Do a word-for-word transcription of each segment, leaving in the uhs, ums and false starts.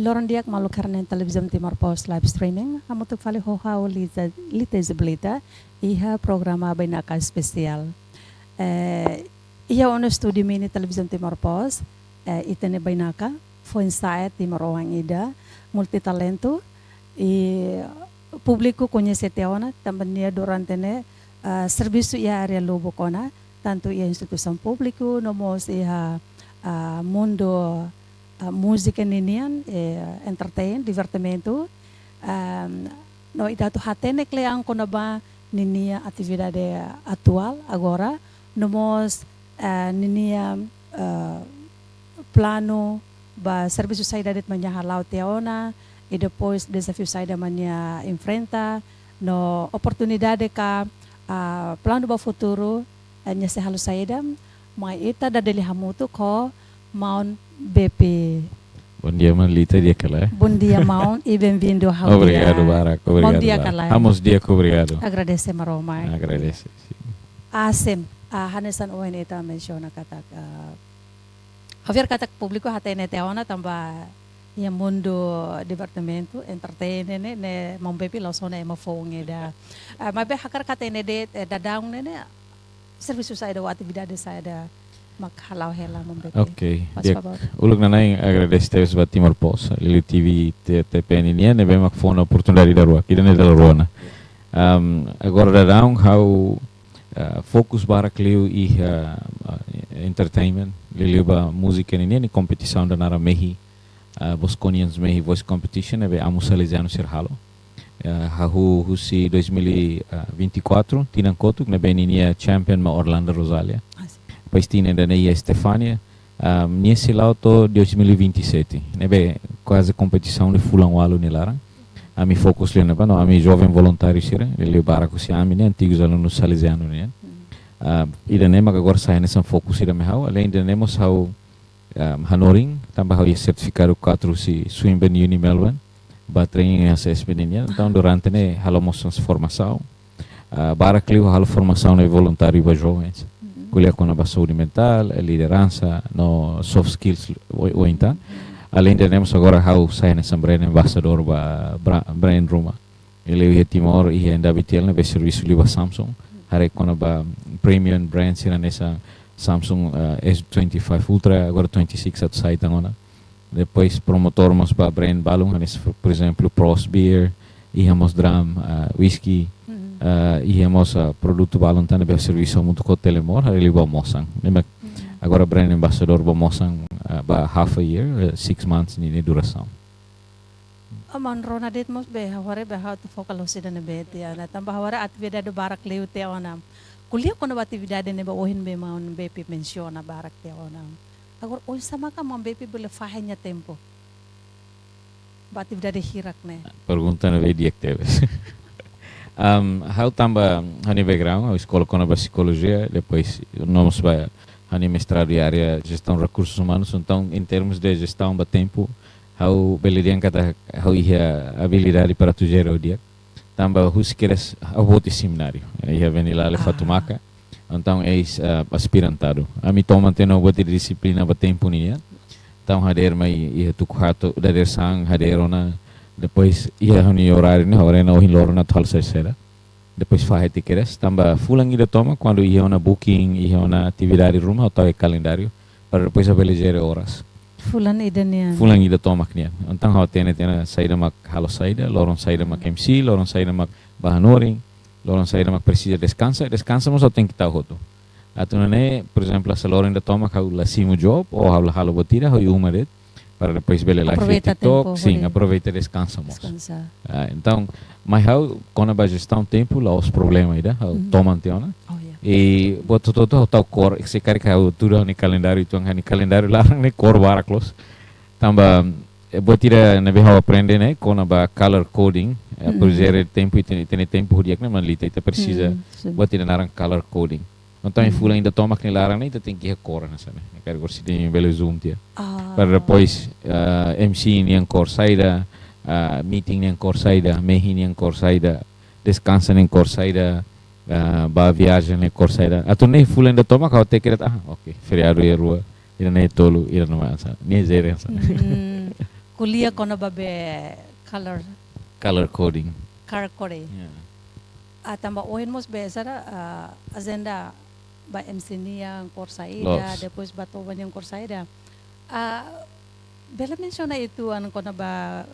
Loron di'ak maluk haree-na'in Televizaun Timor Post live streaming, hamutuk fali ho ha'u Lita, Lita Isabelita, iha programa Bainaka Espesiál. Eh, iha ona estúdiu mini Televizaun Timor Post, eh, ita-nia bainaka, foin-sa'e timoroan ida, multitalentu, i públiku koñese tiha ona, tanba nia durante ne'e, eh, servisu iha área lubuk ona, tantu iha instituisaun públiku, no mós iha, eh, mundu, eh, múzika ninian, eh, entertain, divertimentu. Ehm, no ita atu hatene kle'an kona-ba ninia atividade atuál agora, no mós, eh, ninia, eh, planu ba servisu saida de'it mak nia hala'o tiha ona, i depois dezafiu saida mak nia enfrenta, no oportunidade ka, ah, planu ba futuru, eh, nia sei halo saida, mai ita dada hela hamutuk ho maun Bepi. Bondia, maun Lita, di'ak ka lae? Bondia, maun, i benvindu ha'u. Obrigadu barak, obrigadu barak. Bondia ka lae? Ha'u mós di'ak, obrigadu. Agradese Maromak. Agradese, sin. Ah, sin, ah, hanesan ohin ita mensiona katak, ah, ha'u fiar katak públiku hatene tiha ona tanba iha mundu divertimentu, entertain ne'e, ne'e maun Bepi la'ós ona ema foun ida. Ah, maibé hakarak hatene de'it, eh, daudaun ne'e, ne'e servisu saida ou atividade saida mak hala'o hela maun Bepi. Ok, di'ak. Faz favór. Uluk nanain agradese tebes ba Timor Post, liuliu T V T-, T P N nian, ne'ebé mak fó ona oportunidade ida rua, ida-ne'e dala rua ona. Am, agora daudaun ha'u, ah, fokus barak liu iha, ah, entertainment, liuliu ba múzika ninian, i kompetisaun ida naran Mehi, ah, Bosconians Mehi Voice Competition, ne'ebé amu Salesianu sira halo. Ah, hahú husi dois mil e vinte e quatro, tinan kotuk, ne'ebé ninia champion mak Orlando Rosalia. Ah, sin. Depois tinan ida-ne'e iha Estefânia, ah, nia sei la'o to'o dois mil e vinte e sete, ne'ebé kuaze kompetisaun ne'e fulan ualu nia laran. Ami fokus liu ne'ebá, no ami joven voluntáriu sira, liuliu barak husi ami ne'e, antigus alunus Salesianu nian. Hmm. Ah, ida-ne'e mak agora sai hanesan fokus ida mai ha'u, aleinde ne'e mós ha'u, ah, hanorin, tanba ha'u iha sertifikadu quatro husi Swinburne Uni Melbourne, ba training iha S S B nian. Entaun, durante ne'e halo mós formasaun. Ah, barak liu halo formasaun ne'e voluntáriu ba jovens. Mhm. Ko'alia kona-ba saúde mentál, eh, lideransa, no soft skills, o, o entaun. Aleinde ne'e mós agora ha'u sai hanesan brand ambassador ba bra-, brand ruma. Liuliu iha Timor, iha N W T L ne'ebé servisu liu ba Samsung. Haree kona-ba premium brand sira hanesan Samsung, eh, S twenty-five Ultra, agora twenty-six atu sai tan ona. Depois promotór mós ba brand balun, hanesan, por ezemplu, Prost Beer, iha mós drum, ah, whisky, mhm, ah, iha mós, ah, produtu balun tan ne'ebé servisu hamutuk ho Telemor, haree liu ba Mosan. Ne'e mak, mhm, agora brand ambassador ba Mosan, ah, ba half a year, eh, six months ninia durasaun. Ah, maun rona de'it mós be, ha'u haree be ha'u atu foka loos ida-ne'ebé tiha ona, tanba ha'u haree atividade barak liu tiha ona. Ko'alia kona-ba atividade ne'ebé ohin be maun Bepi mensiona barak tiha ona. Agora, oinsá maka maun Bepi bele fahe nia tempu ba atividade hirak ne'e? Pergunta ne'ebé di'ak tebes. Am, ha'u tanba ha'u-nia background, ha'u eskola kona-ba psikolojia, depois no mós ba ha'u-nia mestradu iha área jestaun rekursus umanus, entaun, em termos de jestaun ba tempu, ha'u bele dehan katak ha'u iha abilidade para atu jere ha'u di'ak. Tanba husi kedas ha'u boot iha semináriu, iha Venilale, ah, Fatumaka. Entaun, eis, ah, aspirantadu. Ami toman tiha ona buat ida dixiplina ba tempu nian. Entaun, hadeer mai iha tuku haat, dadeer-saan, hadeer ona. Depois, iha ha'u-nia oráriu ne'e, ha'u haree ona ohin loron atu halo saida. Depois fahe tiha kedas, tanba fulan ida tomak, kuandu iha ona booking, iha ona atividade ruma, ha'u tau iha kalendáriu, para depois ha'u bele jere oras. Fulan ida nian? Fulan ida tomak nian. Entaun, ha'u hatene tiha ona saida mak halo saida, loron saida mak M C, loron saida mak ba hanorin, loron saida mak presiza deskansa, deskansa mós ha'u tenke tau hotu. Atu nune'e, por ezemplu, hanesan loron ida tomak ha'u la simu job, ou ha'u la halo buat ida, ha'u iha uma de'it, para depois bele live iha TikTok. Aproveita tempu, sin, hodi aproveita deskansa mós. Deskansa. Ah, entaun, mai ha'u kona-ba jestaun tempu, la'ós problema ida, ha'u, mhm, toman tiha ona. Oh, ya. I buat hotu-hotu ha'u tau kór, se karik ha'u tuda ha'u-nia kalendáriu, entaun ha'u-nia kalendáriu laran ne'e kór barak loos. Tanba, eh, buat ida ne'ebé ha'u aprende ne'e, kona-ba color coding, eh, mhm, para jere tempu, ita-nia, ita-nia tempu ho di'ak ne'e, maun Lita, ita presiza, mhm, sin, buat ida naran color coding. Entaun, iha, mhm, fulan ida tomak nia laran ne'e, ita tenke iha kór hanesan ne'e. Karik orsida imi bele zoom tiha. Ah. Para depois, ah, M C nian kór saida, ah, meeting nian kór saida, mehi nian kór saida, deskansa nian kór saida, ah, ba viajen nian kór saida. Atu nune'e fulan ida tomak ha'u hateke de'it, ah, ok, feriadu iha rua, ida-ne'e tolu, ida-ne'e hanesan ne'e. Nia jere hanesan ne'e. Hmm. ko'alia kona-ba be color, Color coding. Color coding. Ya. Ah, tanba ohin mós be sira, ah, ajenda ba M C nian kór saida, Loos. Depois ba toba nian kór saida. Ah, bele mensiona uitoan kona-ba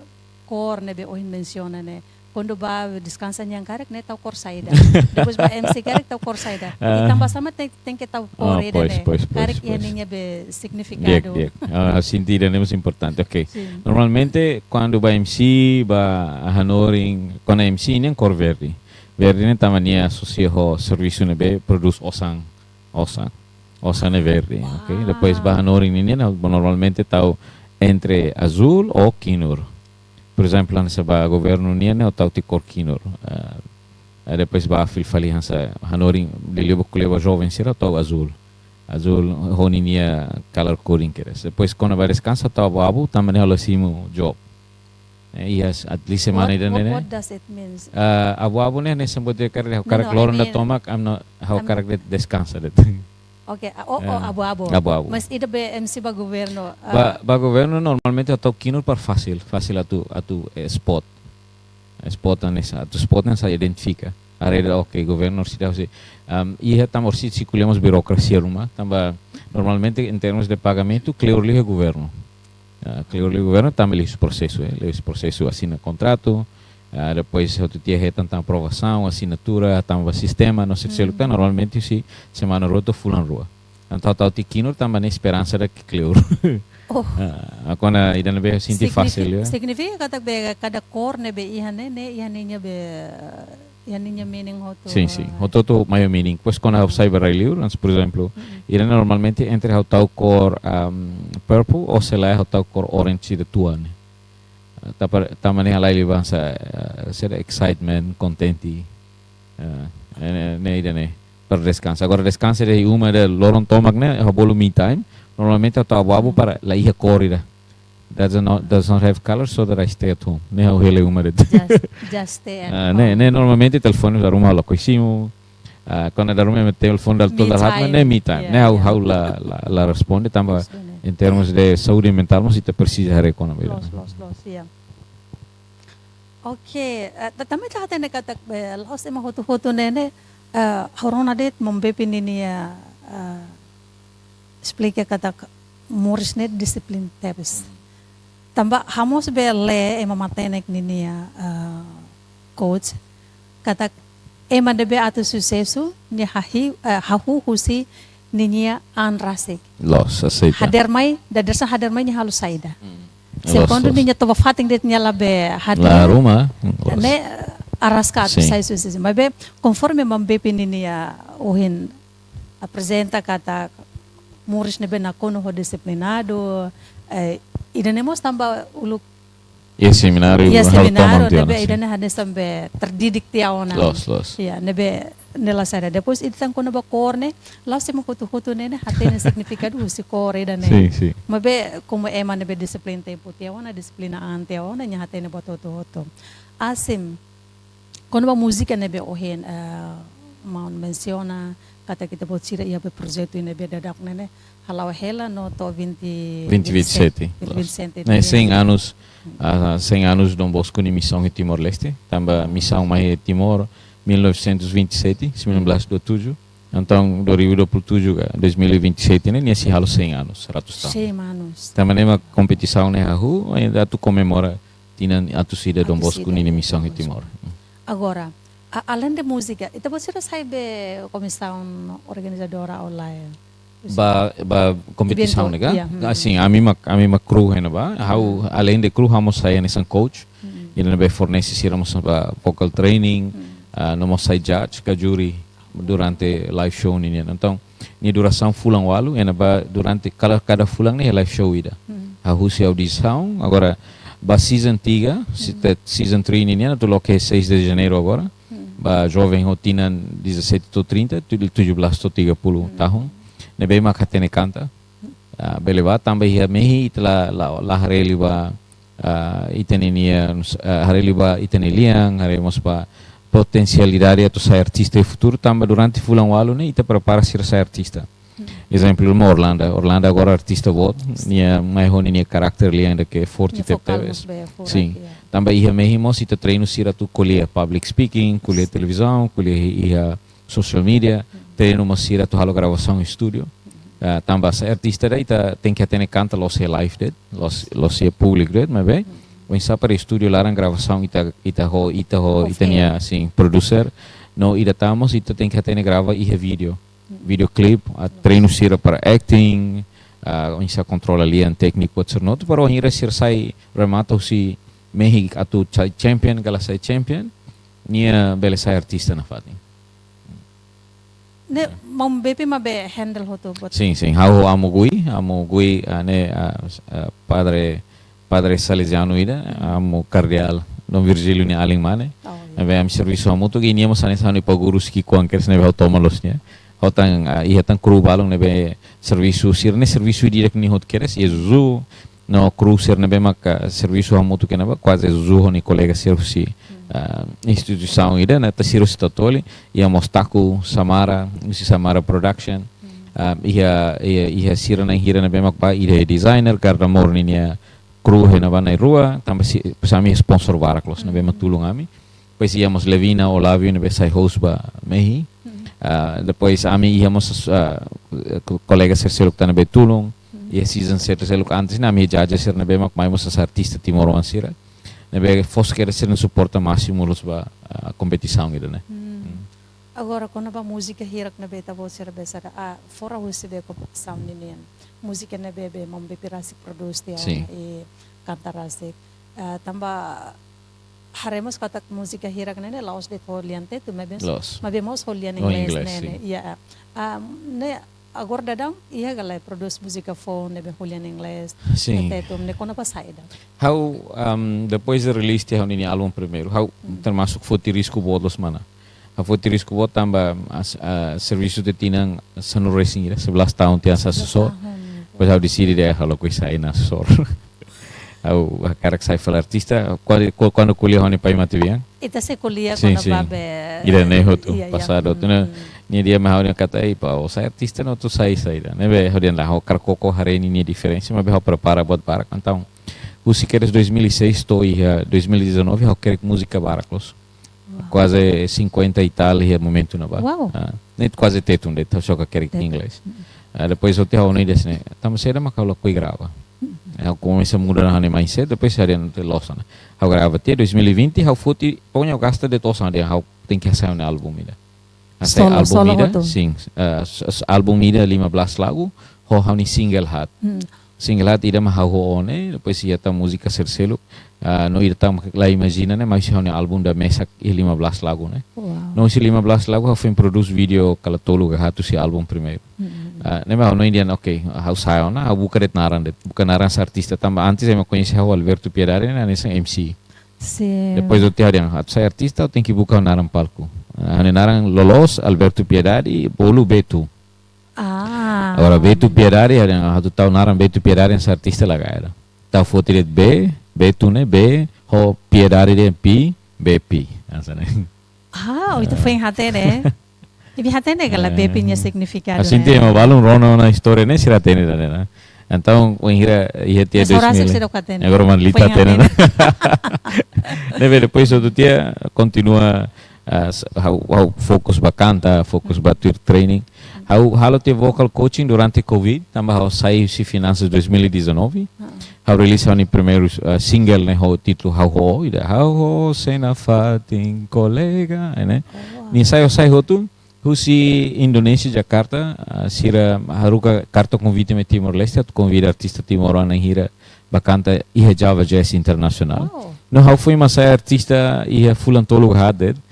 kór ne'ebé ohin mensiona ne'e. Kuandu ba deskansa nian karik ne'e tau kór saida. Depois ba M C karik tau kór saida. Ah. I tanba sá mak tenke, tenke tau kór Ah, ida pois, ne'e. Pois, pois, Karik iha pois. ninia be Di'ak, signifikadu. di'ak. Ah, sentidu ne'e mós importante. Ok. Sin. Normalmente, kuandu ba M C, ba hanorin, kona M C nian kór verde. Verde ne'e tanba nia asosia ho servisu ne'ebé produz osan. Osan. Osan ne'e verde, ok? Wow. Depois ba hanorin nian, normalmente tau entre azúl ou kinur. Por ezemplu, hanesan ba governu nian, ne'e tau tiha kór kinur. Ah, ah, depois ba fila fali hanesan hanorin, liuliu ba ko'alia ba joven sira tau azúl. Azúl ho ninia color coding kedas. Depois kona-ba deskansa tau abu-abu, tanba ne'e ha'u la simu job. Eh, iha at least semana What, ida what, ne'e. What does it mean? Ah, abu-abu ne'e, hanesan buat ida karik ha'u No, karik no, I loron ida mean, tomak, ha'u no, ha'u I'm karik de'it deskansa de'it. Ok, ah, oh, oh, Ah, abu-abu. abu-abu. Mas ida be M C ba governu, ah, Ba, ba governu normalmente tau kinur para fasil, fasil atu, atu, eh, spot. Eh, spot hanesan, atu spot hanesan identifika. Haree de'it, ok, governu sira sei. Am, iha tanba sira sei ko'alia mós burokrasia ruma, tanba normalmente em termos de pagamentu, kleur liu iha governu. Ah, kleur liu governu tanba liu husi prosesu, eh, liu husi prosesu asina kontratu, ah, depois hotu tiha hetan tan aprovasaun, asinatura, tanba sistema, no sei seluk tan, normalmente sei semana rua to'o fulan rua. Entaun tau tiha kinur tanba ne'e esperansa ida ke kleur. Oh. Ah, agora ida ne'ebé sente Signifi-, fasil, ya. Signifika katak be kada kór ne'ebé iha ne'e, ne'e iha ninia be, iha ninia meaning hotu. Sin, sin. Hotu-hotu mai iha meaning. Pois kuandu ha'u sai ba rai-li'ur, mas, por ezemplu, ida normalmente entre ha'u tau kór, am, purple ou se lae ha'u tau kór orange ida tuan ne'e. Ah, tanba, tanba ne'e halai liu ba hanesan, ah, sira excitement, kontente. Ah, ne'e, ne'e, ne'e ida ne'e. Para deskansa. Agora deskansa de'it iha uma de'it loron tomak ne'e, ha'u bolu me time. Normalmente ha'u tau abu-abu para la iha kór ida. Does not, does not have color, so that I stay at home. Ne'e ha'u hela iha uma de'it. Just, just stay at Ah, home. ne'e, ne'e normalmente telefone dala ruma ha'u lakohi simu. Ah, kuandu dala ruma ema telefone dala, Me to'o dala haat, time. Ne'e me time. Yeah, Ne'e ha'u, yeah. ha'u la, la, la responde tanba Loos, loos. em termos de saúde mentál, mas ita presiza haree kona-ba ida. Loos, loos, loos, ya. Ok, eh, ta-, tanba ita hatene katak, eh, la'ós ema hotu-hotu ne'e, ne'e, eh, ha'u rona de'it maun Bepi ninia, eh, esplika katak moris ne'e disiplina tebes. Tanba ha'u mós bele lee ema matenek ninia, eh, quote, katak ema ne'ebé atu susesu, nia hahi-, eh, hahú husi ninia an rasik. Loos, aseita. Hadeer mai, dadeer-saan hadeer mai nia halo saida. Mm. Se Loos, kuandu loos. ninia toba-fatin de'it nia labele hadeer. La ruma. Loos. Ne'e arraska atu Sin. sai susesu. Maibé, konforme maun Bepi ninia ohin aprezenta katak moris ne'ebé nakonu ho disiplinadu, eh, ida-ne'e mós tanba uluk Iha semináriu, iha halo semináriu, tomak tiha ne'ebé ona, ida sin. Ne'e hanesan be terdidik tiha ona. Loos, loos. Ya, ne'ebé ne'e la saida. Depois ita tan kona-ba kór ne'e, la'ós ema hotu-hotu ne'e, ne'e hatene signifikadu husi kór ida-ne'e. Sin, sin. Maibé, komu ema ne'ebé disiplina tempu tiha ona, disiplina an tiha ona, nia hatene buat hotu-hotu. Asim, kona-ba múzika ne'ebé ohin, eh, maun mensiona, katak ita-boot sira iha be projetu ne'ebé daudaun ne'e, ne'e, hala'o hela no to'o vinte, Vinte vinte e sete. Vinte vinte e sete. Ne'e cem anos, ah, cem anos Dom Bosco nia misaun iha Timor-Leste, tanba misaun mai iha Timor, mil novecentos e vinte e sete, sembilan belas dua puluh tujuh. Entaun, dua ribu dua puluh tujuh ka, dois mil e vinte e sete ne'e, nia sei halo cem anos, seratus tahun. Cem anos. Tanba ne'e mak kompetisaun ne'e hahú, atu komemora tinan atus ida Dom Atus Bosco ida nia Dom misaun iha Bosco. Timor. Agora, a-, além de música, ita-boot sira sai be komisaun organizadora ou lae? Ba, ba kompetisaun Eventu, ne'e ka? Ya, hmm. Ah, sin, ami mak, ami mak kru ne'ebá. Ha'u, Hmm. além de kru, ha'u mós sai hanesan coach. Hmm. Ida ne'ebé fornese sira mós ba vocal training, Hmm. ah, no mós sai judge ka júri durante live show ninian. Entaun, nia durasaun fulan ualu, ne'ebá durante kada, kada fulan ne'e live show ida. Hmm. Hahú husi audisaun, agora ba season tiga, se- te- season three ninian, atu loke seis de Janeiro agora. Hmm. Ba joven ho tinan dezassete to'o trinta, tu- tujuh belas to'o tiga puluh tahun. Ne'ebé mak hatene kanta. Ah, bele bá tanba iha mehi ita la, la, la haree liu ba, ah, ita-nia, ah, haree liu ba ita-nia lian, haree mós ba potensialidade atu sai artista iha futuru, tanba durante fulan ualu ne'e ita prepara sira sai artista. Ezemplu, Orlando. Orlando agora artista boot, nia mai ho ninia karakter lian ida ke forte tebes. Sin. Tanba iha mehi mós ita treinu sira atu ko'alia public speaking, ko'alia televizaun, ko'alia iha social media, treinu mós sira atu halo gravasaun estúdiu. Ah, tanba sai artista ida ita tenke hatene kanta la'ós iha live de'it, la'ós, la'ós iha públiku de'it, maibé oinsá para estúdiu laran gravasaun ita, ita ho, ita ho, ita-nia, sin, producer. No ida tan mós ita tenke hatene grava iha vídeo. Video clip, ah, treinu sira para acting, ah, oinsá kontrola lian tékniku, et cetera. No atu para wainhira sira sai remata husi mehi atu sai champion, ka la sai champion, nia bele sai artista nafatin. Ne'e, maun Bepi mak be handle hotu buat. Sin, sin. Ha'u ho Amu Gui, Amu Gui, ah, ne'e, ah, ah, padre, padre Salesianu ida, Amu Kardeál Dom Virgílio nia alin mane. Oh, iya. Ne'ebé ami servisu hamutuk, i nia mós hanesan ha'u-nia pagurus ki'ikoan kedas ne'ebé ha'u toman loos nia. Ha'u tan, ah, iha tan kru balun ne'ebé servisu sira-ne'e servisu ida-idak nia hotu kedas, iha Zuzu, no kru sira ne'ebé maka servisu hamutuk iha ne'ebá, kuaze Zuzu ho nia kolega sira husi, ah, instituisaun ida, ne'e ita sira husi Totoli, iha mós Taku Samara, husi Samara Production, ah, iha, iha, iha sira na'in hira ne'ebé mak ba, ida designer, Garda Mor ninia kru iha ne'ebá na'in-rua, tanba si, depois ami sponsor barak loos ne'ebé mak tulun ami. Depois iha mós Levina Olávio ne'ebé sai host ba mehi. Ah, depois ami iha mós, ah, ko-, kolega sira seluk tan ne'ebé tulun. Iha season sira seluk antes ne'e ami jaja sira ne'ebé mak mai mós hanesan artista timoroan sira. Ne'ebé fos kedas sira-nia suporta másimu loos ba, ah, kompetisaun ida-ne'e. Agora, kona-ba múzika hirak ne'ebé ita-boot sira besar, ah, fora husi be kompetisaun ninian. Múzika ne'ebé be maun Bepi rasik produs tiha ona i kanta rasik. Ah, tanba haree mós katak múzika hirak ne'e ne'e la'ós de'it ho lian Tetun, maibé mós, maibé mós ho lian inglés ne'e ne'e. Iya. Ah, ne'e agora daudaun iha ka lae produs múzika foun ne'ebé ho lian inglés, sin, Tetun, ne'e kona-ba saida? Ha'u, um, depois de release tiha ha'u-nia álbum primeiru, ha'u termasuk foti risku boot loos mana. Ha'u foti risku boot tanba, ah, servisu tiha tinan sanulu-resin ida, sebelas tahun tiha hanesan asesór. Depois ha'u deside dehan ha'u lakohi sai hanesan asesór. Ha'u hakarak sai fali artista, kuandu, ku-, kuandu ko'alia ho ha'u-nia pai matebian. Ita sei ko'alia kona-ba be ida-ne'e hotu, pasadu hotu ne'e. Nia dehan mai ha'u dehan katak, "Ei, pá, ó sai artista ne'e atu sai saida?" Ne'ebé ha'u dehan lae, ha'u hakarak koko haree ninia diferensa, maibé ha'u prepara buat barak. Entaun husi kedas dois mil e seis to'o iha dois mil e dezanove, ha'u hakerek múzika barak loos. Kuaze cinquenta e tal iha momentu ne'ebá. Ah, ne'e kuaze Tetun de'it, ha'u só hakerek inglés. Ah, depois ha'u tiha ha'u-nia ideia hanesan ne'e, tanba saida mak ha'u lakohi grava? Ha'u komesa muda ona ha'u-nia mindset, depois ha'u dehan loos ona. Ha'u grava tiha dois mil e vinte, ha'u foti, pokoknya ha'u gasta de'it osan dehan ha'u tenke hasai ha'u-nia álbum ida. Hasai álbum ida, sin, ah, s-, s-, álbum ida lima belas lagu, ho ha'u-nia single haat. Single haat ida mak ha'u ho ne'e, depois iha tan múzika sira seluk. Ah, no ida tan la imajina ne'e, maibé ha'u-nia álbum ida mesak iha lima belas lagu ne'e. No husi lima belas lagu ha'u foin produs vídeo kala tolu ka haat husi álbum primeiru. Ah, ne'e mak ha'u hanoin dehan, oke, ha'u sai ona, ha'u buka de'it naran de'it, buka naran hanesan artista tanba antes ema koñese ha'u Alberto Piedade ne'e hanesan M C. Sin. Depois ha'u tiha dehan, atu sai artista, ha'u tenke buka naran palku. Ah, ha'u-nia naran loloos, Alberto Piedade, bolu Betu. Ah. Agora, Betu Piedade, ha'u dehan, atu tau naran Betu Piedade hanesan artista la gaya. Tau foti de'it B, Betu ne'e B, ho Piedade de'it P, Bepi. Hanesan ne'e. Ah, oh, ita foin hatene. Imi hatene ka lae Bepi nia signifikadu? Hanesan ne'e, ema balun rona ona istória ne'e sira hatene ida-ne'e. Entaun, wainhira iha tiha dois mil. Agora maun Lita hatene. Ne'ebé depois outro dia kontinua, ah, s-, ha'u, ha'u fokus ba kanta, fokus ba tuir training. Ha'u halo tiha vocal coaching durante covid, tanba ha'u sai husi finansas dois mil e dezanove. Ha'u release ha'u-nia primeiru, ah, single ne'e ho títulu Ha'u Ho'o, ida Ha'u Ho'o Sei Nafatin Kolega, ne'e. Nia sai, sai hotu, husi Indonézia, Jakarta, ah, sira haruka karta konvite mai Timor-Leste, atu konvida artista timoroan na'in hira ba kanta iha Java Jazz Internasionál. No ha'u foin mak sai artista iha fulan tolu ka haat de'it,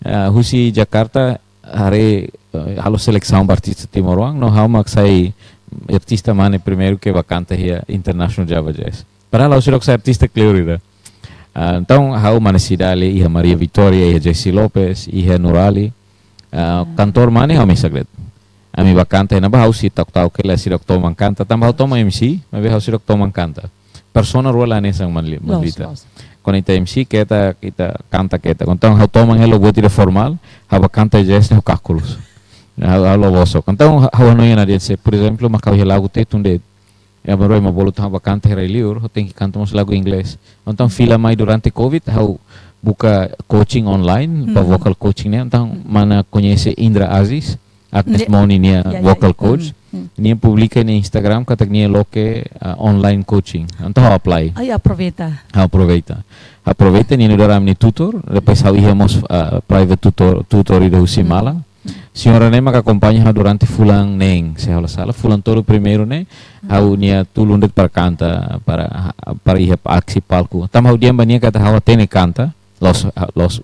ah, husi Jakarta haree, eh, halo selesaun ba artista timoroan, no ha'u mak sai artista mane primeiru ke ba kanta iha International Java Jazz. Padahal ha'u seidauk sai artista kleur ida. Ah, entaun ha'u mane Cidalia, iha Maria Vitória, iha Jessie Lopes, iha Nurali. Ah, kantór mane ha'u mesak de'it. Ami ba kanta iha ne'ebá ha'u sei ta'uk-ta'uk hela, seidauk toman kanta, tanba ha'u toman M C, maibé ha'u seidauk toman kanta. Persona rua la hanesan maun Li-, maun Lita. Kuandu ita M C keta, ita kanta keta. Kuandu ha'u toman hela buat ida formál, ha'u ba kanta jazz ne'e ha'u kaku loos. Ha'u, ha'u la bosok. Entaun, ha-, ha'u hanoin ona de'it se, por ezemplu, mak ha'u iha lagu Tetun de'it. Ema rua ema bolu tan ha'u bá kanta iha rai-liur, ha'u tenke kanta mós lagu inglés. Entaun, fila mai durante covid, ha'u buka coaching online, ba Hmm. vocal coaching ne'e. Entaun, Hmm. mana koñese Indra Aziz, Agnes Nde-, Moni nia ya, ya, vocal ya. coach. Hmm, hmm. Nia publika iha Instagram, katak nia loke, ah, online coaching. Entaun, ha'u apply. Ai, aproveita. Ha'u aproveita. Aproveita, nia nu'udar ami-nia tutor, depois ha'u iha mós, ah, private tutor, tutor ida husi Hmm. malan. Señora ne'e maka akompaña ha'u durante fulan neen, se ha'u la sala, fulan tolu primeiru ne'e, ha'u nia tulun de'it para kanta, para, para iha aksi palku. Tanba ha'u dehan ba nia katak ha'u hatene kanta, la'ós, la'ós,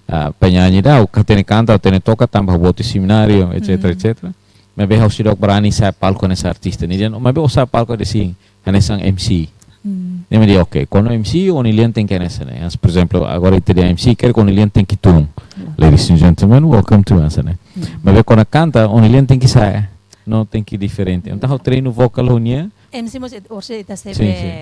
ah, penyanyi ida, ha'u hatene kanta, ha'u hatene toka, tanba ha'u boot iha semináriu, et cetera, Hmm. et cetera. Maibé ha'u seidauk barani sa'e palku hanesan artista. Nia dehan, maibé ó sa'e palku de'it sin, hanesan M C. Hmm. Nia dehan, "Oke, kuandu M C, ó-nia lian tenke hanesan ne'e." Mas, por ezemplu, agora ita dehan M C, karik ó-nia lian tenke tun. Ya. "Ladies and gentlemen, welcome to" hanesan ne'e. Hmm. Maibé kuandu kanta, ó-nia lian tenke sa'e. No tenke diferente. Entaun, ha'u treinu vokál ho nia. M C mós it-, orsida ita Sin, sebe sin.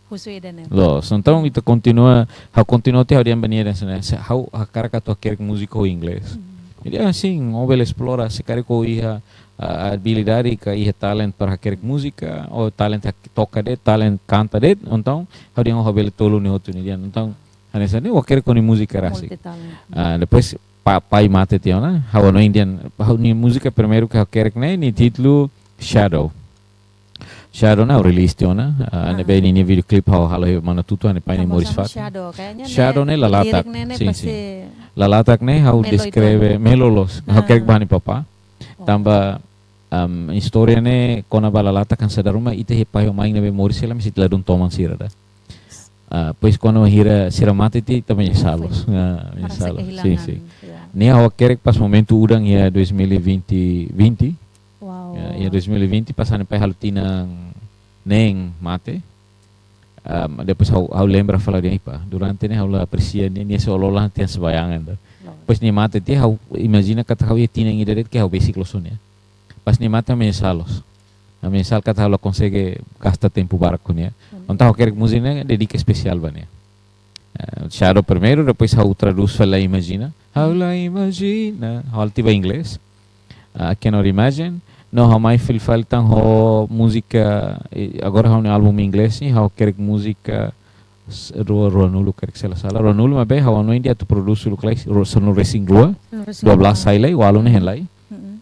husu ida ne'e. Loos, entaun ita kontinua, ha'u kontinua tiha ha'u dehan ba nia dehan hanesan ne'e, se ha'u hakarak atu hakerek múzika ho inglés. Hmm. Nia dehan, "Ah, sin, ó bele esplora, se karik ó iha, ah, abilidade ka iha talent para hakerek múzika, ou talent hak-, toka de'it, talent kanta de'it, entaun, ha'u dehan ó bele tolu ne'e hotu." Nia dehan, entaun, hanesan ne'e, ó hakerek ho nia múzika rasik. Multi-talent. Ah, depois, pa-, pai mate tiha ona, ha'u hanoin dehan, ha'u-nia múzika primeiru ke ha'u hakerek ne'e, nia títulu Shadow. Shadow ne'e ha'u release tiha ona, ah, Ah. ne'ebé ninia videoclip ha'u halo iha Manatuto, ha'u-nia pai ne'e Kamu moris sama fatin. Shadow, kayaknya Shadow ne'e, ne'e lalatak. Lirik ne'e, ne'e Sin, pasti sin. Lalatak ne'e ha'u melo deskreve, itu. melo loos. Ha'u Ah. hakerek ba ha'u-nia papá. Oh. Tanba, um, istória ne'e kona-ba lalatak hanesan dala ruma ita iha pai ho mãe ne'ebé moris hela, maibé ita ladún toman sira ida. Ah, depois kuandu bainhira sira mate tiha, ita menyesal loos. Sin. Ah, Merasa menyesal loos. Sin, kehilangan, sin. Ya. Ne'e ha'u hakerek pas momentu udan iha dois mil e vinte, vinte. Wow. Ya, iha dois mil e vinte, pas ha'u-nia pai halo tinan neen mate. Um, depois ha'u, ha'u lembra fala dehan, "Epá, durante ne'e ha'u la apresia nia, nia sei olo-olan tiha sembahyang ida." Loos. Depois nia mate tiha, ha'u imajina katak ha'u iha tinan ida de'it ke ha'u besik loos ho nia. Pas nia mate, ha'u menyesal loos. Ha'u menyesal katak ha'u la konsege gasta tempu barak ho nia. Hmm. Entaun ha'u hakerek múzika ne'e dedika espesiál ba nia. Eh, Shadow primeiru, depois ha'u tradús fali La Imagina. Ha'u la imajina. Ha'u halo tiha ba inglés. Ah, I Cannot Imagine. No ha'u mai fila fali tan ho múzika, eh, agora ha'u-nia álbum inglés ne'e, ha'u hakerek múzika s-, rua, ruanulu, karik se la sala. Ruanulu maibé ha'u hanoin dehan atu prodús uluk lai, ru-, sanulu-resin-rua, Sanulu-resin-rua. dua belas sai lai, ualu ne'e hein lai. Mm-mm.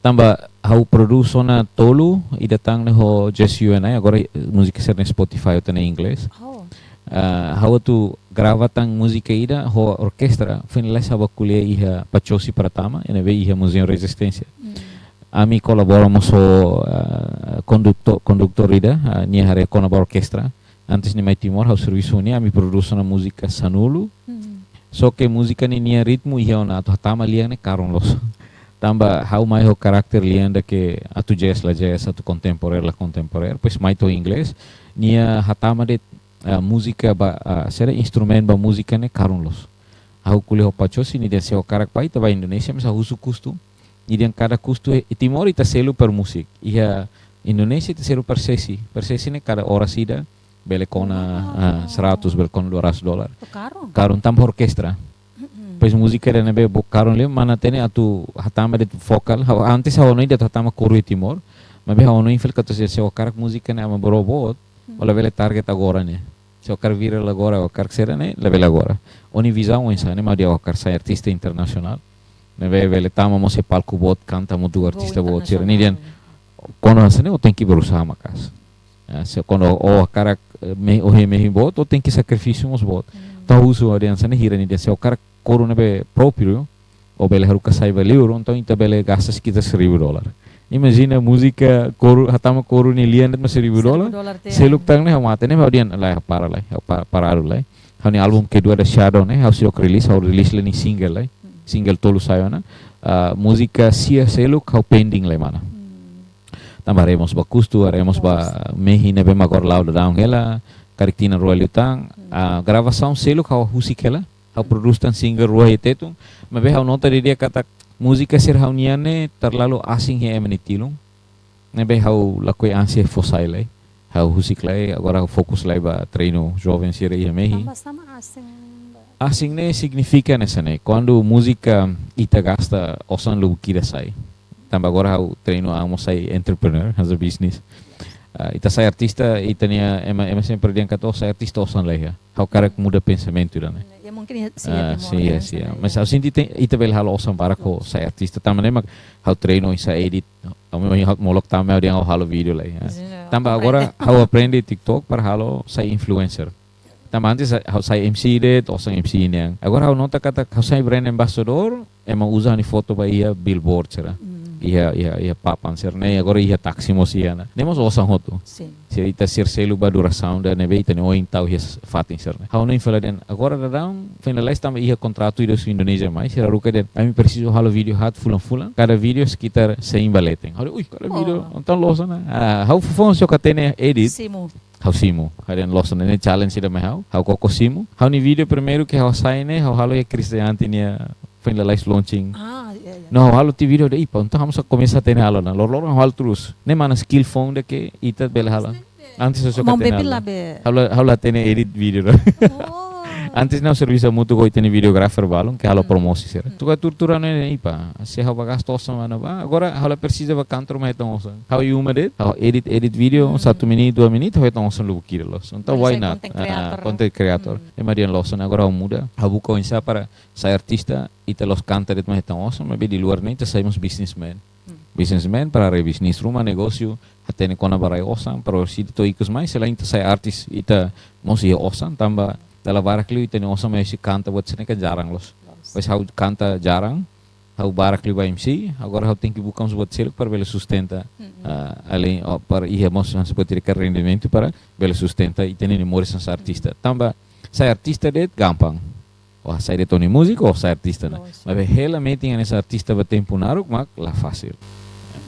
Tanba ha'u prodús ona tolu, ida tan ne'e ho Just You and I, agora, eh, múzika sira iha Spotify hotu iha inglés. Oh. Ah, ha'u atu grava tan múzika ida ho orkestra, finaliza ha'u bá ko'alia iha Pacosi Pratama, ne'ebé iha Muzeu Rezisténsia. Mm. Ami kolabora mós ho, ah, kondutór, kondutór ida, ah, nia haree kona-ba orkestra. Antes nia mai Timor, ha'u servisu ho nia, ami prodús ona múzika sanulu. Mm. Só ke múzika ne'e nia ritmu iha ona atu hatama lian ne'e karun loos. Tanba ha'u mai ho karakter lian ida ke atu jazz la jazz, atu kontemporer la kontemporer. Depois mai to'o inglés, nia hatama de'it, ah, múzika ba, ah, sira instrumentu ba múzika ne'e karun loos. Ha'u ko'alia ho Pacosi, nia dehan se ó hakarak bá, ita bá Indonézia, maibé ha'u husu kustu. Nia dehan kada kustu iha Timor ita selu per musik. Iha Indonézia ita selu per sesi. Per sesi ne'e kada oras ida bele kona, Wow. ah, seratus, bele kona dua ratus dolar. Itu karun. Karun tanba orkestra. Mm-mm. Depois múzika ida ne'ebé boot karun liu, mana hatene atu hatama de'it vokál. Ha'u, antes ha'u hanoin dehan atu hatama koru iha Timor. Maibé ha'u hanoin fali katak se, se ó hakarak múzika ne'e aban-bainrua boot, Mm. ó labele target agora ne'e. Se ó hakarak viral agora, ó hakarak saida ne'e, labele agora. Ó-nia vizaun oinsá ne'e, maibé ó hakarak sai artista internasionál. Ne'ebé bele tama mós iha palku boot, kanta hamutuk ho Go artista boot sira. Nia dehan, internasionál. kuandu hanesan ne'e, ó tenke berusaha maka'as. Ya, se kuandu ó hakarak, eh, mehi, ó iha mehi boot, ó tenke sakrifísiu mós boot. Hmm. Entaun husu ha'u dehan hanesan ne'e, hira nia dehan se ó hakarak koru ne'ebé própriu, ó bele haruka sai ba liur, entaun ita bele gasta sekitar seribu dolar. Imajina múzika koru, hatama koru nia lian de'it mak seribu dolar. Seribu dolar tiha. Seluk tan ne'e ha'u mate ne'e, ha'u dehan lae, para lai, ha'u pa-, para lai. Ha'u-nia álbum kedua The Shadow ne'e, ha'u seidauk release, ha'u release hela nia single lai. Hmm. Single tolu sai ona. Ah, múzika sia seluk ha'u pending lai mana. Hmm. Tanba haree mós ba kustu, haree mós ba Kustu. mehi ne'ebé mak agora la'o daudaun hela, karik tinan rua liután. Hmm. Ah, gravasaun seluk ha'u husik hela, ha'u prodús tan single rua iha Tetun, maibé ha'u nota didi'ak katak múzika sira ha'u-nian ne'e terlalu asing iha ema nia tilun. Ne'ebé ha'u lakohi ansia fó sai lai. Ha'u husik lai, agora ha'u fokus lai ba treinu joven sira iha mehi. Tanba sama asing ba Asin ne'e signifika hanesan ne'e, kuandu múzika ita gasta osan lubuk ida sai. Tanba agora ha'u treinu an mós sai entrepreneur, hanesan business. Ah, ita sai artista, ita-nia ema, ema sempre dehan katak, "Oh, sai artista osan laiha." Ha'u hakarak muda pensamentu ida-ne'e. Ya, mungkin ya, sih, ya, Ah, timur sih, ya, ya, sih, ya. Sana, Mas ya. Ha'u sente ita, ita bele halo osan barak ho sai artista. Tanba ne'e mak ha'u treinu oinsá edit. Ha'u memang ha'u molok tanba ha'u dehan ha'u halo vídeo laiha. Sih, ya, Tanba komprende. agora ha'u aprende TikTok para halo sai influencer. Tanba antes ha'u sai M C de'it, osan M C nian. Agora ha'u nota katak ha'u sai brand ambassador, ema uza ha'u-nia foto ba iha billboard sira. Mm. Iha, iha, iha papan sira-ne'e, agora iha taksi mós iha ona. Ne'e mós osan hotu. Sin. Se ita sira selu ba durasaun ida ne'ebé ita-nia oin tau iha fatin sira-ne'e. Ha'u hanoin fali dehan, agora daudaun, finaliza tanba iha kontratu ida husi Indonézia mai, sira haruka dehan, ami presiza halo vídeo haat fulan-fulan, kada vídeo sekitar sein ba leten. Ha'u dehan, ui, kada Oh. vídeo, entaun loos ona. Ah, ha'u foufoun só ka hatene edit. Simu. Ha'u simu. Ha'u dehan loos ona, ne'e challenge ida mai ha'u. Ha'u koko simu. Ha'u-nia vídeo primeiru ke ha'u hasai ne'e, ha'u halo iha Christian nia finalize launching. Ah, ya, ya. No, ha'u halo tiha vídeo de'it, entaun ha'u komesa hatene halo ona. Loroloron ha'u halo terus. Ne'e mana skill foun ida ke ita bele halo. Antes ha'u só Maun hatene Bepi halo. la be. Ha'u la, ha'u la hatene edit vídeo. Oh. Antes ne'e ha'u servisu hamutuk ho ita-nia videographer balun, ke halo Hmm. promosi sira. Hmm. Tuir tutoriál ne'e, ne'e, ipa. Se ha'u ba gasta osan mana ba. Agora ha'u la presiza ba kantor mai hetan osan. Ha'u iha uma de'it, ha'u edit, edit vídeo, Hmm. satu menit, dua menit, ha'u hetan osan lubuk ida loos. Entaun Bele why sai not? content Ah, creator. content creator. Hmm. Ema dehan loos ona, agora ha'u muda. Ha'u buka oinsá para sai artista, ita la'ós kanta de'it mak hetan osan, maibé di luar ne'e ita sai mós businessman. Hmm. Businessman para rai bisnis ruma negósiu, hatene kona-ba rai osan, para orsida to'o ikus mai, selain ita sai artis, ita mós iha osan, tanba dala barak liu ita-nia osan mai husi kanta buat sira-ne'e kan jarang loos. Loos. Pois ha'u kanta jarang, ha'u barak liu ba M C, agora ha'u tenke buka mós buat seluk para bele sustenta, Hmm. ah, além, oh, para iha mós hanesan buat ida ke rendimentu para bele sustenta ita-nia moris hanesan artista. Tanba sai artista de'it gampang. Ó sai de'it ó-nia múzika, ó sai artista ona. Loos. Maibé hela metin hanesan artista ba tempu naruk mak la fasil.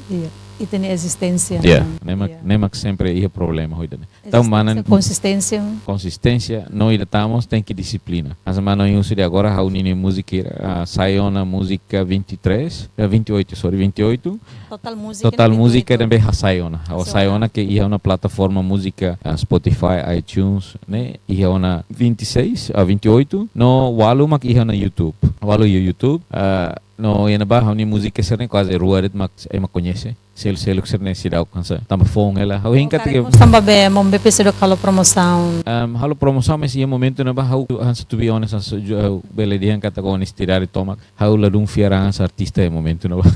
Iya. Ita-nia ezisténsia. Ya, ne'e mak, Iya. ne'e mak sempre iha problema ho ida-ne'e. Entaun, Ezisténsia, mana konsisténsia. konsisténsia, no ida tan mós tenke dixiplina. Hanesan mana ohin husu de'it agora, ha'u-nia múzika, ah, sai ona múzika vinte e três, eh, vinte e oito, sorry, vinte e oito. Totál múzika Totál ne'e múzika vinte e oito. ne'ebé hasai ona. Ha'u Hasai hasai ona. ona ke iha ona plataforma múzika, ah, Spotify, iTunes, ne'e iha ona vinte e seis, ah, vinte e oito, no ualu mak iha ona YouTube. Ualu iha YouTube, ah, no iha ne'ebá ha'u-nia múzika sira-ne'e kuaze rua de'it mak ema koñese. Selu-seluk sira-ne'e seidauk hanesan. Tanba foun hela. Ha'u Oh, hengkat karik ke mós tanba be, maun Bepi seidauk halo promosaun. Ehm, halo promosaun, mas iha momentu ne'ebá ha'u hanesan, to be honest, hanesan, ju-, ha'u bele dehan katak onestidade tomak. Ha'u ladún fiar an hanesan artista iha momentu ne'ebá.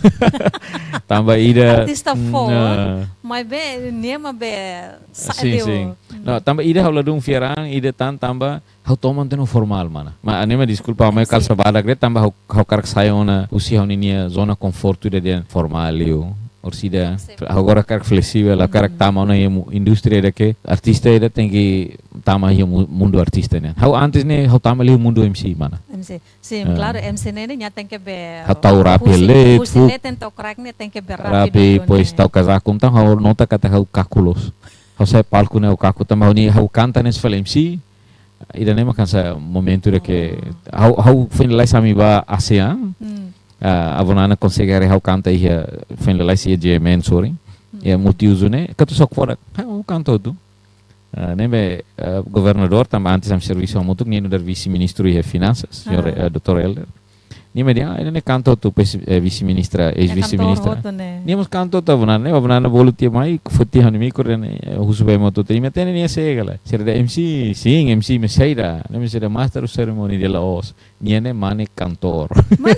Tanba ida, Artista mm, foun, ah. maibé nia mak be sa Sin, deu. sin. Mm. No, tanba ida ha'u ladún fiar an, ida tan tanba ha'u toman tiha ona formál, mana. Mas ne'e mak deskulpa, mas Sin. kalsa badak de'it tanba ha'u, ha'u hakarak sai ona husi ha'u-nia zona konfortu ida dehan formál liu. Orsida, Sin. ha'u agora hakarak flexivel, ha'u hakarak Mm. tama ona iha mu-, indústria ida ke artista ida tenke tama iha mu-, mundu artista ne'e. Ha'u antes ne'e, ha'u tama liu mundu M C, mana. M C. Sin, Ah. klaru, M C ne'e nia tenke be Ha'u tau rap husi, leet, husi fuk. leten to'o crack ne'e tenke be Rap, rápidu, pois ne'e. tau kazaku, entaun ha'u nota katak ha'u kaku loos. Ha'u sa'e palku ne'e ha'u kaku, tanba ha'u-nia, ha'u kanta ne'e fali M C. Ida-ne'e mak hanesan momentu ida ke Oh. ha'u, ha'u finalize ami ba ASEAN. Hmm. Ah, Avó Nana konsege haree ha'u kanta iha finalize iha G M N, sorry. Hmm. Iha multiuzu ne'e, katu sok fora. Ha'u kanta hotu. Ah, ne'ebé, ah, governadór tanba antes ami servisu hamutuk, nia nu'udar vise-ministru iha finansas, señór, Ah. eh, doutór Helder. Nia mak dehan, ah, ida-ne'e kanta hotu, pois, eh, vise-ministra, Nia eis-vise-ministra. kanta hotu ne'e. Nia mós kanta hotu, Avó Nana, ne'e, Avó Nana bolu tiha mai, foti ha'u-nia mikrofone, eh, husu ba ema hotu, nia hatene nia sega lai. Sira dehan M C, sin, M C, mas saida, ne'e mas saida master of ceremony de la os. Nia ne'e mane kantór. Mane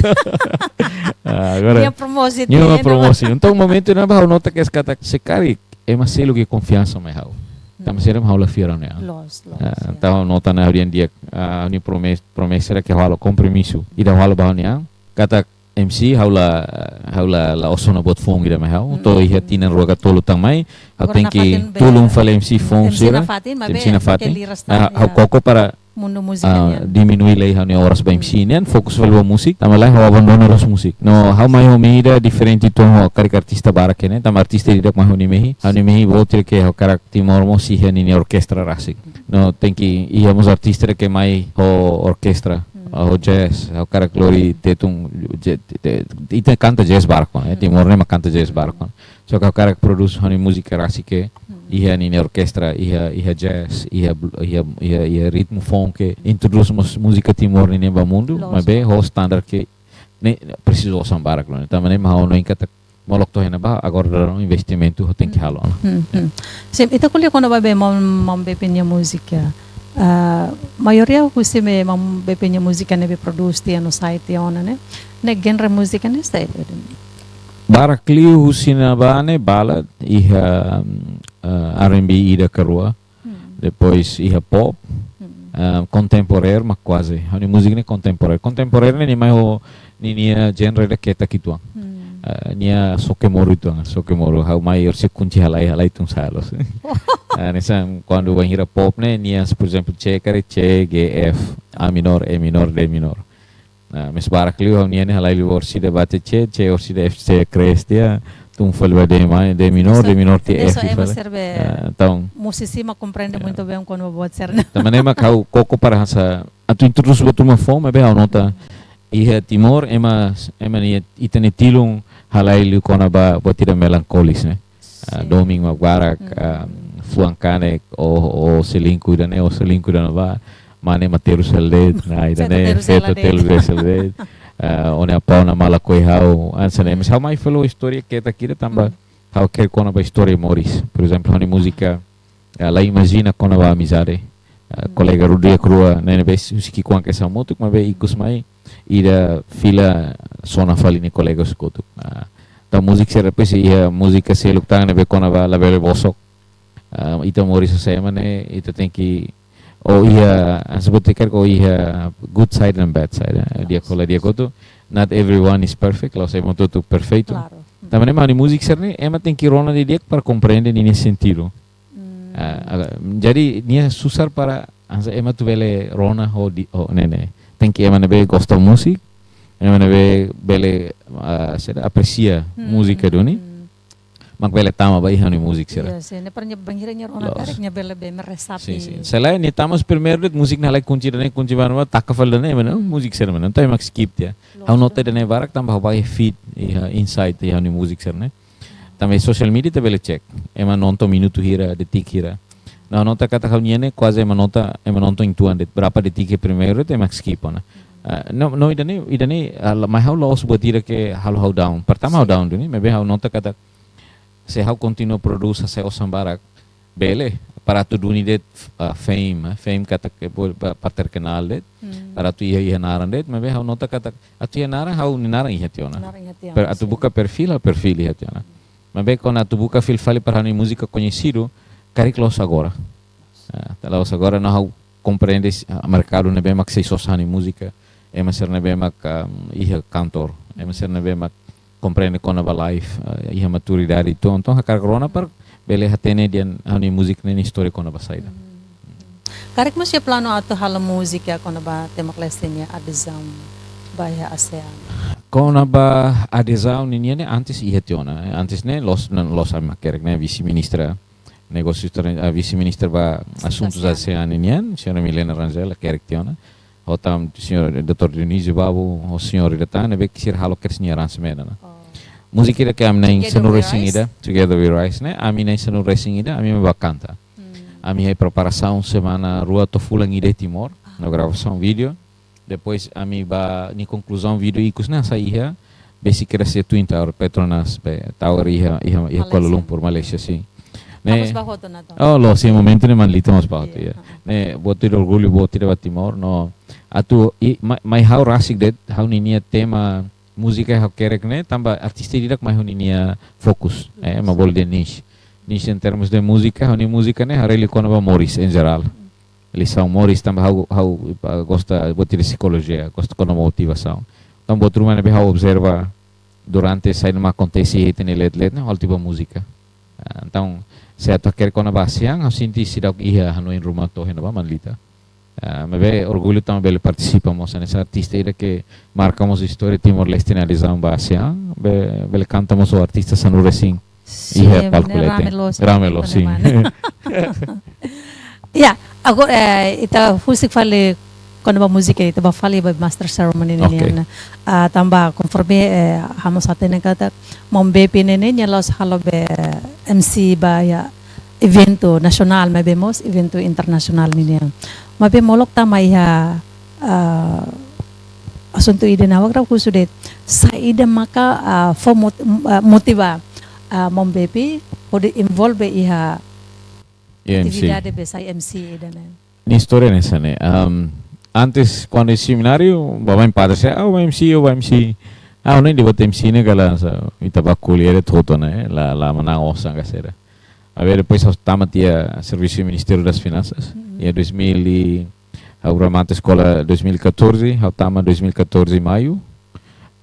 Ah, agora, Nia promosi nia nia, promosi. Entaun, momentu ne'ebá ha'u nota ke katak se karik ema seluk iha konfiansa mai ha'u. Hmm. Tanba sira mak ha'u la fiar an ne'e. Loos, loos, Ah, ya. entaun ha'u nota ona ha'u dehan di'ak, ah, ha'u-nia promes-, promesa ida ke ha'u halo, kompromisu ida ha'u halo ba ha'u-nia an. Katak M C ha'u la, ha'u la, la'ós ona buat foun ida mai ha'u. Hmm. To'o iha tinan rua ka tolu tan mai, ha'u Agora tenke nafatin be tulun fali M C foun M C sira. nafatin, maibé M C nafatin. tenke liras Ah, tan, ha'u ya. koko para Mundu múzika ah, nian. diminui lai ha'u-nia oras ba M C nian, fokus fali ba múzika, tanba lae ha'u abandona loos múzika. No, ha'u mai ho mehi ida diferente uitoan ho karik artista barak ne'e, tanba artista ida mai ho nia mehi. Ha'u-nia mehi botir ke ha'u hakarak Timor mós iha ninia orkestra rasik. No, tenke iha mós artista ke mai ho orkestra, Hmm. ah, ho jazz, ha'u hakarak lori Tetun, je-, te-, ita kanta jazz barak ona, eh, Timor ne'e mak kanta jazz barak ona. Só ke ha'u hakarak prodús ha'u-nia múzika rasik ke, iha ninia orkestra, iha, iha jazz, iha bl-, iha, iha, iha ritmu funk, introdús mós múzika Timor nian ba mundu, maibé ho standar ke ne'e presiza osan barak loos. Tanba ne'e mak ha'u hanoin katak molok to'o iha ne'ebá, agora dadaun investimentu ha'u tenke halo ona. Hmm, hmm. Sin, ita ko'alia kona-ba be maun, maun Bepi nia múzika. Ah, maioria husi be maun Bepi nia múzika ne'ebé prodús tiha no sai tiha ona ne'e. Ne'e genre múzika ne'e saida? Barak liu husi ne'ebá ne'e ballad, iha, mm, ah, R and B ida ka rua. Hmm. Depois iha pop, hmm, ah, kontemporáneu, mak kuaze. Ha'u-nia múzika ne'e kontemporáneu. Kontemporáneu ne'e mai ho ninia genre ida ketak uitoan. Hmm. Ah, nia xoke moru uitoan, xoke moru. Ha'u mai orsida kunci halai, halai tun sai loos. Ah, hanesan kuandu bainhira pop ne'e, nia, por ezemplu, C karik C, G, F, A minór, E minór, D minór. Ah, mais barak liu ha'u-nian ne'e halai liu orsida bate C, C orsida F, C kres tiha, tun fali ba D mai, D minór, D minór tiha F fali. Ah, entaun, musisi mak komprende muito bem kuandu buat sira-ne'e. Tanba ne'e mak ha'u koko para hanesan atu introdús buat ruma foun, maibé ha'u nota iha Timor, ema, ema nia, ita-nia tilun halai liu kona-ba buat ida melankóliku ne'e. Ah, domin mak barak, ah, fuan kanek, o, o selingkuh ida-ne'e, o selingkuh ida-ne'ebá, mane materu sel de'it, nah, ida-ne'e, feto teru sel de'it. Ah, o-nia apá ona mala koi ha'u, hanesan ne'e. Mais ha'u mai fali istória ketak ida tanba ha'u hakerek kona-ba istória moris. Por ezemplu, ha'u-nia múzika, ah, La Imajina kona-ba amizade. Ah, kolega Rudy Crua, ne'e ne'ebé husi ki'ikoan kedas hamutuk, maibé ikus mai, ida fila sona fali nia kolega husi kotuk. Ah, entaun múzika sira depois iha múzika seluk tan ne'ebé kona-ba labele bosok. Ah, ita moris hanesan ema ne'e, ita tenke, o iha, ah, sebut tikar o iha good side and bad side, eh. Di'ak ka lae di'ak hotu, not everyone is perfect, la'ós ema hotu-hotu perfeitu. Klaru. Tanba ne'e mak ha'u-nia múzika sira-ne'e, ema tenke rona didi'ak para komprende ninia sentidu. Hmm. Ah, ah, jadi nia susar para hanesan ema atu bele rona ho di-, ho ne'e ne'e. Tenke ema ne'ebé gosta múzika, ema ne'ebé bele, ah, saida, apresia múzika duni. Hmm. Mak bele tama ba iha ha'u-nia múzika sira. Iya, sin, ne'e para nia bainhira nia rona karik nia bele be meresapi. Sin, sin. Se lae nia tama primeiru de'it múzika ne'e halai kunci ida-ne'e, kunci ba ne'ebá, taka fali ida-ne'e, mana, múzika sira mana. Entaun ema skip tiha. Ha'u nota ida-ne'e barak tanba ha'u bá iha feed, iha insight, iha ha'u-nia múzika sira-ne'e. Tanba social media ita bele cek. Ema nonton minutu hira, detik hira. No ha'u nota katak ha'u-nian ne'e kuaze ema nota, ema nonton uitoan de'it. Berapa detik primeiru de'it ema skip ona. Ah, no, no, ida-ne'e, ida-ne'e, ah, la-, mai ha'u la'ós buat ida ke halo ha'u down. Pertama ha'u down duni, maibé ha'u nota katak se ha'u kontinua prodús, hasai osan barak, bele, para atu duni de'it, ah, fame, eh, fame katak ke bo-, pa-, para terkenal de'it, para atu iha, iha naran de'it, maibé ha'u nota katak atu iha naran, ha'u-nia naran iha tiha ona. Naran iha tiha ona, sin. Para atu buka perfil, ha'u perfil iha tiha ona. Maibé kuandu atu buka fila fali para ha'u-nia múzika koñesidu, karik la'ós agora. Ah, ita la'ós agora, no ha'u komprende, ah, merkadu ne'ebé mak sei sosa ha'u-nia múzika, ema sira ne'ebé mak, ah, iha kantor, ema sira ne'ebé mak komprende kona-ba live, ah, iha maturidade uitoan, entaun hakarak rona para bele hatene dehan ha'u-nia múzika ne'e nia istória kona-ba saida. Karik mós iha planu atu halo múzika kona-ba Timor-Leste nia adezaun ba iha ASEAN? Kona-ba adezaun ninian ne'e antes iha tiha ona, eh, antes ne'e la'ós, la'ós ami mak hakerek ne'e, vise-ministra negósius estranjeiru, ah, vise-ministra ba asuntus ASEAN ninian, señora Milena Rangel, hakerek tiha ona. Ho tan señór doutór Dionísio Babo, ho señór ida tan, ne'ebé sira halo kedas nia aransementu ona. Oh. Múzika ida ke ami na'in sanulu-resin-ida, Together We Rise, ne'e, ami na'in sanulu-resin-ida, ami mak bá kanta. Hmm. Ami iha preparasaun semana rua to'o fulan ida iha Timor, no gravasaun vídeo. Depois ami bá, nia konkluzaun vídeo ikus ne'e sai iha, besik kedas iha Twin Tower, Petronas, be, tower iha, iha, iha Kuala Lumpur, Malaysia, sin. Ne'e, oh, la'ós, iha momentu ne'e Manlita mós bá hotu, iya. Ne'e, buat ida orgullu, buat ida ba Timor, no, atu, i, ma-, mai ha'u rasik de'it, ha'u-ninia tema múzika ha'u hakerek ne'e, tanba artista ida-idak mai ho ninia fokus, eh, ema bolu dehan niche. Niche em termos de múzika, ha'u-nia múzika ne'e, haree liu kona-ba moris, em geral. Lisaun moris tanba ha'u, ha'u, ah, gosta buat ida psikolojia, gosta kona-ba motivasaun. Entaun buat ruma ne'ebé ha'u observa durante saida mak akontese iha ita-nia leet-leet ne'e, ha'u halo tiha ba múzika. Ah, entaun, se atu hakerek kona-ba ASEAN, ha'u sente seidauk iha hanoin ruma to'o iha ne'ebá Manlita. Ah, maibé orgullu tanba bele partisipa mós hanesan artista ida ke marka mós istória Timor-Leste nia adezaun ba ASEAN, be-, bele kanta mós ho artista sanulu-resin. Sin, iha palku ne'e leten. Rame loos, rame loos, sin. Ya, agora, eh, ita husik fali Kona-ba múzika ita bá fali ba master ceremony ne'e nian. Ah, tanba konforme, eh, ha'u mós hatene katak Maun Bepi ne'e ne'e nia la'ós halo be M C ba iha eventu nasionál, maibé mós eventu internasionál ne'e nian. Maibé molok tama iha, ah, asuntu ida-ne'e ha'u hakarak husu de'it, saida maka, ah, fó mot-, ah, motiva, ah, Maun Bepi hodi envolve iha M C. Atividade be sai M C ida-ne'e. Nia istória hanesan ne'e. Am, antes, kuandu iha semináriu, bá mai padre, "Ah, ha'u M C, ha'u M C." Ah, ne'e dehan buat M C ne'e kala sa, ita bá ko'alia de'it hotu ne'e, la, la manán osan ka saida. Maibé depois ha'u tama tiha servisu Ministériu das Finansas. Iha dois mil e, ha'u remata eskola dois mil e catorze, ha'u tama dois mil e catorze maiu.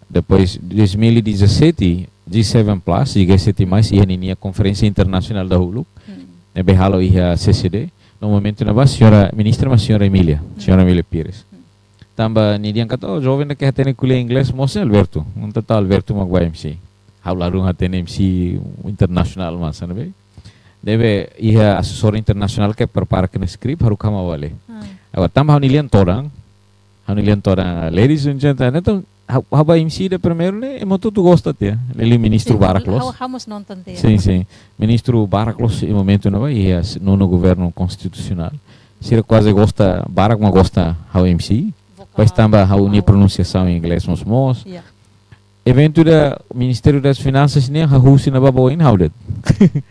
Depois, dois mil e dezassete, G seven plus, G seven mais, iha ninia konferénsia internasionál dahuluk. Ne'ebé halo iha C C D. No momentu ne'ebá, señora ministra, mas señora Emília, señora Emília Pires. Tanba nia dehan katak, "Oh, joven ida ke hatene ko'alia inglés, mós Alberto." Entaun Alberto mak bá M C. Ha'u ladún hatene M C internasionál, mas, ne'ebé. Ne'ebé, iha asesór internasionál ke prepara kena script, haruka mai ha'u bele. Agora, tanba ha'u-nia lian todan, ha'u-nia lian todan, ladies and gentlemen, entaun, ha'u, ha'u bá M C ida primeiru ne'e, ema hotu gosta tiha. Liuliu ministru barak loos. Ha'u, ha'u mós nonton tiha. Sin, sin. Ministru barak loos iha momentu ne'ebá, iha s-, nono governu konstitusionál. Sira kuaze gosta, barak mak gosta ha'u M C. Vokál. Depois tanba ha'u-nia pronunsiasaun inglés mós moos. Eventu ida Ministériu das Finansas ne'e, ha'u husi ne'ebá ba oin ha'u de'it.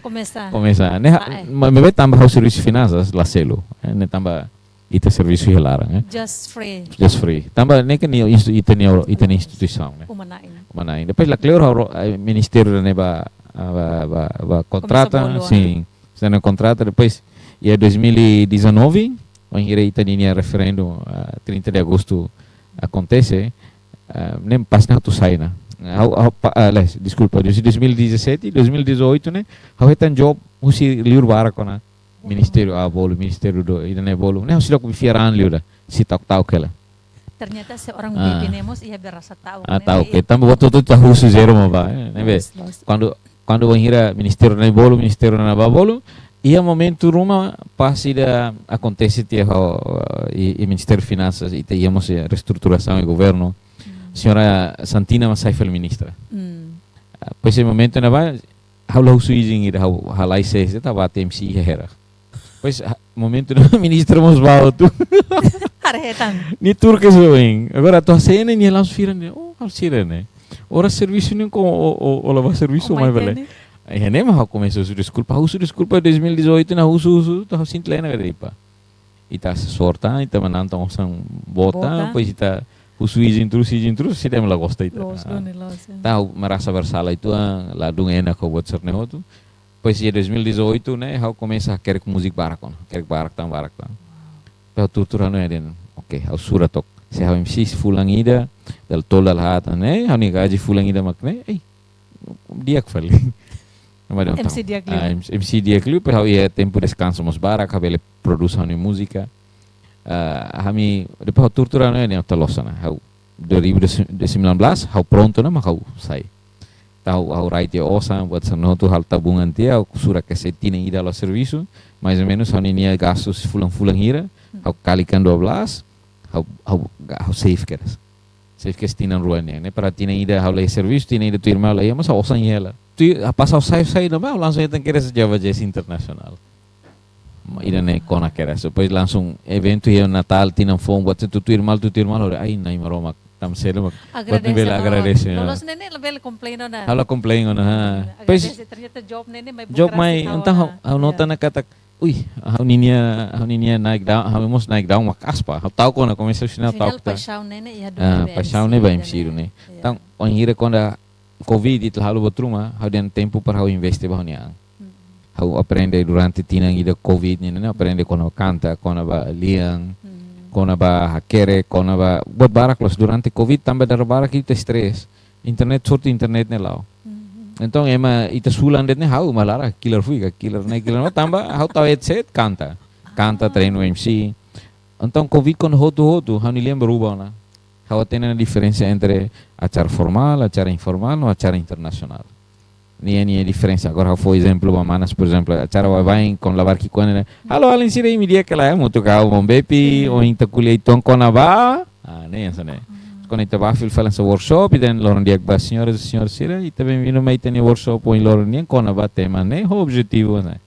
Komesa. Komesa. Ne'e, ah, eh, ma-, maibé tanba ha'u servisu finansas, la selu. Eh, ne'e tanba ita servisu iha laran, eh. Just free. Just free. Tanba ne'e kan nia instu-, ita-nia, ita-nia instituisaun, ne'e. Uma-na'in. Uma-na'in. Depois la kleur ha'u ro-, eh, ministériu ne'e bá, ah, bá, bá, bá kontrata, komesa bolu, ah, sin. Sena kontrata, depois, iha dois mil e dezanove, wainhira ita-nia referendu, ah, trinta de agosto akontese, ah, ne'e pas ne'e atu sai ona. Ha'u, ha'u pa-, ah, aliás, deskulpa, dois mil e dezassete, dois mil e dezoito ne'e, ha'u hetan job husi liur barak ona. Ministériu, ah, bolu, ministériu do, ida-ne'e bolu. Ne'e ha'u seidauk fiar an liu ida, sei ta'uk, ta'uk hela. Ternyata seorang, ah, Bepi ne'e mós iha be rasa ta'uk, ah, ne'e, ta'uk, eh, tanba buat hotu ita husu zero mak bá, eh, ne'ebé. Loos, loos. Kuandu, kuandu wainhira ministériu ne'e bolu, ministériu ne'e bá bolu, iha momentu ruma pas ida akontese tiha ha'u, eh, iha, iha Ministériu Finansas, ita iha mós, eh, reestruturasaun iha governu. Señora Santina mak sai fali ministra. Ah, depois iha momentu ne'ebá, ha'u la husu izin ida, ha'u halai sé, sé tanba atu M C iha hera. Depois, ah, momentu ne'e ministra mós bá hotu. Haree hetan. Nia tuur kedas oin. Agora atu hasai ne'e, nia langsung fira ne'e. Oh, halo sira ne'e. Ora servisu ne'e ko, o, o, o la bá servisu, oh, mai bele. Ai, ne'e mak ha'u komesa husu deskulpa. Ha'u husu deskulpa dois mil e dezoito ne'e, husu, husu, to'o ha'u sente lena kada ipa. Ita asesór tan, ita manán tan osan boot tan, boot tan, depois ita husu izin terus, izin terus, sira ema la gosta ita. Loos, ah, duni, loos, eh. Entaun, ha'u merasa bersala uitoan, ah, ladún enak ho buat sira-ne'e hotu. Depois iha dois mil e dezoito ne'e, ha'u komesa hakerek múzika barak ona, hakerek barak tan, barak tan. Ha'u tuur-tuur hanoin dehan, oke, ha'u sura took. Se ha'u M C fulan ida, dala tolu dala haat ne'e, ha'u-nia gaji fulan ida mak ne'e, ei, di'ak fali. Nama dia M C di'ak liu. Ah, M-, M C di'ak liu, depois ha'u iha tempu deskansa mós barak, ha'u bele prodús ha'u-nia múzika. Ah, ami, depois ha'u tuur-tuur hanoin dehan atu loos ona. Ha'u dua ribu sembilan belas, ha'u prontu ona mak ha'u sai. Entaun ha'u rai tiha osan, buat sira-ne'e hotu halo tabungan tiha, ha'u sura kese tinan ida halo servisu, mais ou menus ha'u-nia gastu fulan-fulan hira, ha'u kalikan dua belas, ha'u, ha'u, ha'u save kedas. Save kedas tinan rua nian, ne'e para tinan ida ha'u la iha servisu, tinan ida tuir malu, iha mós osan iha hela. Tuir, ah, pas ha'u sai, sai, no, ha'u langsung hetan kedas Java Jazz Internasionál. Ida-ne'e kona kedas. Depois langsung eventu iha Natál, tinan foun, buat sira tutuir malu, tutuir malu. Ai, Na'i Maromak, tanba sira mak. Agradese, buat ne'ebé la agradese, ah. Loloos ne'e ne'e labele complain ona. Ha'u la complain ona, ha. Hmm, pois, agradese, ternyata job ne'e ne'e mai, job buka mai, rasa entaun ha'u, ha'u, ha'u, ah, nota ona katak, ui, ha'u-ninia, ha'u-ninia naik daun, ha'u mós naik daun maka'as pa. Ha'u ta'uk ona, komesa sinal ta'uk ona. Paixaun ne'e ne'e, iha, ah, duni be paixaun M C ne'e ba ida-ne'e. M C duni. Ya. Entaun, wainhira kuandu Covid ita la halo buat ruma, ha'u dehan tempu para ha'u investe ba ha'u-nia an. Hmm. Ha'u aprende durante tinan ida Covid nian ne'e, aprende kona-ba kanta, kona-ba lian, hmm, kona-ba hakerek, kona-ba buat barak loos durante Covid tanba dala barak ita stress. Internet, sorte internet ne'e la'o. Hmm. Entaun ema ita sulan de'it ne'e ha'u mak laran kilar fui ka kilar ne'e kilar ne'e tanba ha'u tau headset kanta. Kanta, ah, treinu M C. Entaun Covid kuandu hotu-hotu, ha'u-nia lian berubah ona. Ha'u hatene ona diferensa entre acara formál, acara informál, no acara internasionál. Nia, nia diferensa. Agora, ha'u fó ezemplu ba manas, por ezemplu, acara baibain, kuandu labarik ki'ikoan ne'e. Halo, alin sira, imi di'ak ka lae, hamutuk ho ha'u maun Bepi, ohin ita ko'alia uitoan kona-ba. Ah, ne'e, hanesan ne'e. Kuandu ita bá fila fali hanesan workshop, ita dehan loron di'ak ba senhoras e senhores sira, ita benvindu mai ita-nia workshop, ohin loron nian kona-ba tema ne'e, ho objetivu, hanesan ne'e.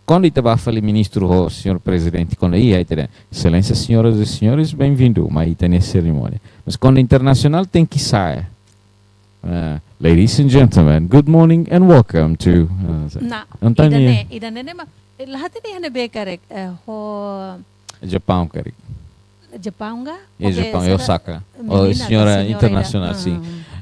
Kuandu ita bá fali ministru ho señór prezidente, kuandu iha, ita dehan, exelénsia, senhoras e senhores, bem-vindo, mai ita-nia serimónia. Mas kuandu internasionál, tenke sai. Ah, ladies and gentlemen, good morning and welcome to, ah, sa- Nah, Antônio. Ida-ne'e, ida-ne'e ne'e mak, eh, la hatene iha ne'ebé karik, eh, ho Japaun karik. Japaun ka? Iha Oke, Japaun, iha sada Osaka. Oh, menina ka senhora senhora ida? Internasionál, sin.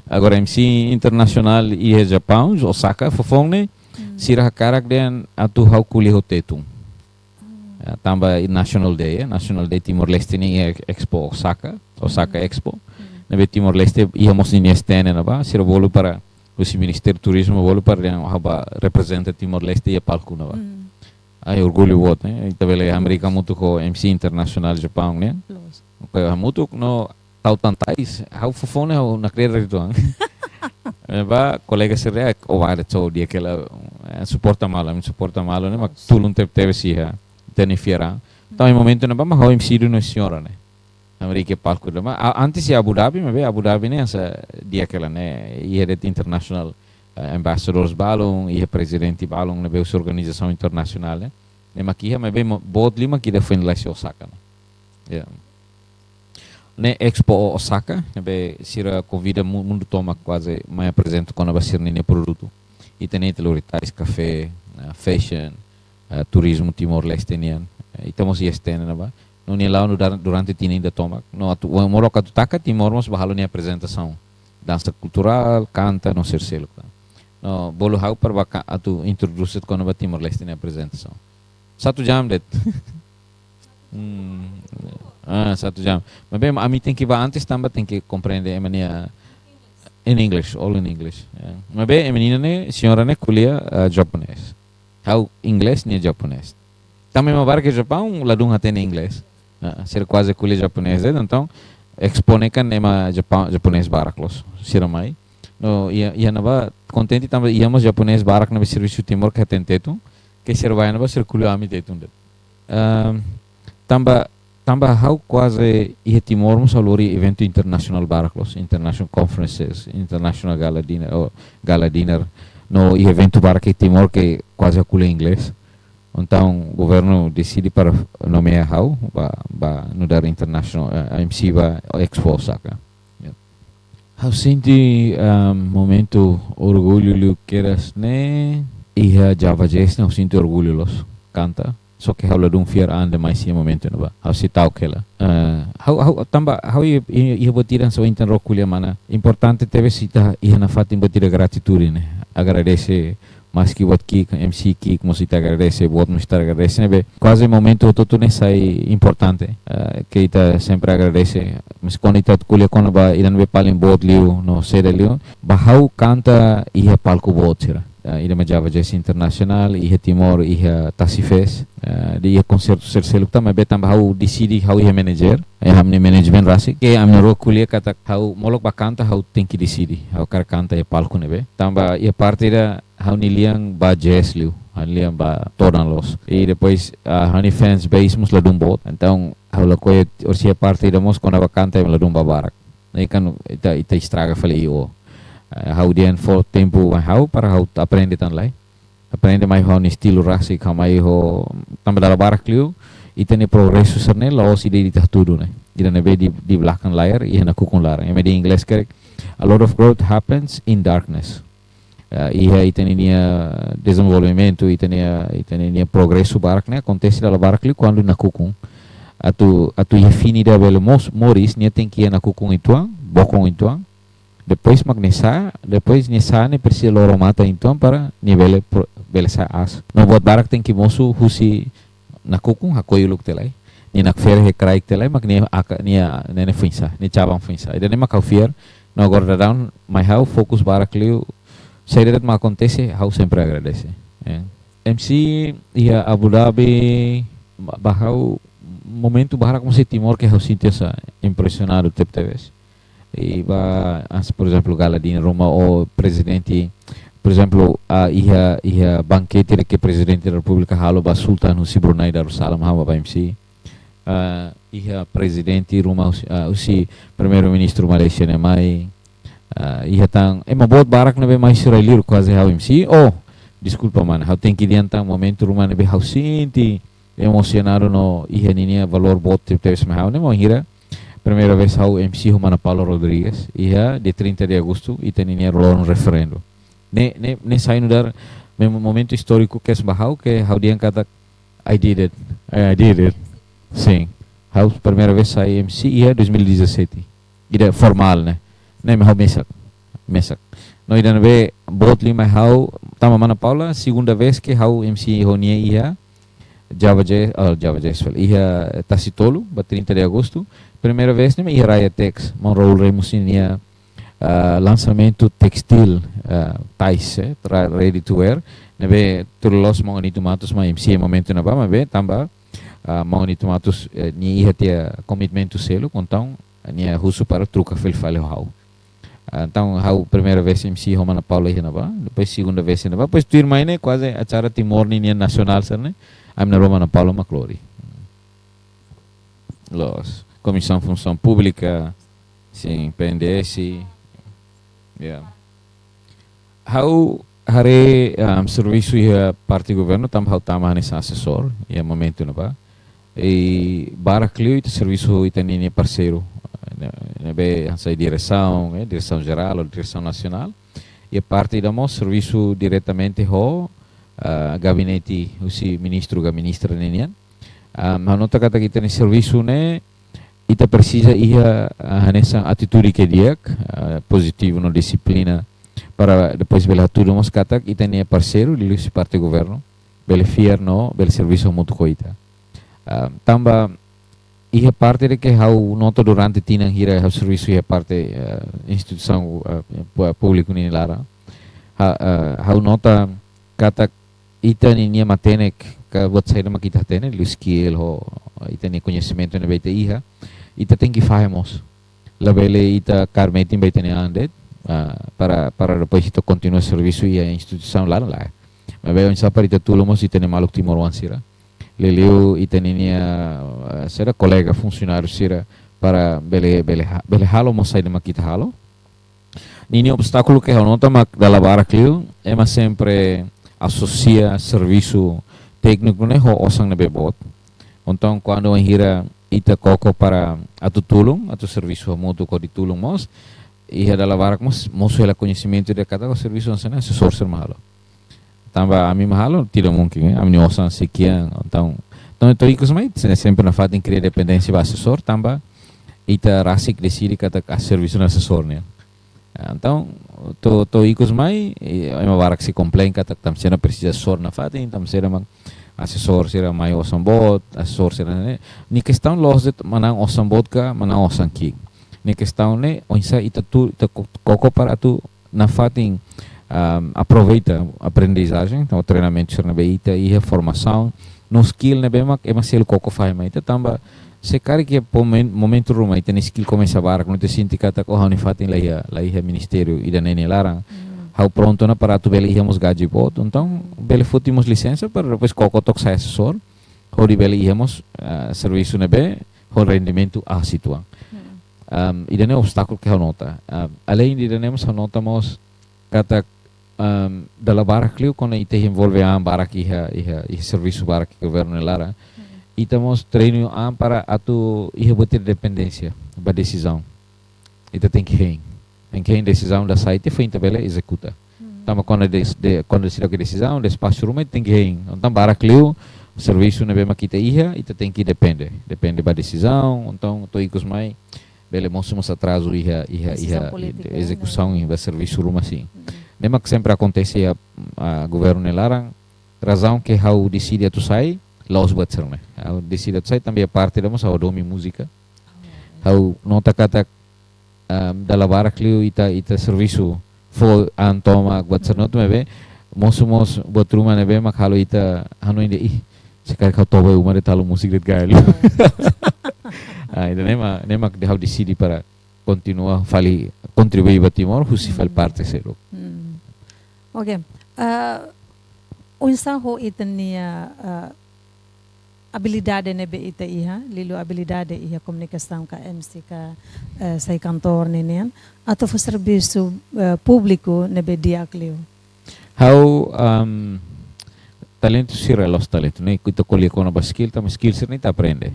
Ah. Agora, M C internasionál iha Japaun, Osaka, fofoun ne'e, Hmm. sira hakarak dehan atu ha'u ko'alia ho Tetun. Hmm. Ah, tanba National Day, eh, National Day Timor-Leste nian iha Expo Osaka, Osaka Hmm. Expo. Hmm. Ne'ebé Timor-Leste iha mós ninia stand ne'ebá, sira bolu para husi Ministériu Turizmu bolu para dehan ha'u bá reprezenta Timor-Leste iha palku ne'ebá. Hmm. Ai, orgullu boot, ne'e? Ita bele hamriik hamutuk ho M C internasionál Japaun, ne'e? Loos. Oke, hamutuk no tau tan tais, ha'u fofoun ne'e ha'u nakrer itu, ah. Eh, ba, kolega sira, oh, ba, ada cowok dia kela, eh, suporta malu, ami suporta malu, ne'e, mak Loos. tulun tebetebes iha, ita-nia fiar an. Entaun, iha momentu ne'ebá, mak ha'u M C duni ho señora ne'e. Hamriik iha palku ne'ebá. A-, antes iha Abu Dhabi, maibé Abu Dhabi ne'e hanesan di'ak hela ne'e. Iha de'it international, eh, ambassadors balun, iha prezidente balun, ne'ebé husi organizasaun internasionál, ne'e. Ne'e mak iha, maibé mo-, boot liu mak ida foin la'ós iha Osaka, ne'e. Ya. Ne'e Expo Osaka, ne'ebé sira konvida mu-, mundu tomak kuaze mai aprezenta kona-ba sira-nia produtu. Ita-nia ita lori tais, kafé, eh, fashion, eh, turizmu Timor-Leste nian. Eh, ita mós iha stand ne'ebá. No nia la'o nu'udar-, durante tinan ida tomak. No atu, molok atu taka Timor mós bá halo nia aprezentasaun. Dansa kulturál, kanta, no sira seluk. No bolu ha'u para bá ka-, atu introdús de'it kona-ba Timor-Leste nia aprezentasaun. Satu jam de'it. Hmm. Ah, satu jam. Maibé ami tenke bá antes tanba tenke komprende ema nia in English, all in English. Ya. Maibé ema nina ne'e, señora ne'e ko'alia, ah, japonés. Ha'u inglés, nia japonés. Tanba ema barak iha Japaun ladún hatene inglés. Ah, sira kuaze ko'alia japonés, eh, entaun Expo ne'e kan ema Japaun, japonés barak loos, sira mai. No, iha, iha ne'ebá kontente tanba iha mós japonés barak ne'ebé servisu Timor ka hatene Tetun, ke sira bá iha ne'ebá sira ko'alia ami Tetun de'it. Ehm, tanba, tanba ha'u kuaze iha Timor mós ha'u lori eventu internasionál barak loos, international conferences, international gala dinner, oh, gala dinner. No iha eventu barak iha Timor ke kuaze ko'alia inglés. Entaun, governu deside para nomeia ha'u bá, bá nu'udar international, eh, M C ba Expo Osaka. Ya. Ha'u sente, ah, momentu orgullu liu kedas ne'e, iha Java Jazz ne'e ha'u sente orgullu loos, kanta. Só ke ha'u ladún fiar an demais iha momentu ne'ebá. Ha'u sei ta'uk hela. Eh, ha'u, ha'u, tanba, ha'u iha, iha, iha buat ida hanesan ohin tan ha'u ko'alia mana. Importante tebes ita iha nafatin buat ida gratitude ne'e. Agradese, maski buat ki'ik, M C ki'ik, mós ita agradese, buat mós ita agradese, ne'ebé. Kuaze momentu hotu-hotu ne'e sai importante. Eh, ke ita sempre agradese. Mas kuandu ita ko'alia kona-ba ida ne'ebé paling boot liu, no saida liu. Ba ha'u kanta iha palku boot sira. Eh, ida mak Java Jazz Internasionál, iha Timor, iha Tasi Fest, eh, ida iha konsertu sira seluk tan, maibé tanba ha'u deside ha'u iha manager, eh, ha'u-nia management rasik, ke ami rua ko'alia katak ha'u molok bá kanta ha'u tenke deside, ha'u hakarak kanta iha palku ne'ebé. Tanba iha parte ida ha'u-nia lian ba jazz liu, ha'u-nia lian ba todan loos. I depois, ah, ha'u-nia fans base mós ladún boot, entaun ha'u lakohi orsida iha parte ida mós kona-ba kanta ema ladún ba barak. Ne'e kan ita, ita estraga fali i o. Eh, ha'u dehan fó tempu ba ha'u para ha'u aprende tan lai. Aprende mai ho ha'u-nia estilu rasik, ha'u mai ho tanba dala barak liu, ita-nia progresu sira-ne'e la'ós ida ita hatudu ne'e. Ida ne'ebé di, di belakang layar, iha nakukun laran. Ema dehan inglés karik, a lot of growth happens in darkness. Eh, iha ita-nia dezenvolvimentu, ita-nia, ita-nia progresu barak ne'e akontese dala barak liu kuandu nakukun. Atu, atu iha fini ida bele mós, moris, nia tenke iha nakukun uitoan, bokon uitoan. Depois mak nia sa'e, depois nia sa'e ne'e presiza loro matan uitoan para nia bele pro-, bele sa'e aas. No buat barak tenke mosu husi nakukun, hakoi uluk tiha lai. Nia nakfere iha kraik tiha lai, mak nia aka, nia, nia ne'e foin sa'e, nia cabang foin sa'e. Ida-ne'e mak ha'u fiar, no agora daudaun mai ha'u fokus barak liu, saida de'it mak akontese, ha'u sempre agradese. Eh. M C iha Abu Dhabi, ba, ba ha'u momentu barak mós iha Timor ke ha'u sente hanesan impresionadu tebetebes. I ba, as, por ezemplu, gala dinner ruma o prezidente por ezemplu, ah, iha, iha bankete ida ke Prezidente da Repúblika halo ba Sultan husi Brunei Darussalam, ha'u mak ba M C. Ah, iha prezidente ruma husi, ah, husi Primeiru-Ministru Malaysia ne'e mai. Ah, iha tan, ema boot barak ne'ebé mai sira liur kuaze ha'u M C. Oh, deskulpa, mana, ha'u tenke dehan tan momentu ruma ne'ebé ha'u sente emosionadu no iha ninia valór boot tebes mai ha'u ne'e, wainhira primeira vez ha'u M C ho mana Paula Rodrigues, iha dia trinta de agostu, ita ninia loron referendu. Ne'e, ne'e, ne'e sai nu'udar mem-, momentu istóriku kedas ba ha'u, ke ha'u dehan katak, "I did it. I did it." Sin. Ha'u primeira vez sai M C iha dois mil e dezassete. Ida formál, ne'e. Ne'e mak ha'u mesak. Mesak. No ida ne'ebé boot liu mai ha'u, tanba mana Paula, segunda vez ke ha'u M C ho nia iha Java Jazz, ah, Java Jazz Festival. Iha Tasitolu, ba trinta de agostu. Primeira vez ne'e mak iha Raya Tex, maun Raul Ramos ninia, ah, lansamentu testíl, ah, tais, eh, tra-, ready to wear. Ne'ebé tuir loloos maun Anito Matos mak M C iha momentu ne'ebá, maibé tanba, ah, maun Anito Matos, eh, nia iha tiha komitmentu seluk, entaun nia husu para troka fali fali ho ha'u. Ah, entaun ha'u primeira vez M C ho mana Paula iha ne'ebá, depois segunda vez iha ne'ebá, depois tuirmai ne'e kuaze acara Timor ninia nasionál sira-ne'e, ami-nia rua mana Paula mak lori. Loos, Komisaun Funsaun Públika, sin, P N D S, ya. Ha'u haree, um, servisu iha parte governu, tanba ha'u tama hanesan asesór, iha momentu ne'ebá. I barak liu ita servisu ho ita ninia parseiru, ne-, ne'ebé hanesan diresaun, eh, diresaun jerál ou diresaun nasionál. Iha parte ida mós servisu diretamente ho, ah, gabinete husi ministru ka ministra ninian. Ah, ha'u nota katak ita-nia servisu ne'e, ita presiza iha, ah, hanesan atitude ke di'ak, ah, pozitivu no dixiplina, para depois bele hatudu mós katak ita-nia parseiru liuliu husi parte governu bele fiar no bele servisu hamutuk ho ita. Ah, tanba iha parte ida ke ha'u nota durante tinan hira ha'u servisu iha parte, ah, instituisaun, ah, pu-, públiku nia laran. Ha-, ah, ha'u nota katak ita ninia matenek, ka buat saida mak ita hatene, liu skill ho ita-nia koñesimentu ne'ebé ita iha, ita tenke fahe mós. Labele ita kaer metin ba ita-nia an de'it, ah, para, para depois ita kontinua servisu iha instituisaun laran, lae. Maibé oinsá para ita tulun mós ita-nia maluk timoroan sira. Liuliu ita ninia, ah, sira kolega funsionáriu sira para bele, bele ha-, bele halo mós saida mak ita halo. Ninia obstákulu ke ha'u nota mak dala barak liu, ema sempre asosia servisu tékniku ne'e ho osan ne'ebé boot. Entaun, kuandu wainhira ita koko para atu tulun, atu servisu hamutuk hodi tulun mós, iha dala barak mós, mosu hela koñesimentu ida katak servisu hanesan ne'e asesór sira mak halo. Tanba ami mak halo, tidak mungkin, eh. Ami-nia osan sei kian, entaun, entaun to'o ikus mai, se-, sempre nafatin kria dependénsia ba asesór, tanba ita rasik deside katak servisu ne'e asesór nian. Ah, entaun, to'o, to'o ikus mai, eh, ema barak sei komplain katak tanba saida presiza asesór nafatin, tanba saida mak asesór sira mai osan boot, asesór sira ne'e. Nia kestaun la'ós de'it manán osan boot ka, manán osan ki'ik. Nia kestaun ne'e, oinsá ita atu, ita ko-, koko para atu nafatin, um, aproveita aprendizajen, entaun treinamentu sira ne'ebé ita iha, formasaun, no skill ne'ebé mak ema seluk koko fahe mai ita, tanba se karik iha momen-, momentu ruma ita-nia skill komesa barak, no ita sente katak, oh, ha'u-nia fatin la iha, la iha ministériu ida-ne'e nia laran. Hmm. Ha'u prontu ona para atu bele iha mós gaji boot, entaun bele foti mós lisensa para depois koko to'o sai asesór, hodi bele iha mós, ah, servisu ne'ebé ho rendimentu aas uitoan. Hmm. Um, ida-ne'e obstákulu ke ha'u nota. Um, além de ida-ne'e mós ha'u nota mós katak, um, dala barak liu kuandu ita envolve an barak iha, iha, iha servisu barak iha governu nia laran. Hmm. Ita mós treinu an para atu iha buat ida dependénsia ba desizaun. Ita tenke hein. Tenke hein desizaun ida sai tiha foin ita bele ezekuta. Hmm. Tanba kuandu des-, de-, kuandu seidauk iha desizaun, despaxu ruma ita tenke hein. Entaun barak liu servisu ne'ebé mak ita iha, ita tenke depende. Depende ba desizaun, entaun to'o ikus mai bele mosu mós atrazu iha, iha, iha, desizaun polítika, ezekusaun, ne'e? Iha ba servisu ruma, sin. Hmm. Ne'e mak sempre akontese iha, ah, governu nia laran, razaun ke ha'u deside atu sai, la'ós buat sira-ne'e. Ha'u deside atu sai tanba iha parte ida mós ha'u hadomi múzika. Oh. Ha'u nota katak, um, dala barak liu ita, ita servisu fó an tomak buat sira-ne'e hotu, maibé mosu mós buat ruma ne'ebé mak halo ita hanoin dehan, ih, se karik ha'u toba iha uma de'it halo múzika de'it gaya liu. Oh. Ah, ida-ne'e mak, ne'e mak ha'u deside para kontinua fali kontribui ba Timor, husi fali, hmm, parte seluk. Hmm. Oke. Ah, oinsá ho ita-nia, ah, abilidade ne'ebé ita iha, liuliu abilidade iha komunikasaun ka M C ka, eh, sai kantór ne'e nian, atu fó servisu, eh, públiku ne'ebé di'ak liu? Ha'u, um, talentu sira la'ós talentu, ne'e ita ko'alia kona-ba skill, tanba skill sira-ne'e ita aprende.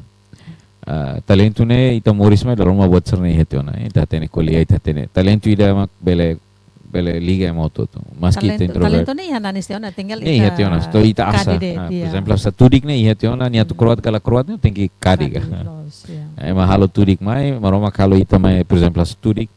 Ah, talentu ne'e ita moris mai dala ruma buat sira-ne'e iha tiha ona, ita hatene ko'alia, ita hatene. Talentu ida mak bele, bele liga ema hotu-hotu. Maski ita talentu, introvert, talentu ne'e iha nanis tiha ona, tinggal ne'e iha tiha ona, ita, entaun ita kadi asá de'it, ah, por ezemplu, asá tudik ne'e iha tiha ona, nia atu kroat ka la kroat ne'e tenke kadi ka. Kadi, loos, ya. Ema halo tudik mai, Maromak halo ita mai, por ezemplu, asá tudik,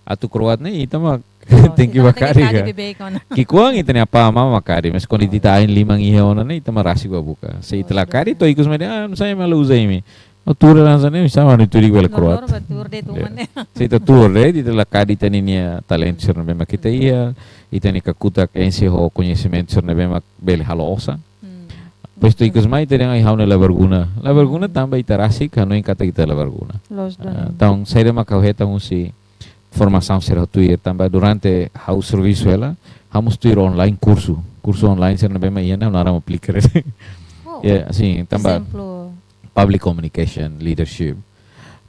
atu kroat ne'e ita mak, loos, tenke ita bá mak tenke kadi kadi ka. Beibeik ona. Ki'ikoan ita-nia apá amá mak kadi, mas kuandu ita, loos, ain liman iha ona ne'e ita mak rasik bá buka. Se ita, loos, la kadi, loos, to'o ikus mai dehan, ah, nusá ema la uza imi. No tuur hanesan ne'e, nusá mak ha'u-nia tudik bele kroat. Loos, loos, bá tuur de'it, ya, uma ne'e. Se ita tuur de'it, ita la kadi ita-nia talentu sira ne'ebé mak ita iha, ita-nia kakutak enxe ho koñesimentu sira ne'ebé mak bele halo osan. Hmm. Depois to'o ikus mai ita dehan ai ha'u ne'e la berguna. La berguna, hmm, tanba ita rasik hanoin katak ita la berguna. Loos, ah, done. Entaun, saida mak ha'u hetan husi formasaun sira ha'u tuir, tanba durante ha'u servisu hela, ha'u mós tuir online kursu. Kursu online sira ne'ebé mak iha ne'e ha'u naran aplika. Oh. Ya, sin, tanba, ezemplu, public communication, leadership.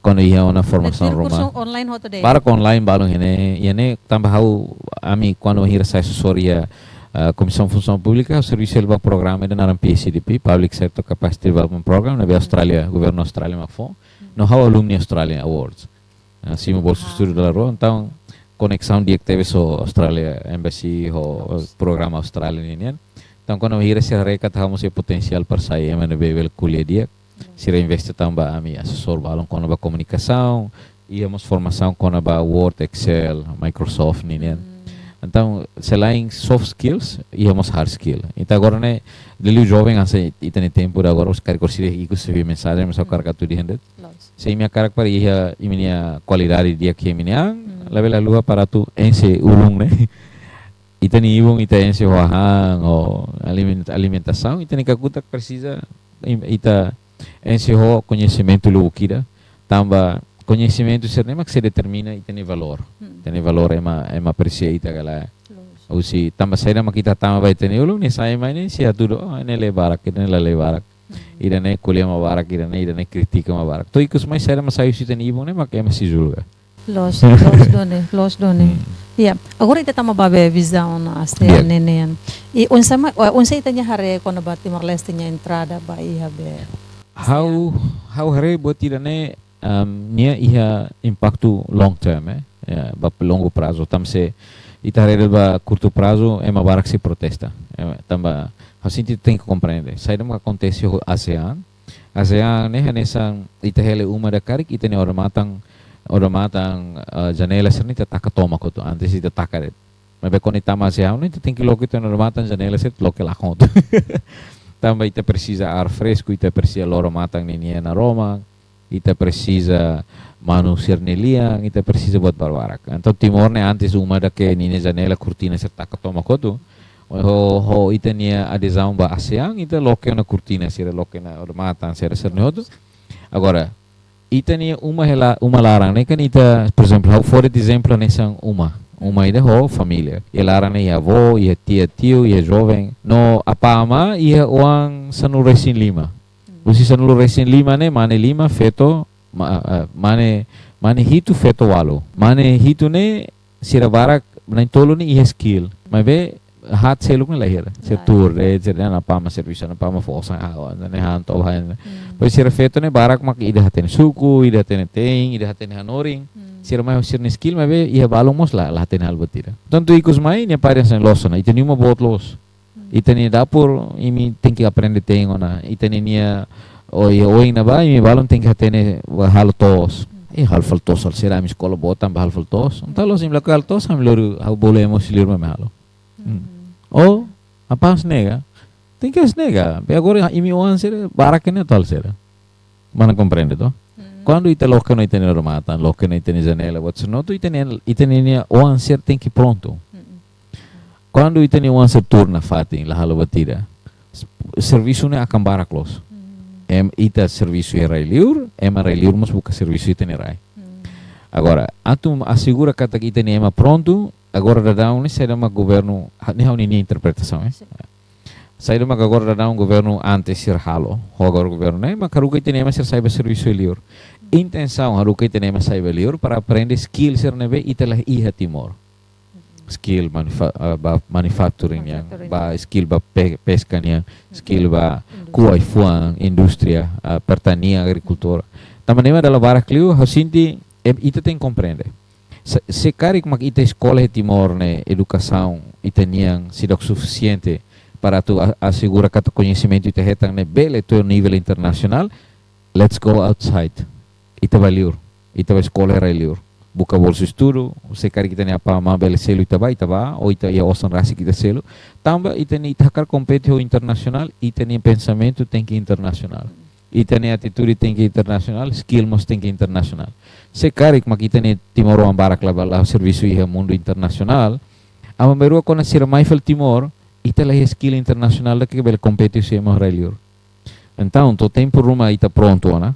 Kuandu iha ona formasaun ruma, tuir kursu online hotu de'it? Barak online balun iha ne'e, iha ne'e tanba ha'u, ami kuandu hira sai asesór iha, ah, Komisaun Funsaun Públika, ha'u servisu hela ba programa ida naran P C D P, Public Sector Capacity Development Program, ne'ebé Austrália, governu Austrália mak fó. No ha'u alumni Australian Awards. Ah, simu bolsa, ah, estudu dala rua, entaun koneksaun di'ak tebes ho Australia Embassy, ho, loos, programa Austrália ninian. Entaun, kuandu hira sira haree katak ha'u mós iha potensiál para sai ema ne'ebé bele ko'alia di'ak, loos, sira investe tan ba ami asesór balun kona-ba komunikasaun, iha mós formasaun kona-ba Word, Excel, Microsoft ninian. Hmm. Entaun, selain soft skills, iha mós hard skill. Entaun agora ne'e, liuliu joven hanesan ita-nia tempu ida agora, os karik orsida ikus sei mensajen, mas ha'u, hmm, hakarak atu dehan de'it. Loos. Se imi hakarak para iha imi-nia kualidade di'ak iha imi-nia an, hmm, labele haluha para atu enxe ulun ne'e. Ita-nia ibun ita enxe ho hahán, ho aliment-, alimentasaun, ita-nia kakutak presiza im-, ita enxe ho koñesimentu lubuk ida. Tanba koñesimentu sira-ne'e mak sei determina ita-nia valór. Hmm. Ita-nia valór ema, ema apresia ita ka lae. Loos. Husi tanba saida mak ita tama ba ita-nia ulun, nia sai mai ne'e sei hatudu, oh, ne'e lee barak, ne'e la lee barak. Hmm. Ida-ne'e ko'alia mak barak, ida-ne'e, ida-ne'e kritika mak barak. To'o ikus mai saida mak sai husi ita-nia ibun ne'e mak ema sei julga. Loos, loos duni, loos duni. Hmm. Ya, agora ita tama ba be vizaun ASEAN, ya, ne'e nian. I oinsá mak, eh, oinsá ita-nia haree kona-ba Timor-Leste nia entrada ba iha be ASEAN? Ha'u, ha'u haree buat ida-ne'e, um, nia iha impaktu long term, eh. Ya, ba longu prazu. Tanba se ita haree de'it ba kurtu prazu, ema barak sei protesta. Eh, tanba, ha'u sente tenke komprende. Saida mak akontese ho ASEAN. ASEAN ne'e hanesan ita hela iha uma ida karik, ita-nia odamatan, odamatan, eh, janela sira-ne'e ita taka tomak hotu, antes ita taka de'it. Maibé kuandu ita tama ASEAN ne'e, ita tenke loke ita-nia odamatan, janela sira loke lakon hotu. Tanba ita presiza ar fresku, ita presiza loro-matan ninia naroman, ita presiza manu sira-nia lian, ita presiza buat barbarak. Entaun Timor ne'e antes uma ida ke ninia janela, kurtina sira taka tomak hotu. Ho, ho ita-nia adezaun ba ASEAN, ita loke ona kurtina sira, loke ona odamatan sira, sira-ne'e hotu. Agora, ita-nia uma hela, uma laran ne'e kan ita, por ezemplu, ha'u fó de'it ezemplu hanesan uma. Uma ida ho família. Iha laran ne'e iha avó, iha tia, tiu, iha joven. No apá amá iha oan sanulu-resin-lima. Husi sanulu-resin-lima ne'e, mane lima, feto, ma-, ah, mane, mane hitu, feto ualu. Mane hitu ne'e, sira barak, na'in-tolu ne'e iha skill. Maibé haat seluk ne'e la iha. Sira, la, tuur de'it, sira dehan apá amá servisu, apá amá fó osan, ah, oh, ne'e han to han. Hmm. Depois sira feto ne'e barak mak ida hatene suku, ida hatene te'in, ida hatene hanorin. Hmm. Sira mai ho sira-nia skill, maibé iha balun mós la, la hatene halo buat ida. Entaun to'o ikus mai, nia pá dehan hanesan loos ona, ita-nia uma boot loos. Hmm. Ita-nia dapur, imi tenke aprende te'in ona. Ita-nia, nia, oh, iha oin ne'ebá, imi balun tenke hatene halo to'os. Hmm. Eh, halo fali to'os, halo sira, ami eskola boot tanba halo fali to'os. Hmm. Entaun loos, imi lakohi halo to'os, ami lori, ha'u bolu ema husi liur mai halo. Hmm. Hmm. Oh, apá hanesan ne'e ka? Tenke hanesan ne'e ka? Be agora imi oan sira, barak ne'e atu halo sira. Mana komprende to? Hmm. Kuandu ita loke ona ita-nia odamatan, loke ona ita-nia janela, buat sira-ne'e hotu, ita-nia, ita-nia oan sira tenke prontu. Hmm. Kuandu ita-nia oan sira tuur nafatin, la halo buat ida, s-, servisu ne'e akan barak loos. Hmm. Em, ita servisu iha rai-liur, ema rai-liur mós buka servisu iha ita-nia rai. Hmm. Agora, atu asegura katak ita-nia ema prontu, agora daudaun ne'e saida mak governu, ha-, ne'e ha'u-nia interpretasaun, eh? Sin. Saida mak agora daudaun governu antes sira halo, ho agora governu ne'e, mak haruka ita-nia ema sira sai ba servisu iha li'ur. Intensaun haruka ita-nia ema sai ba li'ur para aprende skill sira ne'ebé ita la iha Timor. Skill manufa-, ah, ba manufacturing nian, manufacturing, ba skill ba pe-, peska nian, skill ba, mhm, indústria, ko'a-fuan, indústria, ah, pertanian, agrikultura. Tanba ne'e mak dala barak liu, ha'u sente, eh, ita tenke komprende. Se, se karik mak ita eskola iha Timor ne'e edukasaun ita-nian seidauk sufisiente para atu a-, asegura katak koñesimentu ita hetan ne'e bele to'o nivel internasionál, let's go outside. Ita ba li'ur, ita ba eskola iha rai li'ur. Buka bolsu estudu, se karik ita-nia apá amá bele selu ita ba, ita ba, ou ita iha osan rasik ita selu. Tanba ita-nia, ita hakarak kompete ho internasionál, ita-nia pensamentu tenke internasionál. Ita-nia atitude tenke internasionál, skill mós tenke internasionál. Se karik mak ita-nia timoroan barak la ba, la servisu iha mundu internasionál, aban-bainrua kuandu sira mai fali Timor, ita la iha skill internasionál ida ke bele kompete husi ema rai li'ur. Entaun, to'o tempu ruma ita prontu ona.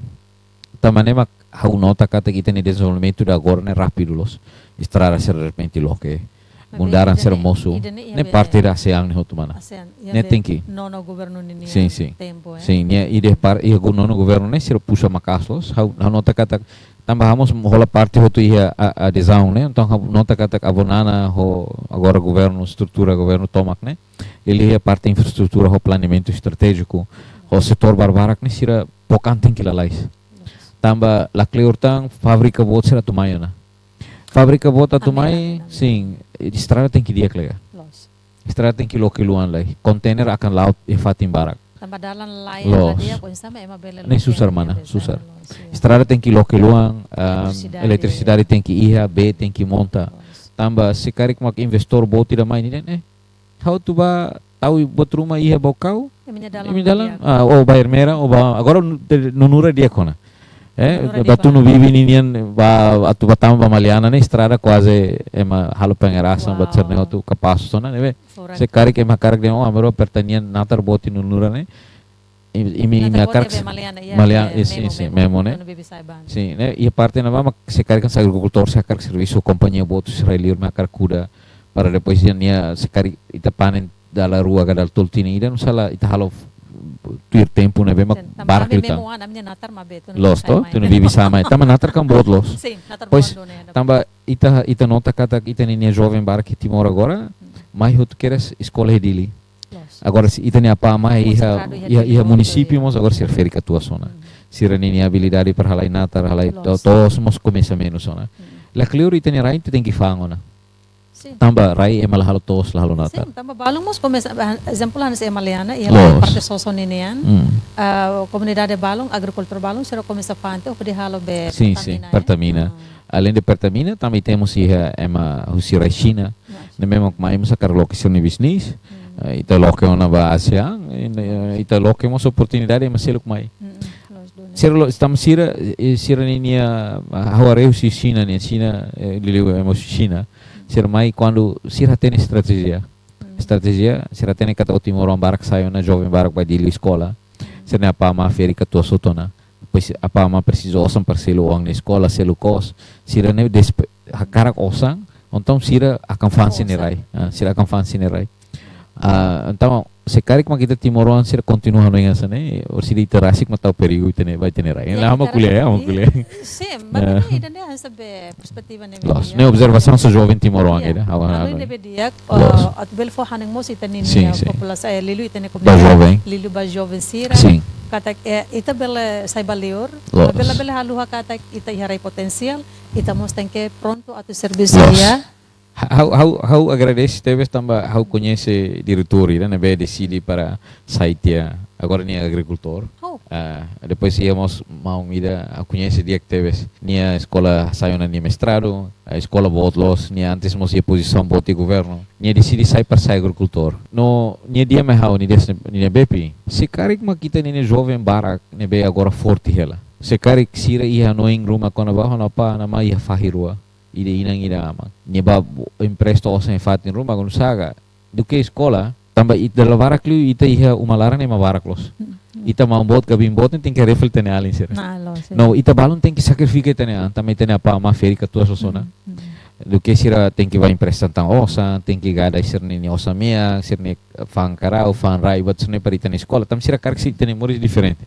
Tanba ne'e mak ha'u nota katak ita-nia dezenvolvimentu ida agora ne'e rápidu loos. Estrada sira derrepente loke. Maibé mundaran ida sira ne'e, mosu. Ida ne'e iha ne'e be parte ida ASEAN ne'e hotu mana. ASEAN, iha ne'e be tenke nono governu ninian, sin, sin, tempu, eh. Sin, ne'e ida par-, iha go-, nono governu ne'e sira puxa maka'as loos. Ha'u, ha'u nota katak, tanba ha'u mós hola parte hotu iha a-, adezaun ne'e. Entaun ha'u nota katak avó Nana ho agora governu, estrutura governu tomak ne'e, liuliu iha parte infraestrutura ho planeamentu estratéjiku, ho setór barbarak ne'e sira book an tenke lalais. Tanba lakleur tan fábrika boot sira atu mai ona. Fábrika boot atu mai, amen, amen, amen, sin, estrada tenke di'ak lai. Loos. Estrada tenke loke luan lai. Konteiner akan la'o iha fatin barak. Tanba dalan laiha, loos, la di'ak, oinsá mak ema bele ne'e loke susar mana, susar. Loos, ya. Estrada tenke loke luan, ah, eletrisidade, eletrisidade tenke iha, bee tenke monta. Loos. Tanba se karik mak investór boot ida mai nia dehan, eh, ha'u atu ba tau buat ruma iha Baucau. Imi-nia dalan, imi-nia dalan, ah, ou ba Ermera, ou ba, agora nu-, te-, Nunura di'ak ona. Eh, Nunura di'ak ona. Ba tunu bibi ninian ba atu ba tama ba Maliana ne'e estrada kuaze ema halo pengerasan, wow, ba sira-ne'e hotu kapás ona, ne'ebé. Furak. Se karik ema hakarak dehan, oh, aban-bainrua pertanian natar boot iha Nunura ne'e. Imi, imi, imi hakarak natar boot iha Maliana, iha, Maliana, eh, sin, Memo, sin, Memo, Memo ne'e. Tunu bibi Saiban. Sin, ne'e, iha parte ne'ebá mak se karik hanesan agrikultór, se hakarak servisu kompañia boot sira liur mak hakarak kuda para depois nia, nia se karik ita panen dala rua ka dala tolu tinan ida, nusá la ita halo tuir tempu ne'ebé mak, sin, tanba barak ami liután. Memo an, ami-nia natar maibé tunu, loos, bibi to, Saiban. Tunu bibi Saiban. Tanba natar kan boot loos. Sin, natar boot. Pois, duni, tanba ita, ita nota katak ita-nia joven barak iha Timor agora, hmm, mai hotu kedas eskola iha Dili. Loos. Agora se ita-nia apá amá iha, konsentradu iha, iha, iha Timor, munisípiu, ya, mós agora sira ferik-katuas ona. Hmm. Sira-nia abilidade para halai natar, halai, loos, to-, to'os mós komesa menus ona. Hmm. Lakleur ita-nia rain ita tenke fa'an ona. Sin. Tanba rai ema la halo to'os, la halo natar. Sin, tanba balun mós komesa, ah, ezemplu hanesan iha Maliana, iha, loos, parte soso ninian. Hmm. Ah, komunidade balun, agrikultór balun, sira komesa fa'an tiha hodi halo be, sin, sin, Pertamina, eh. Pertamina. Hmm. Aleinde Pertamina, tanba ita mós iha ema husi rai Xina. Ne'e memang mai mós hakarak loke sira-nia bisnis. Hmm. Eh, ita loke ona ba ASEAN, eh, ita loke mós oportunidade ema seluk mai. Hmm, hmm. Loos duni. Sira lo, tanba sira, eh, sira-nia, ah, ha'u haree husi Xina ne'e, Xina, eh, liuliu ema husi Xina. Hmm. Sira mai kuandu sira hatene estratéjia. Hmm. Estratéjia, sira hatene katak ó timoroan barak sai ona, joven barak ba Dili eskola. Hmm. Sira-nia apá amá ferik-katuas hotu ona. Depois apá amá presiza osan para selu oan nia eskola, selu kos. Sira-ne'e despe-, hakarak osan, entaun sira akan fa'an sira-nia rai. Osan. Ah, sira akan fa'an sira-nia rai. Ah, entaun, se karik mak ita timoroan sira kontinua hanoin hanesan ne'e, orsida ita rasik mak tau perigu ita-nia, ba ita-nia rai. Ya, la, ita rasik, ha'u ko'alia, ha'u ko'alia. Sin, maibé, ah, ida-ne'e hanesan be perspetiva ne'e. Loos, imi, ne'e observasaun sira joven timoroan, ya, ida, ha'u, ha'u, maibé hanoin ne'ebé di'ak, loos, eh, atu bele fó hanoin mós ita-nia, sin, sin, populasaun, eh, liuliu ita-nia, ba, komunidade, joven, liuliu ba joven sira. Sin. Katak, eh, ita bele sai ba liur, loos, bele, bele haluha katak ita iha rai potensiál, ita mós tenke prontu atu servisu, loos, iha. Ha-, ha'u, ha'u, ha'u agradese tebes tanba ha'u koñese diretór ida ne'ebé deside para sai tiha, agora nia agrikultór. Oh. Ah, depois iha mós maun ida ha'u koñese di'ak tebes. Nia eskola sai ona nia mestradu, ah, eskola boot loos, nia antes mós iha pozisaun boot iha governu. Nia deside sai para sai agrikultór. No, nia dehan mai ha'u, nia dehan, nia dehan: Bepi, se karik mak ita-nia joven barak ne'ebé agora forte hela. Se karik sira iha hanoin ruma kona-ba ha'u-nia apá, ha'u-nia amá iha fahi rua. Ida inan ida aman. Nia ba empresta osan iha fatin ruma, agora nusá ka. Duké eskola, tanba ita dala barak liu ita iha uma laran ne'e ema barak loos. Hmm, hmm. Ita maun boot, gabiin boot ne'e tenke reflete ita-nia alin sira. Ah, loos, sin. No, ita balun tenke sakrifika ita-nia an, tanba ita-nia apá amá ferik-katuas loos ona. Hmm, hmm. duké sira tenke bá empresta tan osan, tenke gada sira-nia osan mean, sira-nia fa'an karau, fa'an rai, buat sira-ne'e para ita-nia eskola. Tanba sira karik sira-nia moris diferente.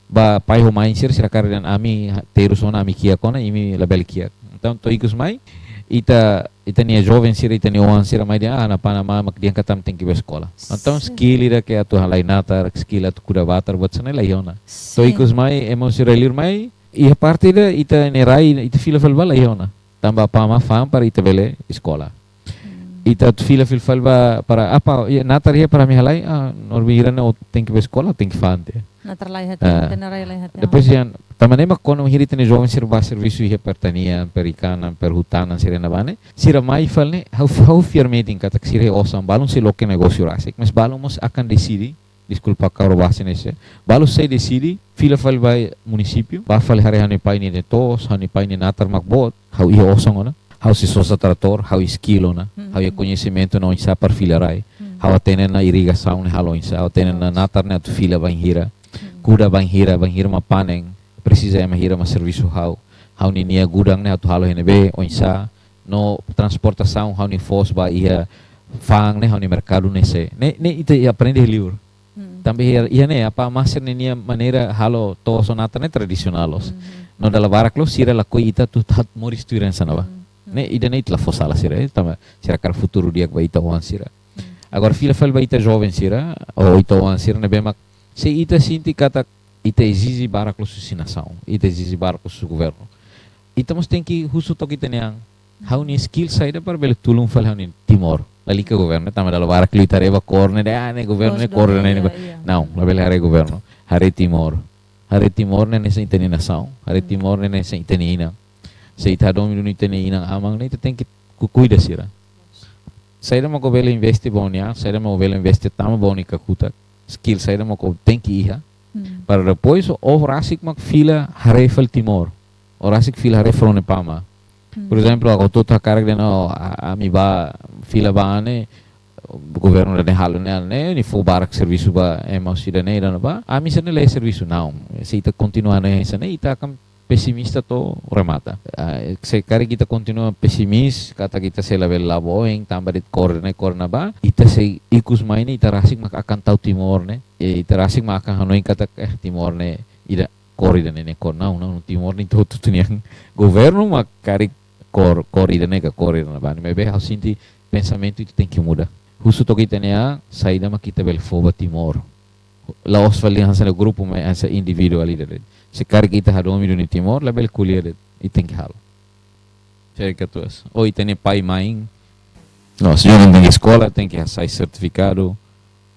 Ba pai ho mãe sira, sira karik dehan ami ha-, terus ona, ami kiak ona, imi labele kiak. Entaun to'o ikus mai, ita, ita-nia joven sira, ita-nia oan sira mai dehan, ah, na Panamá mak di'ak katak tenke bá eskola. Entaun skill ida ke atu halai natar, skill atu kuda batar, buat sira-ne'e la iha ona. To'o ikus mai, ema sira liur mai, iha parte ida, ita-nia rai, ita fila fali ba la iha ona. Tanba apá amá fa'an para ita bele eskola. Ita atu fila fila fali ba para apá, iha natar iha para ami halai, ah, no bainhira ne'e ó tenke bá eskola, tenke fa'an tiha. Natar la iha tiha, ita-nia rai la iha tiha. Depois iha, tanba ne'e mak kuandu bainhira ita-nia joven sira bá servisu iha pertanian, perikanan, perhutanan, sira iha ne'ebá ne'e, sira mai fali ne'e, ha'u, ha'u fiar metin katak sira iha osan, balun sei loke negósiu rasik, mas balun mós akan deside, deskulpa karo base nese, balun sei deside fila fali ba munisípiu, bá fali haree ha'u-nia pai nia ne'e toos, ha'u-nia pai nia natar mak boot, ha'u iha osan ona, ha'u sei sosa tratór, ha'u iha skill ona, ha'u iha koñesimentu ona oinsá para fila rai, ha'u hatene ona irrigasaun ne'e halo oinsá, ha'u hatene ona natar ne'e atu fila bainhira, kuda bainhira, bainhira mak panen, presiza ema hira mak servisu ha'u, ha'u ninia gudang ne'e atu halo iha ne'ebé, oinsá, no transportasaun ha'u-nia foos ba iha fa'an ne'e, ha'u-nia merkadu ne'e sé. Ne'e, ne'e ita aprende liur. Tanba iha, iha ne'e, apá amá sira-nia maneira halo toos ho natar ne'e tradisionál loos. No dala barak loos, sira lakohi ita atu hamoris tuir hanesan ne'ebá. Ne'e, ida-ne'e ita la fó sala sira, eh, tanba sira hakarak futuru di'ak ba ita oan sira. Agora fila fali ba ita joven sira, ou ita oan sira ne'ebé mak, se ita sente katak ita ezije barak loos husi nasaun, ita ezije barak loos husi governu. Ita mós tenke husu took ita-nia an, ha'u-nia skill saida para bele tulun fali ha'u-nia Timor. Lalika governu, tanba dala barak liu ita haree ba kór ne'e, ah, ne'e governu ne'e kór ne'e. Não, labele haree governu. Haree Timor. Haree Timor ne'e hanesan ita-nia nasaun. Haree Timor ne'e hanesan ita-nia inan. Se ita hadomi duni ita-nia inan-aman ne'e, ita tenke ku-, kuida sira. Saida mak ó bele investe ba ó-nia an, saida mak ó bele investe tama ba ó-nia kakutak. Skill saida mak ó tenke iha. Para depois, ó rasik mak fila haree fali Timor. Ó rasik fila haree fali ó-nia apá amá. Por ezemplu, agora ó hakarak dehan, oh, a-, ami bá fila ba ne'e, governu ne'e halo ne'e, ne'e, nia fó barak servisu ba ema husi ida-ne'e, ida-ne'ebá. Ami sira-ne'e la iha servisu, não. Se ita kontinua hanesan ne'e, ita akan pesimista to'o remata. Ah, se karik ita kontinua pesimis, katak ita sei labele la'o ba oin, tanba de'it kór ne'e, kór ne'ebá, ita sei ikus mai ne'e, ita rasik mak akan tau Timor ne'e, e ita rasik mak akan hanoin katak, eh, Timor ne'e, ida kór ida-ne'e, ne'e kór, não, não, Timor ne'e ita hotu-hotu nian. Governu mak karik kór, kór ida-ne'e ka kór ida-ne'ebá. Maibé ha'u sente pensamentu ita tenke muda. Husu took ita-nia an, saida mak ita bele fó ba Timor. La'ós fali hanesan grupu, maibé hanesan individualidade. Se karik ita hadomi duni Timor, labele ko'alia de'it, ita tenke halo. Sei katuas. Ou ita-nia pai, mãe. No, se joven tenke eskola, tenke hasai sertifikadu,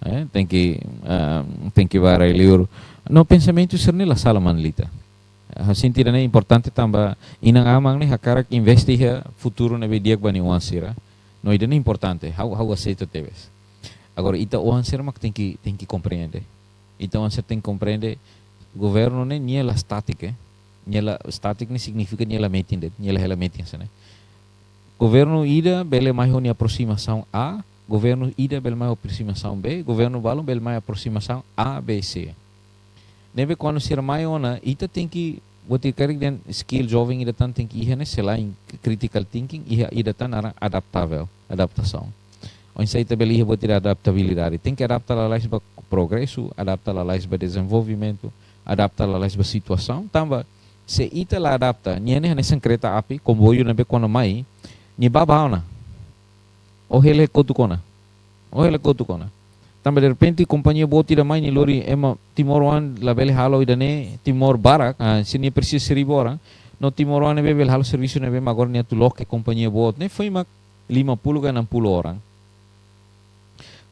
eh, tenke, ah, tenke bá rai liur. No, pensamentu sira-ne'e la sala, Manlita. Ah, sentidu ne'e importante tanba inan-aman ne'e hakarak investe iha futuru ne'ebé di'ak ba nia oan sira. No, ida-ne'e importante, ha'u, ha'u aseita tebes. Agora, ita oan sira mak tenke, tenke komprende. Ita oan sira tenke komprende, governu ne'e, nia la statik, eh. Nia la statik ne'e signifika nia la metin de'it, nia la hela metin hanesan ne'e. Governu ida bele mai ho nia aprosimasaun A, governu ida bele mai ho aprosimasaun B, governu balun bele mai aprosimasaun A, B, C. Ne'ebé kuandu sira mai ona, ita tenke, buat ida karik dehan skill joven ida tan tenke iha ne'e, selain critical thinking, iha ida tan naran adaptavel, adaptasaun. Oinsá ita bele iha buat ida adaptabilidade. Tenke adapta lalais ba progresu, adapta lalais ba dezenvolvimentu, adapta lalais ba situasaun. Tanba, se ita la adapta, nia ne'e hanesan kereta api, komboiu ne'ebé kuandu mai, nia bá, bá ona. Ó hela kotuk ona. Ó hela kotuk ona. Tanba derrepente kompañia boot ida mai nia lori ema timoroan labele halo ida-ne'e, Timor barak, ah, se nia presiza seribu orang, no timoroan ne'ebé bele halo servisu ne'ebé mak agora nia atu loke kompañia boot ne'e, foin mak lima puluh ka enam puluh orang.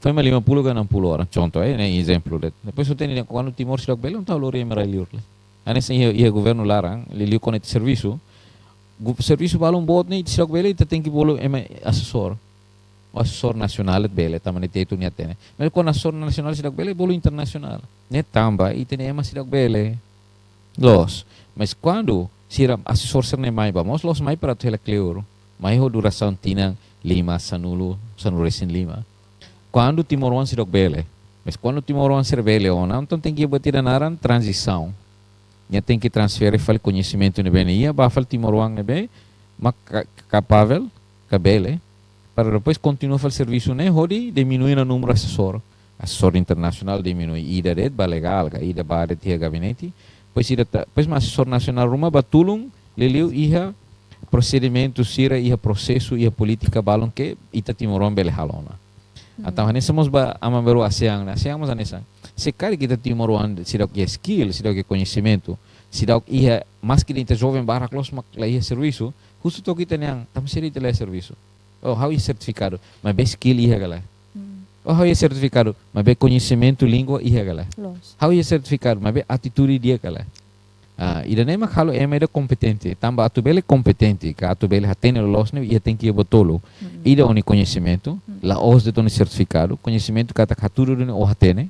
Foin mak lima puluh ka enam puluh orang, contoh, eh, ne'e ezemplu de'it. Depois ó hatene kuandu Timor seidauk bele, entaun lori ema rai liur lai. Hanesan iha, iha governu laran, liuliu kona-ba servisu. Gu-, servisu balun boot ne'e, ita seidauk bele, ita tenke bolu ema asesór. Asesór nasionál de'it bele, tanba ne'e ita atu hatene. Mas kuandu asesór nasionál seidauk bele, bolu internasionál. Ne'e tanba ita-nia ema seidauk bele. Loos. Mas kuandu sira asesór sira-ne'e mai ba, mós la'ós mai para atu hela kleur. Mai ho durasaun tinan lima, sanulu, sanulu-resin-lima. Kuandu timoroan seidauk bele. Mas kuandu timoroan sira bele ona, entaun tenke buat ida naran tranzisaun. Nia tenke transfere fali koñesimentu ne'ebé nia iha, ba fali timoroan ne'ebé mak ka-, kapavel, ka bele, para depois kontinua fali servisu ne'e hodi diminui ona númeru asesór. Asesór internasionál diminui, ida de'it ba legál, ka ida ba de'it iha gabinete. Depois ida ta, depois mak asesór nasionál ruma ba tulun, liuliu iha prosedimentu sira, iha prosesu, iha polítika balun ke ita timoroan bele halo ona. Entaun, hanesan mós ba aman baru ASEAN, ne'e, ASEAN mós hanesan. Se karik ita timoroan seidauk iha skill, seidauk iha koñesimentu, seidauk iha, maski ita joven barak loos mak la iha servisu, husu took ita-nia an, tanba saida ita la iha servisu? Oh, ha'u iha sertifikadu, maibé skill iha ka lae? Hmm. Oh, ha'u iha sertifikadu, maibé koñesimentu língua iha ka lae? Loos. Ha'u iha sertifikadu, maibé atitude di'ak ka lae? Ah, ida-ne'e mak halo ema ida kompetente. Tanba atu bele kompetente, ka atu bele hatene loloos ne'e, ita tenke iha buat tolu. Mm-mm. Ida ó-nia koñesimentu, mm, la'ós de'it ó-nia sertifikadu, koñesimentu katak hatudu duni ó hatene.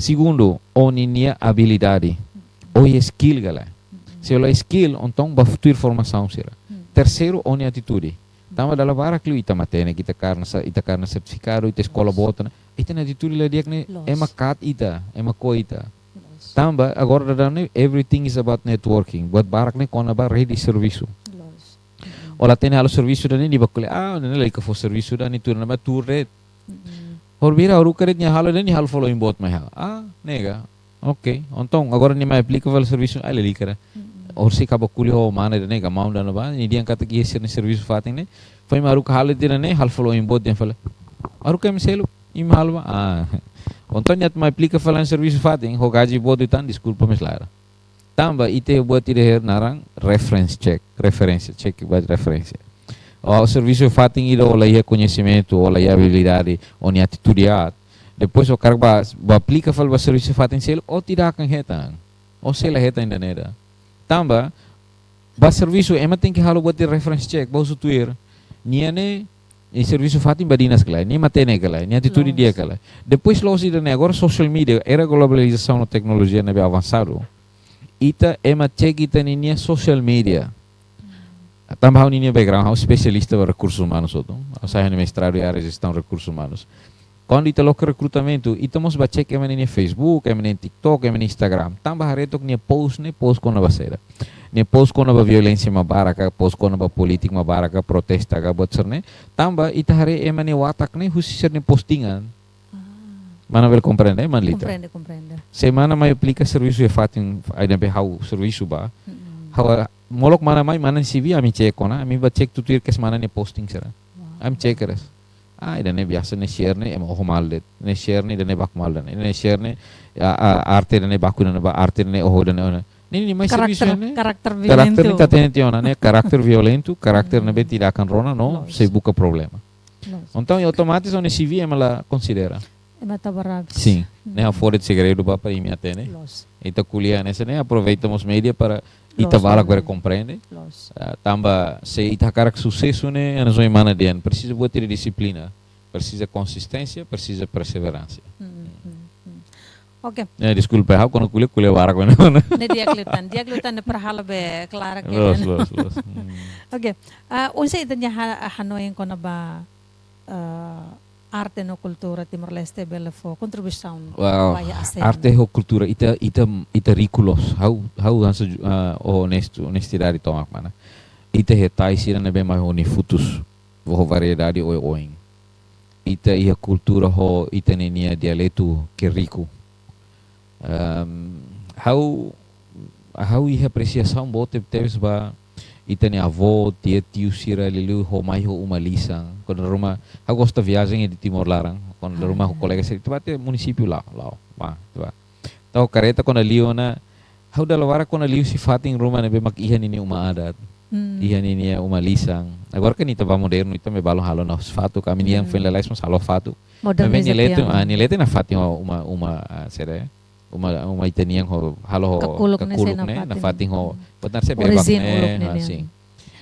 Segundu, ó-nia abilidade. Mm. Ó iha skill ka lae? Mm-mm. Se ó la iha skill, entaun bá tuir formasaun sira. Mm. Terseiru, ó-nia atitude. Tanba dala barak liu ita matenek, ita karna sa-, ita karna sertifikadu, ita eskola, loos, boot ona. Ita-nia atitude la di'ak ne'e, loos, ema kaat ita, ema ko'a ita. Loos. Tanba, agora daudaun ne'e, everything is about networking. Buat barak ne'e kona-ba rede servisu. Loos. Mm-mm. Ó la hatene halo servisu ida-ne'e, nia bá ko'alia, ah, ne'e lalika fó servisu ida-ne'e, tuur ona ba tuur de'it. Mm-mm. Horibainhira haruka de'it nia halo ida-ne'e, nia halo following boot mai ha'u. Ah, ne'e ka. Oke, entaun agora nia mai aplika fali servisu, ah, lalika de'it. Mm-mm. Horisehik ha'u bá ko'alia ho mana ida-ne'e, ka maun ida-ne'ebá, nia dehan katak iha sira-nia servisu fatin ne'e. Foin mak haruka halo ida-ne'e, halo following boot dehan fali. Haruka ema seluk, imi halo bá. Ah. Entaun nia atu mai aplika fali servisu fatin, ho gaji boot tan, deskulpa, mais lae. Tanba ita buat ida hanesan naran reference check, referência, check buat referénsia. Ó servisu fatin ida ó la iha koñesimentu, ó la iha abilidade, ó-nia atitude aat. Depois ó karik bá, bá aplika fali ba servisu fatin seluk, ó tidak akan hetan. Ó sei la hetan ida-ne'e ida. Tanba, bá servisu, ema tenke halo buat ida reference check, bá husu tuir. Nia ne'e, iha servisu fatin badinas ka lae, nia matenek ka lae, nia atitude, loos, di'ak ka lae. Depois loos ida-ne'e, agora social media, era globalizasaun no teknolojia ne'ebé avansadu. Ita ema check ita ninia social media. Tanba ha'u ninia background, ha'u espesialista ba rekursus umanus hotu. Ha'u sai ha'u-nia mestradu iha área jestaun rekursus umanus. Kuandu ita loke rekrutamentu, ita mós bá check ema ninia Facebook, ema ninia TikTok, ema ninia Instagram. Tanba haree took nia post ne'e, post kona-ba saida. Nia post kona-ba violénsia mak barak ka, post kona-ba polítika mak barak ka, protesta ka, buat sira-ne'e. Tanba ita haree ema nia watak ne'e husi sira-nia postingan. Ah. Mana bele komprende, mana Lita? Komprende, komprende. Se mana mai aplika servisu iha fatin, ai, ne'ebé ha'u servisu bá. Mm-mm. Ha'u, molok mana mai, mana nia C V, ami check ona, ami bá check tutuir kedas mana nia posting sira. Wow. Ami check kedas. Ah, ida-ne'e biasa ne'e share ne'e ema oho malu de'it. Ne'e share ne'e ida-ne'e baku malu de'it. Ne'e share ne'e, a, a, arte ida-ne'e baku ida-ne'e ba, arte ida-ne'e oho ida-ne'e ona. Ne'e, ne'e mai servisu ne'e. Karakter, karakter violentu. Karakter ne'e ita hatene tiha ona, ne'e karakter violentu, karakter ne'ebé, hmm, tidak akan rona no, loos, sei buka problema. Loos. Entaun, otomatis ó-nia C V ema la konsidera. Ema tau barabis. Sin. Hmm. Ne'e ha'u fó de'it segredu ba, para imi hatene. Loos. Ita ko'alia hanesan ne'e, aproveita mós média para ita, loos, barak, loos, bele komprende. Loos. Ah, tanba se ita hakarak susesu ne'e, hanesan ohin mana dehan, presiza buat ida dixiplina, presiza konsisténsia, presiza perseveransa. Hmm, hmm, hmm. Oke. Eh, deskulpa, ha'u kuandu ko'alia, ko'alia barak mana. Ne'e di'ak liután, di'ak liután ne'e para halo be klaru ke. Loos, ne'e, loos, loos. Hmm. Oke. Ah, oinsá ita-nia ha-, hanoin kona-ba, ah, arte no kultura Timor-Leste bele fó kontribuisaun, wow, ba iha ASEAN? Arte ho kultura, ita, ita, ita riku loos. Ha'u, ha'u hanesan ju-, ah, onestu, onestidade tomak mana. Ita hetai sira ne'ebé mai ho nia futus, ho variedade oioin. Ita iha kultura ho ita ninia dialetu ke riku. Ehm, ha'u, ha'u iha apresiasaun boot tebetebes ba ita-nia avó, tia, tiu sira liuliu ho mai ho uma lisan. Kuandu dala ruma, ha'u gosta viajen iha Timor laran. Kuandu dala ruma ho, ah, kolega sira, ita bá to'o munisípiu la'o, la'o, bá, ita bá. Tau kareta kuandu liu ona, ha'u dala barak kuandu liu husi fatin ruma ne'ebé mak iha ninia uma adat. Hmm. Iha ninia uma lisan. Agora kan ita bá modernu, ita mai balun halo ona husi fatuk, ami-nian, hmm, foin lalais mós halo fatuk. Modernizasi. Maibé nia leten, ah, nia leten nafatin ho uma, uma, ah, sira, uma, uma ita-nian ho, halo ho kakuluk ne'e, kakuluk ne'e, nafatin, nafatin ho, hmm, botar se bebak orizin ne'e, uluk ne'e, ah, nian. Sin.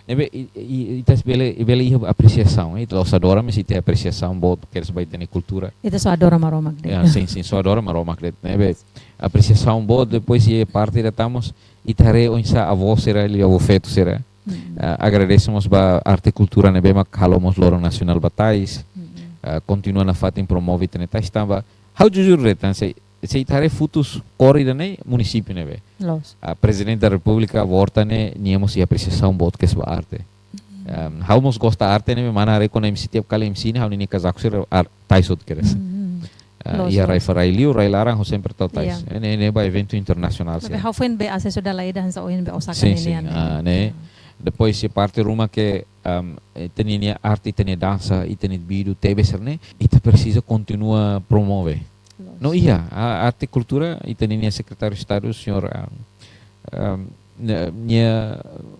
Ne'ebé i, i, ita bele, bele iha apresiasaun, eh, ita la'ós adora, mas ita apresiasaun boot kedas ba ita-nia kultura. Ita só adora Maromak de'it. Ya, sin, sin, só adora Maromak de'it. Ne'ebé apresiasaun boot, depois iha parte ida tan mós, ita haree oinsá avó sira, liuliu avó feto sira. Mm. Ah, agradese mós ba arte kultura ne'ebé mak halo mós loron nasionál ba tais. Mm. Ah, kontinua nafatin promove ita-nia tais tanba. Ha'u jujur de'it, tan se, se ita haree futus kór ida-ne'e munisípiu ne'ebé. Loos. Ah, Prezidente da Repúblika, Horta ne'e, nia mós iha apresiasaun boot kedas ba arte. Em, ha'u mós gosta arte ne'e, mana haree kuandu M C tiap kali M C ne'e ha'u-nia kazaku sira ar-, tais hotu kedas. Hmm, hmm. Ah, loos, iha rai, loos, farai liur, rai laran ha'u sempre tau tais. Ya. Ne'e, ne'e ba eventu internasionál. Tapi sira, ha'u foin be asesu dala ida hanesan ohin be Osaka, sin, ne'e, sin, ne'e, ne'e. Ah, ne'e. Ya. Depois iha parte ruma ke, em, ita-nia arte, ita-nia dansa, ita-nia bidu, tebe sira-ne'e, ita presiza kontinua promove. Loos. No iha, a, arte kultura, ita-nia Sekretáriu Estadu, señór, em, em, nia, nia,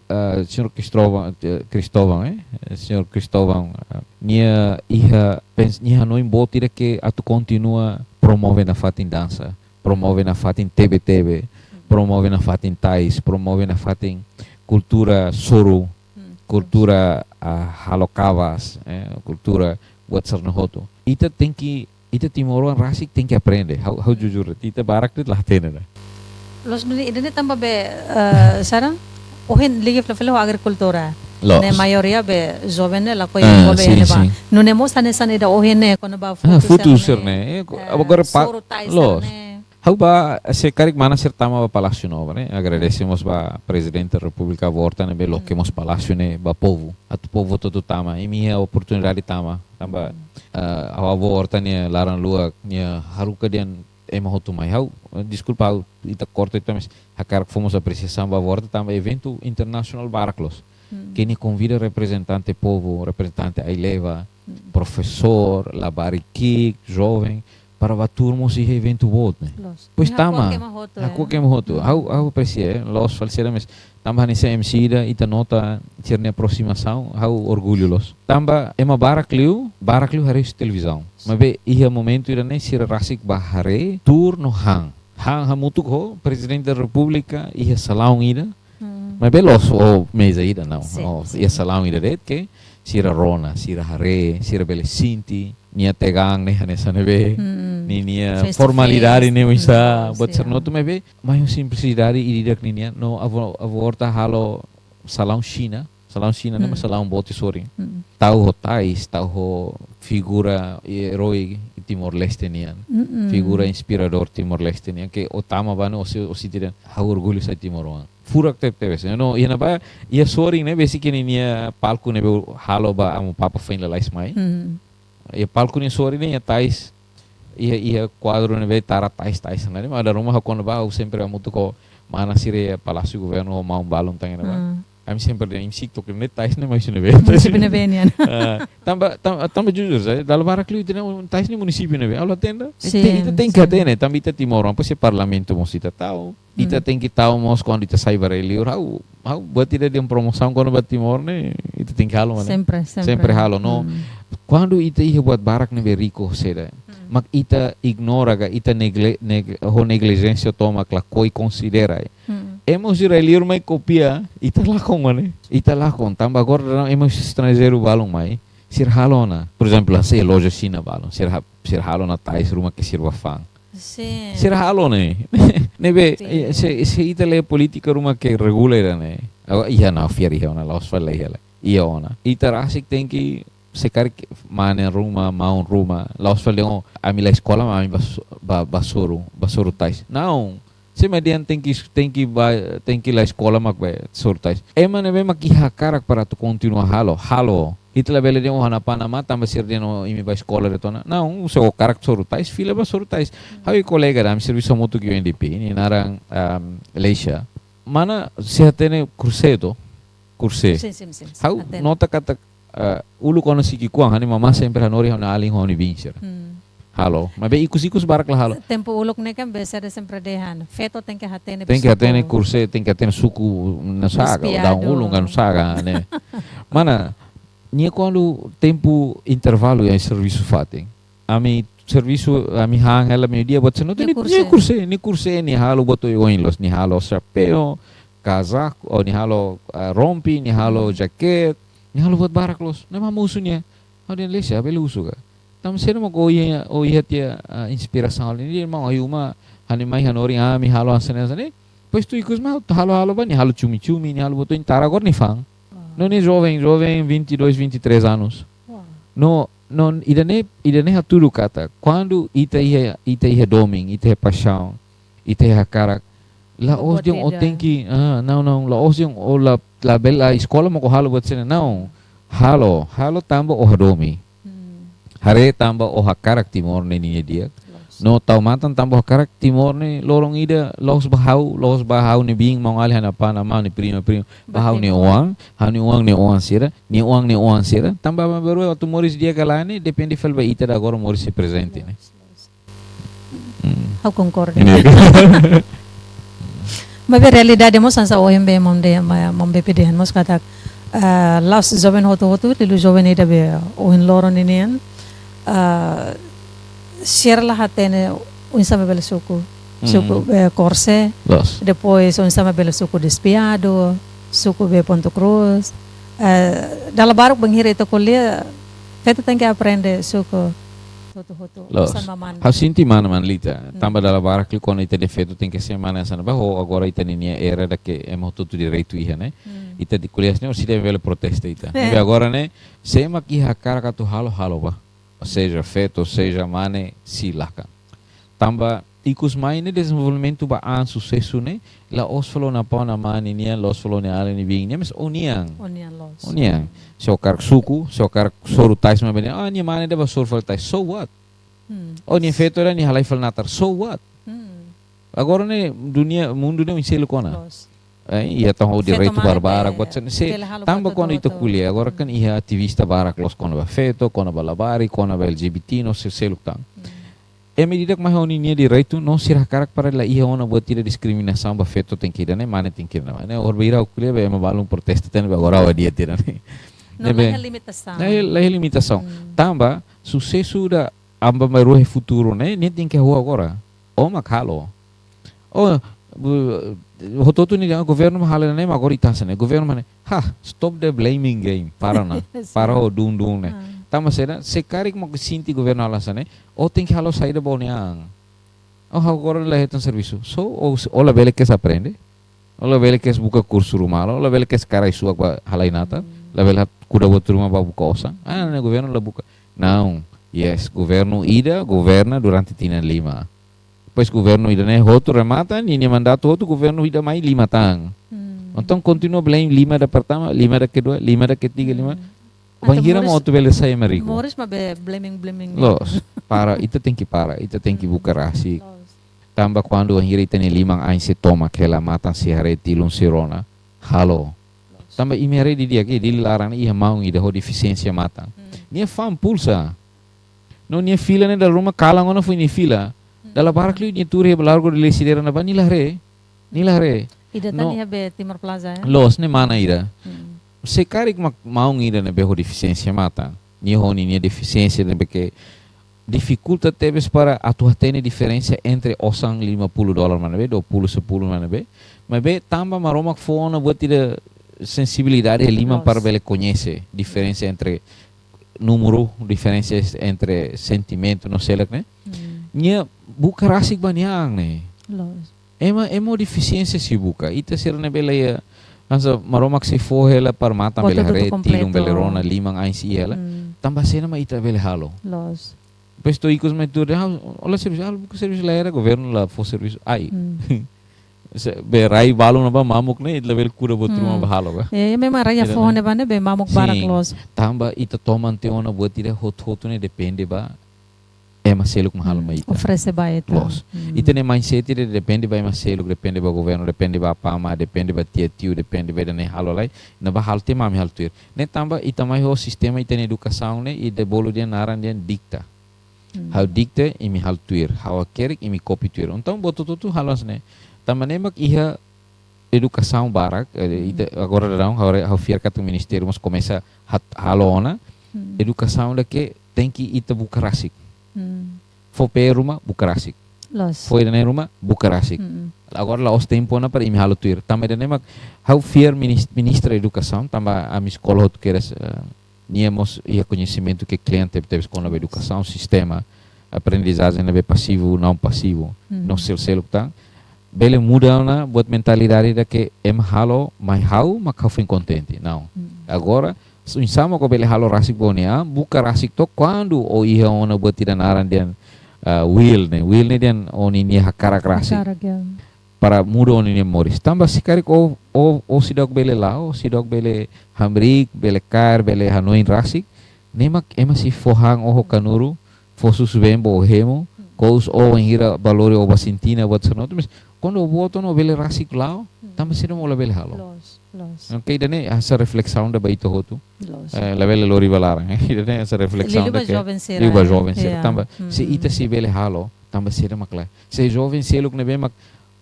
ah, señór Cristóvão, eh, Cristóvão, eh? Señór Cristóvão, ah, nia iha pens-, nia hanoin boot ida ke atu kontinua promove nafatin dansa, promove nafatin tebe-tebe, promove nafatin tais, promove nafatin kultura soru, hmm, kultura, ah, halo kavas, eh, kultura buat sira-ne'e hotu. Ita tenke, ita timoroan rasik tenke aprende. Ha'u, ha'u jujur, ita barak de'it la hatene ida. Loos, duni, ida-ne'e tanba be, eh, saran, ohin liga fila-fila ho agrikultura. Loos. Ne'e maioria be joven ne'e lakohi, ah, envolve, sin, ne'e ba. Sin. Nune'e mós hanesan ida ohin ne'e, kona-ba, ah, futu, futu sira-ne'e. Sira-ne'e. Eh, agora pa-, suru tais, loos, sira-ne'e. Ha'u ba, se karik mana sira tama ba Palásiu Novo, ne'e? Agradese mós ba Prezidente da Repúblika Avó Horta ne'ebé loke mós palásiu ne'e ba povu. Atu povu hotu-hotu tama. Imi iha oportunidade tama. Tanba, ah, Avó Horta nia laran-luak, nia haruka dehan ema hotu mai. Ha'u, eh, deskulpa, ha'u, ita korta ita, mas hakarak fó mós apresiasaun ba Avó Horta tanba eventu internasionál barak loos. Hmm. Ke nia konvida reprezentante povu, reprezentante ai-leva, hmm, profesór, labarik ki'ik, joven, para bá tuur mós iha eventu boot ne'e. Loos. Depois nia tama, hakuak ema hotu, hakuak, eh, ema hotu. Hmm. Ha'u, ha'u apresia, eh, loos fali sira, mas tanba hanesan M C ida, ita nota sira-nia aproximasaun, ha'u orgullu loos. Tanba ema barak liu, barak liu haree husi televizaun. Sin. Maibé iha momentu ida-ne'e sira rasik bá haree, tuur no han. Han hamutuk ho Prezidente da Repúblika iha salaun ida. Hmm. Maibé la'ós ho meza ida, não. Sin, oh, sin. Iha salaun ida de'it ke sira rona, sira haree, sira bele sente nia tegang ne'e hanesan ne'ebé, hmm, ninia, face to face, formalidade ne'e oinsá, hmm, buat sira, sin, hotu, maibé mai ho simplisidade ida-idak ninian, no Avó, Avó Horta halo salaun Xina, salaun Xina ne'e, hmm, mak salaun boot sorin. Hmm. Tau ho tais, tau ho figura erói Timor-Leste nian. Hmm. Figura inspiradór Timor-Leste nian, ke ó tama bá ne'e ó se-, ó sente dehan ha'u orgullu sai timoroan. Furak tebetebes. No, iha ne'ebá, iha sorin ne'e besik ninia palku ne'ebé halo ba Amu Papa foin lalais mai. Hmm. Iha palku nia sorin ne'e iha tais, iha, iha kuadru ne'ebé tara tais, tais ne'e. Maibé dala ruma ha'u kuandu bá, ha'u sempre hamutuk ho mana sira iha Palásiu Governu ho maun balun tan iha ne'ebá. Hmm. Ami sempre dehan, imi si'ik to'o iha ne'e, tais ne'e mai husi ne'ebé? Munisípiu ne'ebé nian? Ah, tanba, tan-, tanba jujur, sabe? Dala barak liu ita-nia tais ne'e munisípiu ne'ebé? Ha'u la hatene. Sin, ita, ita tenke, sin, hatene, tanba ita timoroan, depois iha parlamentu mós ita tau. Ita, hmm, tenke tau mós kuandu ita sai ba rai liur. Ha'u, ha'u buat ida dehan promosaun kuandu ba Timor ne'e, ita tenke halo, mana? Sempre, sempre. Sempre halo, no. Hmm. Kuandu ita iha buat barak ne'ebé riku ho seda, hmm, mak ita ignora ka, ita negle-, neg-, ho neglijénsia tomak lakohi konsidera. Hmm. Ema husi rai liur mai kopia, ita lakon, mana? Ita lakon, tanba agora daudaun ema husi estranjeiru balun mai, sira halo ona. Por ezemplu, hanesan loja Xina balun, sira ha-, sira halo ona tais ruma ke sira bá fa'an. Sin. Sira halo ne'e. Ne'ebé, sin, eh, se, se ita lee polítika ruma ke regula ida-ne'e. Agora, iha ona, fiar iha ona, la'ós fali iha lae. Iha ona. Ita rasik tenke, se karik mane ruma, maun ruma, la'ós fali dehan, oh, ami la eskola, mas ami bá su-, bá, bá soru, bá soru tais. Não. Se mak dehan tenke, tenke bá, tenke la eskola mak bá soru tais. Ema ne'ebé mak iha hakarak para atu kontinua halo, halo. Ita labele dehan, oh, ha'u-nia apá-nia amá tanba sira dehan, oh, imi bá eskola de'it ona. Não, se ó hakarak soru tais, fila bá soru tais. Ha'u iha kolega ida, ami servisu hamutuk iha U N D P, nia naran, ahm, Leisha. Mana, sei hatene Kursé to? Kursé. Sin, sin, sin, sin. Ha'u hatene. Nota katak, ah, uluk ona sei ki'ikoan, ha'u-nia mamá sempre hanorin ha'u-nia alin ho ha'u-nia biin sira. Hmm. Halo. Maibé ikus-ikus barak la halo. Tempu uluk ne'e kan besik ita sempre dehan, feto tenke hatene, tenke hatene suku. Kursé, tenke hatene suku, no saga, despiadu. Daun ulun ka no saga, ne'e. Mana, nia kuandu tempu intervalu iha servisu fatin. Ami servisu, ami han hela meiudia, buat sira-ne'e hotu, nia, nia Kursé. Nia Kursé, nia Kursé, nia halo buat oioin loos, nia halo xapeu, kazaku, oh, nia halo, ah, rompi, nia halo, hmm, jaket, nia halo buat barak loos. Ne'e mak ha'u husu nia. Ha'u dehan, Leisha, bele husu ka? Tanba saida mak ó iha, ó iha tiha, ah, inspirasaun ne'e? Nia dehan, maun, ha'u iha uma, ha'u-nia mai hanorin ami halo hanesan ne'e, hanesan ne'e. Depois tuir ikus mak halo, halo ba, nia halo cumi-cumi, nia halo buat oioin, tara agora nia fa'an. Wow. No nia joven, joven, vinte e dois, vinte e três anos. Wow. No, no, ida-ne'e, ida-ne'e hatudu katak, kuandu ita iha, ita iha domin, ita iha paixaun, ita iha hakarak, la'ós dehan ó tenke, ah, não, não, la'ós dehan ó la, labele, ah, eskola mak ó halo buat sira-ne'e, não. Halo, halo tanba ó hadomi. Hmm. Haree tanba ó hakarak Timor ne'e ninia di'ak. Loos. No tau matan tanba ó hakarak Timor ne'e loron ida la'ós ba ha'u, la'ós ba ha'u-nia biin, maun-alin, ha'u-nia apá, ha'u-nia amá, ha'u-nia primu, primu. Ba ha'u-nia oan, ha'u-nia oan nia oan sira, nia oan nia oan sira. Tanba maibé atu moris di'ak ka lae ne'e depende fali ba ita dala agora moris sei prezente ne'e. Loos, loos. Hmm. Ha'u konkorda. Iya. Maibé realidade mós hanesan ohin be maun dehan, ma-, maun Bepi dehan mós katak, ah, la'ós joven hotu-hotu, liuliu joven ida be ohin loron ninian, ah, sira la hatene oinsá mak bele suku. Hmm. Suku, eh, korse, Loos. depois oinsá mak bele suku despiadu, suku be pontu krús. Eh, dala barak bainhira ita ko'alia, feto tenke aprende suku hotu-hotu. Loos. Osan mamán. Ha'u sente mana, mana Lita. Hmm. Tanba dala barak liu kuandu ita dehan feto tenke sai mana hanesan ne'ebá, ho agora ita ninia era ida ke ema hotu-hotu direitu iha ne'e. Hmm. Ita di kuliah ne'e, orsida bele protesta ita. Eh. Maibé agora ne'e, sé mak iha hakarak atu halo, halo bá. Seja feto, seja mane, silakan. Tanba ikus mai ne'e dezenvolvimentu ba an susesu ne'e, la'ós fali ó-nia apá, ó-nia amá ninian, la'ós fali ó-nia alin nia biin nian, mas ó-nian. Ó-nian loos. Ó-nian. Se ó hakarak suku, se ó hakarak soru tais mak bene, ah, nia mane ida bá soru fali tais. So what? Hmm. Ó-nia feto ida nia halai fali natar. So what? Hmm. Agora ne'e dunia, mundu ne'e oin seluk ona. Loos. Eh, iha tan ho Feto direitu mane barbarak, be buat sira-ne'e. Bele halo Tanba buat kuandu ita hotu-hotu. ko'alia, agora kan Hmm. iha ativista barak loos kona-ba feto, kona-ba labarik, kona-ba L G B T, no sel-seluk tan. Hmm. Ema ida-idak mai ho ninia direitu, no sira hakarak para la iha ona buat ida diskriminasaun ba feto tenke ida-ne'e, mane tenke ida-ne'e. Ne'e horibainhira ha'u ko'alia be ema balun protesta tan be agora ha'u di'ak ida-ne'e. No, Ne'ebé la iha limitasaun. La iha, la iha limitasaun. Hmm. Tanba susesu ida ema bá mai rua iha futuru ne'e, ne'e tenke hahú agora. Ó mak halo. Oh, bu-, hotu-hotu ne'e dehan governu mak halo ne'e, mak agora ita hanesan ne'e. Governu mak ne'e. Ha, stop the blaming game. Para ona. Sin. Para ho dun-dun ne'e. Ah. Tanba saida, se karik mak sente governu halo hanesan ne'e, ó tenke halo saida ba ó-nia an. Ó, ha'u agora la hetan servisu. So, ó, ó labele kedas aprende. Ó labele kedas buka kursu ruma halo, ó labele kedas kaer ai-suak bá halai natar, Hmm. labele hat-, kuda buat ruma bá buka osan. Ah, ne'e governu la buka. Não. Yes, governu ida governa durante tinan lima. Depois governu ida-ne'e hotu remata, ninia mandatu hotu, governu ida mai lima tan. Hmm. Entaun kontinua blame lima ida pertama, lima ida kedua, lima ida ketiga, lima. Hmm. Atu Bainhira moris, mak atu bele sai ema riku. Moris mak be blaming, blaming. Loos, para, ita tenke para, ita tenke Hmm. buka rasik. Loos. Tanba kuandu bainhira ita-nia liman-ain sei tomak hela, matan sei haree, tilun sei rona, halo. Loos. Tanba imi haree didi'ak, iha Dili laran iha maun ida ho defisiénsia matan. Hmm. Nia fa'an pulsa. No nia fila ne'e dala ruma kalan ona foin nia fila. Hmm. Dala barak liu nia tuur iha Largo da Lecidera ne'ebá nia la haree. Nia la haree. Ida tan No. iha be Timor Plaza, eh? Loos, ne'e mana ida. Hmm. Se karik mak maun ida ne'ebé ho defisiénsia matan. Nia ho ninia defisiénsia ne'ebé ke difikulta tebes para atu hatene diferensa entre osan lima puluh dolar mak ne'ebé, dua puluh, sepuluh mak ne'ebé. Maibé tanba Maromak fó ona buat ida sensibilidade liman Loos. para bele koñese diferensa entre númeru, diferensa entre sentimentu no seluk ne'e. Hmm. Nia buka rasik ba nia an ne'e. Loos. Ema, ema ho defisiénsia sei buka. Ita sira ne'ebé la iha, hanesan Maromak sei fó hela para matan Buat bele hotu-hotu haree, kompletu. tilun bele rona, liman-ain sei iha hela. Hmm. Tanba saida mak ita bele halo. Loos. Depois to'o ikus mai tuur dehan, ah, ó la servisu, ah, buka servisu la iha, governu la fó servisu. Ai. Hmm. Se, be rai balun ne'ebá mamuk ne'e, ita labele kuda buat ruma Hmm. bá halo ka. Eh, memang rai Ida foho ne'e. ne'ebá ne'e be mamuk Sin. barak loos. Tanba ita toman tiha ona buat ida hotu-hotu ne'e depende ba ema seluk mak halo Hmm. mai ita. Oferese ba ita. Loos. Hmm. Ita-nia mindset ida depende ba ema seluk, depende ba governu, depende ba apá amá, depende ba tia tiu, depende ba ida-ne'e halo lai, ne'ebá halo tiha mak ami halo tuir. Ne'e tanba ita mai ho sistema ita-nia edukasaun ne'e, ita bolu dehan naran dehan dikta. Hmm. Ha'u dikta, imi halo tuir. Ha'u hakerek, imi kopia tuir. Entaun buat hotu-hotu halo hanesan ne'e. Tanba ne'e mak iha edukasaun barak, eh, Hmm. ita agora daudaun, ha'u re-, ha'u fiar katak ministériu mós komesa hat-, halo ona. Hmm. Edukasaun ida ke tenke ita buka rasik. Hmm. Fó P R ruma, buka rasik. Loos. Fó ida-ne'e ruma, buka rasik. Hmm. Agora la'ós tempu ona para imi halo tuir. Tanba ida-ne'e mak, ha'u fiar minis-, ministra edukasaun, tanba ami eskola hotu kedas, eh, nia mós iha koñesimentu ke klean tebetebes kona-ba edukasaun, sistema aprendizajen ne'ebé pasivu, não pasivu, Mhm. no sel-seluk tan. Bele muda ona buat mentalidade ida ke ema halo mai ha'u mak ha'u foin kontente. Não. Mhm. Agora, s-, oinsá mak ó bele halo rasik ba ó-nia an, buka rasik to'o kuandu ó iha ona buat ida naran dehan, ah, will ne'e. Will ne'e dehan ó-nia hakarak rasik. Hakarak, ya. para muda ó-nia moris. Tanba se karik ó, ó, ó seidauk bele la'o, ó seidauk bele hamriik, bele kaer, bele hanoin rasik, ne'e mak ema sei fó han ó ho kanuru, fó susubeen ba ó hemu, kous ó wainhira bá lori ó ba sintina, buat hanesan ne'e. Mas kuandu ó boot ona ó bele rasik la'o, tanba saida mak ó labele halo. Loos, loos. Oke, ida-ne'e hanesan reflesaun ida ba ita hotu. Loos. Eh, labele lori ba laran, eh. Ida-ne'e hanesan reflesaun ida ba ke joven sira, liu ba eh, joven sira. Ya. Tanba, se ita sei bele halo, tanba saida mak lae. Se joven seluk ne'ebé mak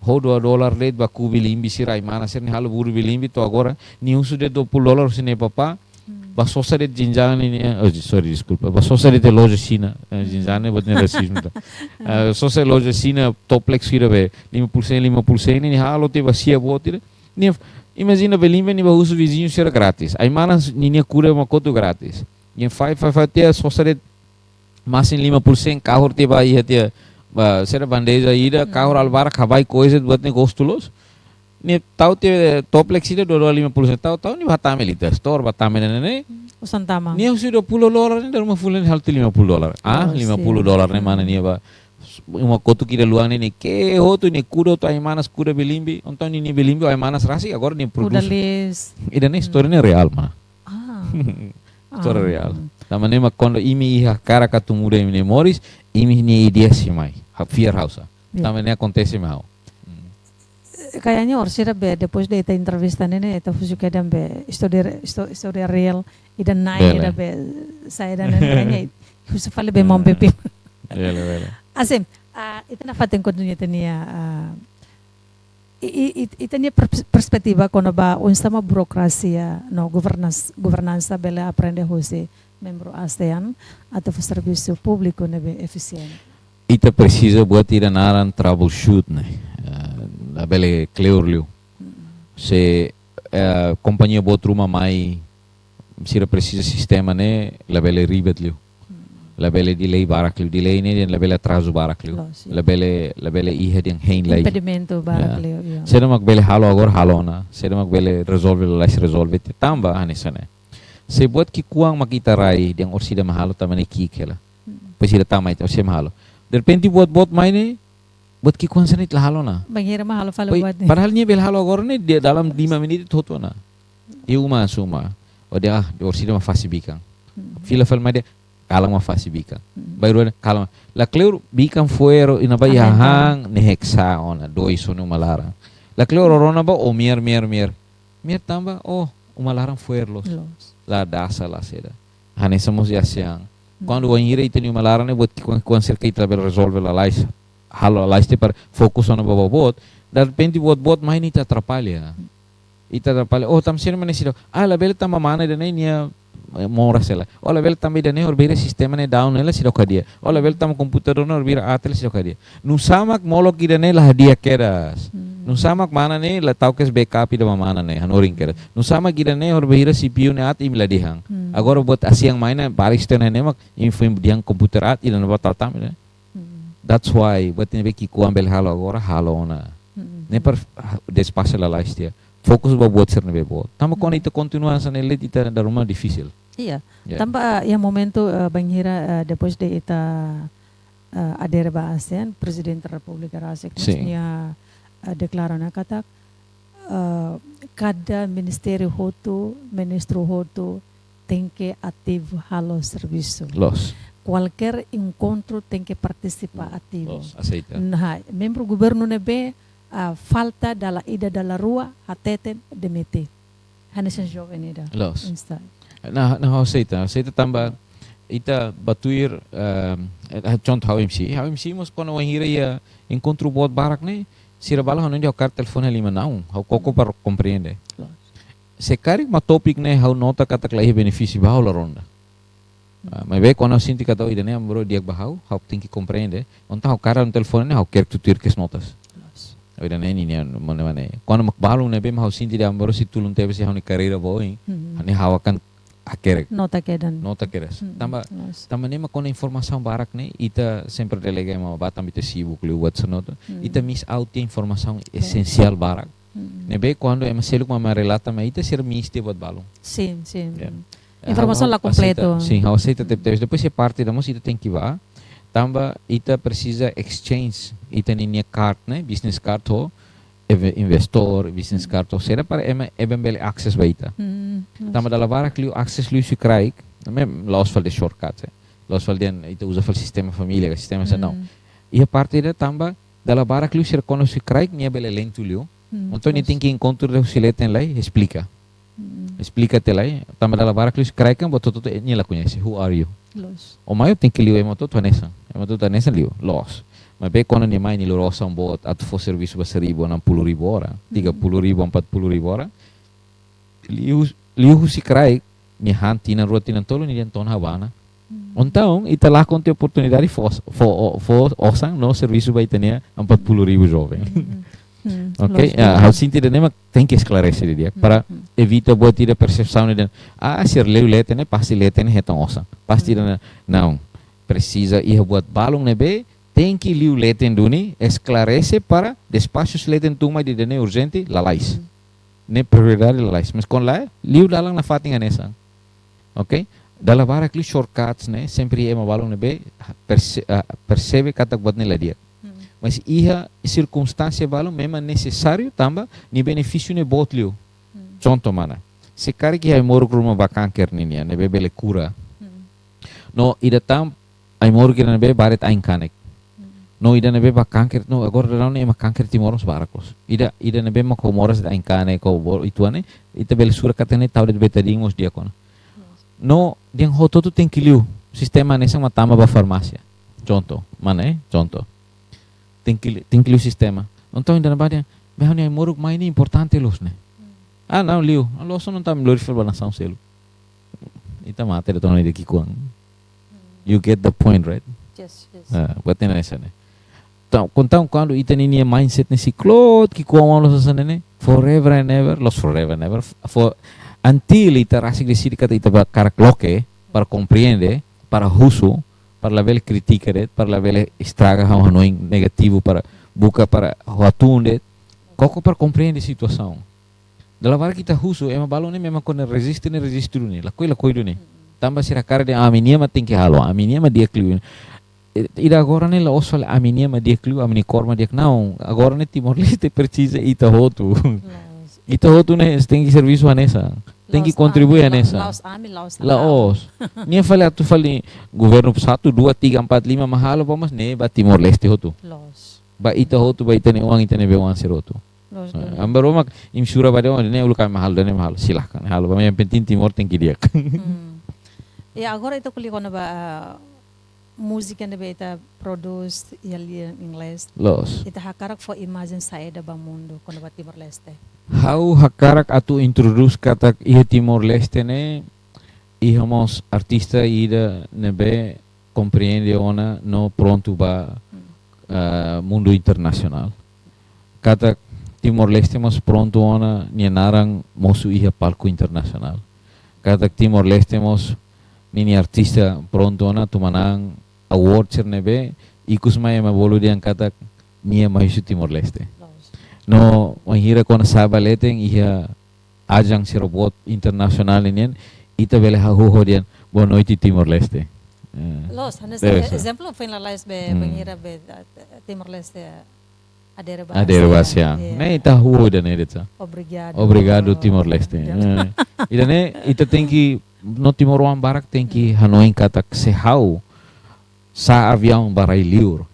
ho dua dolar de'it ba kuu bilimbi sira, ai-manas sira-nia halo buru bilimbi to'o agora, nia husu de'it dua puluh dolar husi nia papá, bá sosa de'it jinjang ninia, oh, sorry, deskulpa, bá sosa de'it loja Xina, eh, jinjang ne'e buat ne'e rasizmu ida. Eh, sosa loja Xina, toplex sira be, lima puluh sen, lima puluh sen, nia halo tiha ba sia boot ida. Nia, imajina bilimbi nia bá husu viziñu sira grátis. Ai-manas ninia kuda mak kotu grátis. Nia fai, fai, fai tiha sosa de'it masin lima puluh sen, kahur tiha ba iha tiha, ba, saida, bandeja ida, kahur halo barak, habai koisa buat ne'e gostu loos. Nia tau tiha toplex ida dua dolar lima puluh sen, tau, tau nia bá hatama iha ita, store bá tama ne'e ne'e. Osan tama. Nia husi dua puluh dolar ne'e dala ruma fulan ne'e halo tiha lima puluh dolar. Ah, loos, lima puluh dolar ne'e mana nia bá. Uma kotuk ida luan ne'e, nia ke'e hotu, nia kuda hotu ai-manas, kuda bilimbi, entaun nia, nia bilimbi ai-manas rasik, agora nia kuda prodús. Lis. Ida-ne'e istória ne'e reál, mana. Ah. Istória reál. Tanba ne'e mak kuandu imi iha hakarak atu muda imi-nia moris, imi-nia ideia sei mai. Ha, fiar ha'u sa. Ya. Tanba ne'e akontese mai ha'u. Hmm. Kayaknya orsida be, depois de ita entrevista ne'e, ne'e, ita husu kedan be, istória, isto-, istória reál, ida-ne'e, bele, ida be, saida ne'e, kayaknya, husu fali be maun Pepin. Bele, bele. Hanesan, ah, ita nafatin kontinua ita-nia, ah, i, i, i, ita-nia pers-, perspetiva kona-ba oinsá mak burokrasia no governans-, governansa bele aprende hosi membru ASEAN atu fó servisu públiku ne'ebé efisiente. Ita presiza buat ida naran troubleshoot ne'e. Eh, labele kleur liu. Se, eh, kompañia boot ruma mai, sira presiza sistema ne'e, labele ribet liu. Labele delay barak liu, delay ne'e dehan labele atrazu barak liu. Loos, ya. Labele, labele iha dehan hein lai. Impedimentu barak liu, ya. Saida mak bele halo agora halo ona, saida mak bele rezolve lalais rezolve tiha, tanba hanesan ne'e. Se buat ki'ikoan mak ita rai dehan orsida mak halo, tanba ne'e ki'ik hela. Depois ita tama ita orsida mak halo. Derrepente buat boot mai ne'e, buat ki'ikoan sira ne'e ita la halo ona. Bainhira mak halo fali buat ne'e. Padahal nia bele halo agora ne'e, dia dalam lima menit hotu ona. Iha uma hanesan uma. Ó dehan, ah, orsida mak fase bikan. Fila fali mai dehan, kalan mak fase bikan. Bainhira kalan. La kleur bikan fo'er, iha ne'ebá iha han, ne'e heksa ona, dois ona uma laran. La kleur rona ba, ó miar, miar, miar. Miar tanba, ó, uma laran fo'er loos. Loos. La dasa la saida. Hanesan mós iha ASEAN. Kuandu wainhira ita-nia uma laran ne'e buat ki'ikoan, ki'ikoan sira ke ita bele rezolve lalais. Halo lalais tiha para fokus ona ba buat boot. Derrepente buat boot mai ne'e ita atrapalla. Ita atrapalla. Oh, tanba sira mana sira. Ah, labele tanba mana ida-ne'e nia, eh, moras hela. Oh, labele tanba ida-ne'e horibainhira sistema ne'e down hela seidauk hadi'a. Oh, labele tanba komputadór ne'e horibainhira aat hela seidauk hadi'a. Nusá mak molok ida-ne'e la hadi'a kedas. Nusá mak mana ne'e la tau kedas backup ida ba mana ne'e, hanorin kedas. Nusá mak ida-ne'e horibainhira C P U ne'e aat imi la dehan. Agora buat ASEAN mai ne'e, barak sistema ne'e mak imi foin dehan komputadór aat, ida-ne'e ba tau tama ne'e. That's why, buat ne'ebé ki'ikoan bele halo agora, halo ona. Ne'e para, ah, despasa lalais tiha. Fokus ba buat sira ne'ebé boot. Tanba kuandu ita kontinua hanesan ne'e de'it, ita dala ruma difisil. Iya. Ya. Tanba iha momentu, eh, bainhira, eh, depois de ita, eh, adere ba ASEAN, Prezidente Repúblika rasik, sin, nia, eh, deklara ona katak, eh, kada ministériu hotu, ministru hotu, tenke ativu halo servisu. Loos. Kualkér enkontru tenke partisipa ativu. Loos, aseita. Nah, membru governu ne'ebé, ah, falta dala ida dala rua, hateten, demite. Hanesan joven ida. Loos. Insta. Nah, nah, aseita, aseita tanba ita bá tuir, ehm, eh, contoh ha'u M C. Ha'u M C mós kuandu wainhira iha enkontru boot barak ne'e, sira balu hanoin dehan ha'u kaer telefone lima naun, ha'u koko para komprende. Loos. Se karik mak tópiku ne'e ha'u nota katak la iha benefísiu ba ha'u, la ronda. Ah, maibé kuandu ha'u sente katak ida-ne'e Aman Boru di'ak ba ha'u, ha'u tenke komprende. Entaun ha'u kaer telefone ne'e ha'u hakerek tutuir kedas notas. Loos. Ida-ne'e ninia mana mana. Kuandu mak balun ne'ebé mak ha'u sente dehan Aman Boru sei tulun tebes iha ha'u-nia karreira ba oin, ne'e ha'u akan hakerek. Nota kedan. Nota kedas. Tanba, loos, tanba ne'e mak kuandu informasaun barak ne'e, ita sempre delega ema bá tanba ita sibuk liu buat hanesan ne'e. Ita miss out iha informasaun esensiál barak. Ne'ebé kuandu ema seluk mak relata mai ita, sira miss tiha buat balun. Sin, sin. Ya. Informasaun la kompletu. Ha'u aseita, sin, ha'u aseita tebetebes. Depois iha parte ida mós ita tenke bá. Tanba ita presiza exchange ita ninia card ne'e, business card ho, eve- investór, business card, ou seja, para ema, ema bele akses ba ita. Tanba dala barak liu akses liu husi kraik, ne'e la'ós fali de'it shortcut, eh. La'ós fali de'it ita uza fali sistema família, ka sistema sá, não. Iha parte ida tanba dala barak liu sira kona husi kraik, nia bele lentu liu. Entaun nia tenke enkontru de'it husi leten lai, esplika. Esplika tiha lai, tanba dala barak liu husi kraik kan, buat hotu-hotu nia la koñese, who are you? Loos. Ó mai ó tenke liu ema hotu-hotu hanesan. Ema hotu-hotu hanesan liu, loos. Maibé kuandu nia mai nia lori osan boot, atu fó servisu ba seribu, enam puluh ribu ora, tiga puluh ribu, empat puluh ribu ora. Liu, liu husi kraik, nia han tinan rua tinan tolu, nia dehan to'o ona ba ne'e. Entaun, ita lakon tiha oportunidade fó, fó, fó osan no servisu ba ita-nia empat puluh ribu joven. Oke, loos, ya, loos. Ha'u sente ida-ne'e mak tenke esklarese didi'ak, para evita buat ida persepsaun ida, ah, sira liu leten ne'e, pasti leten ne'e hetan osan. Pasti ida-ne'e, não. Presiza iha buat balun ne'ebé, tenke liu leten duni, esklarese para despaxu husi leten tun mai dehan ida-ne'e urjente, lalais. Ne'e prioridade lalais. Mas kuandu lae, liu dalan nafatin hanesan. Oke? Dala barak liu shortcuts ne'e, sempre ema balun ne'ebé perse-, ah, persebe katak buat ne'e la di'ak. Mas iha sirkunstánsia balun memang nesesáriu tanba nia benefísiu ne'e boot liu. Contoh mana? Se karik iha ai-moruk ruma ba kanker ninian, ne'ebé bele kura. No ida tan ai-moruk ida ne'ebé ba de'it ain kanek. No ida ne'ebé ba kanker, no agora daudaun ne'e ema kanker Timor mós barak loos. Ida, ida ne'ebé mak ho moras de'it ain kanek, ho bo-, uitoan ne'e, ita bele sura katak ne'e tau de'it betadine mós di'ak ona. No dehan hotu-hotu tenke liu, sistema hanesan mak tama ba farmásia. Contoh, mana, eh? Contoh. Tenke li-, tenke liu sistema. Entaun ida ne'ebá dehan, maibé ha'u-nia ai-moruk mai ne'e importante loos ne'e. Ah, não, liu. Ah, loos, não tá melhor fal ba nasaun seluk. Ita mate de'it ona ida ki'ikoan. You get the point, right? Yes, yes. Ah, buat ne'e hanesan ne'e. Entaun, entaun kuandu ita-nia mindset ne'e sei kloot ki'ikoan loos hanesan ne'e, forever and ever, loos forever and ever, f-, for, until ita rasik deside katak ita ba hakarak loke, para komprende, para husu, para labele kritika de'it, para labele estraga ha'u-nia hanoin negativu, para buka para hatún de'it, koko para komprende situasaun. Dala barak ita husu, ema balun ne'e memang kuandu reziste ne'e reziste duni, lakohi, lakohi duni. Tanba sira hakarak dehan ami-nian mak tenke halo, ami-nian mak di'ak liu. Eh, ida agora ne'e la'ós fali ami-nian mak di'ak liu, ami-nia kór mak di'ak, não. Agora ne'e Timor-Leste presiza ita hotu. Loos. Ita hotu ne'e tenke servisu hanesan. Tenke kontribui hanesan. La'ós ami, la'ós. La'ós. Nia fali atu fali governu satu, dua, tiga, empat, lima mak halo, ba, mas ne'e ba Timor-Leste hotu. Loos. Ba ita hotu, ba ita-nia oan, ita-nia bei-oan sira hotu. Loos, loos. Ami bá ruma, imi sura ba de'it, ne'e uluk ami halo, ne'e mak halo, silakan, halo. Ba, yang penting Timor tenke di'ak. Ya, agora ita ko'alia kona-ba, ah, múzika ne'ebé ita prodús iha lian inglés. Loos. Ita hakarak fó imajen saida ba mundu kona-ba Timor-Leste? Ha'u hakarak atu introdús katak iha Timor-Leste ne'e, iha mós artista ida ne'ebé komprende ona no prontu ba, ah, mundu internasionál. Katak Timor-Leste mós prontu ona nia naran mosu iha palku internasionál. Katak Timor-Leste mós ninia artista prontu ona tuma na'an award sira ne'ebé ikus mai ema bolu dehan katak nia mai husi Timor-Leste. Loos. No, wainhira kona sa'e ba leten iha ajang sira boot internasionál ninian, ita bele hahú ho dehan, "Boa noite, Timor-Leste." Eh. Loos, hanesan, deve ser, ezemplu, foin lalais be, hmm, bainhira be, eh, Timor-Leste adere ba, adere ba ASEAN. ASEAN. Ya. Ne'e ita hahú ho ida-ne'e de'it sá. Obrigadu. Obrigadu, Timor-Leste. Ya. Eh. Ida-ne'e, ita tenke, no timoroan barak tenke, hmm, hanoin katak se ha'u sa'e aviaun ba rai-liur,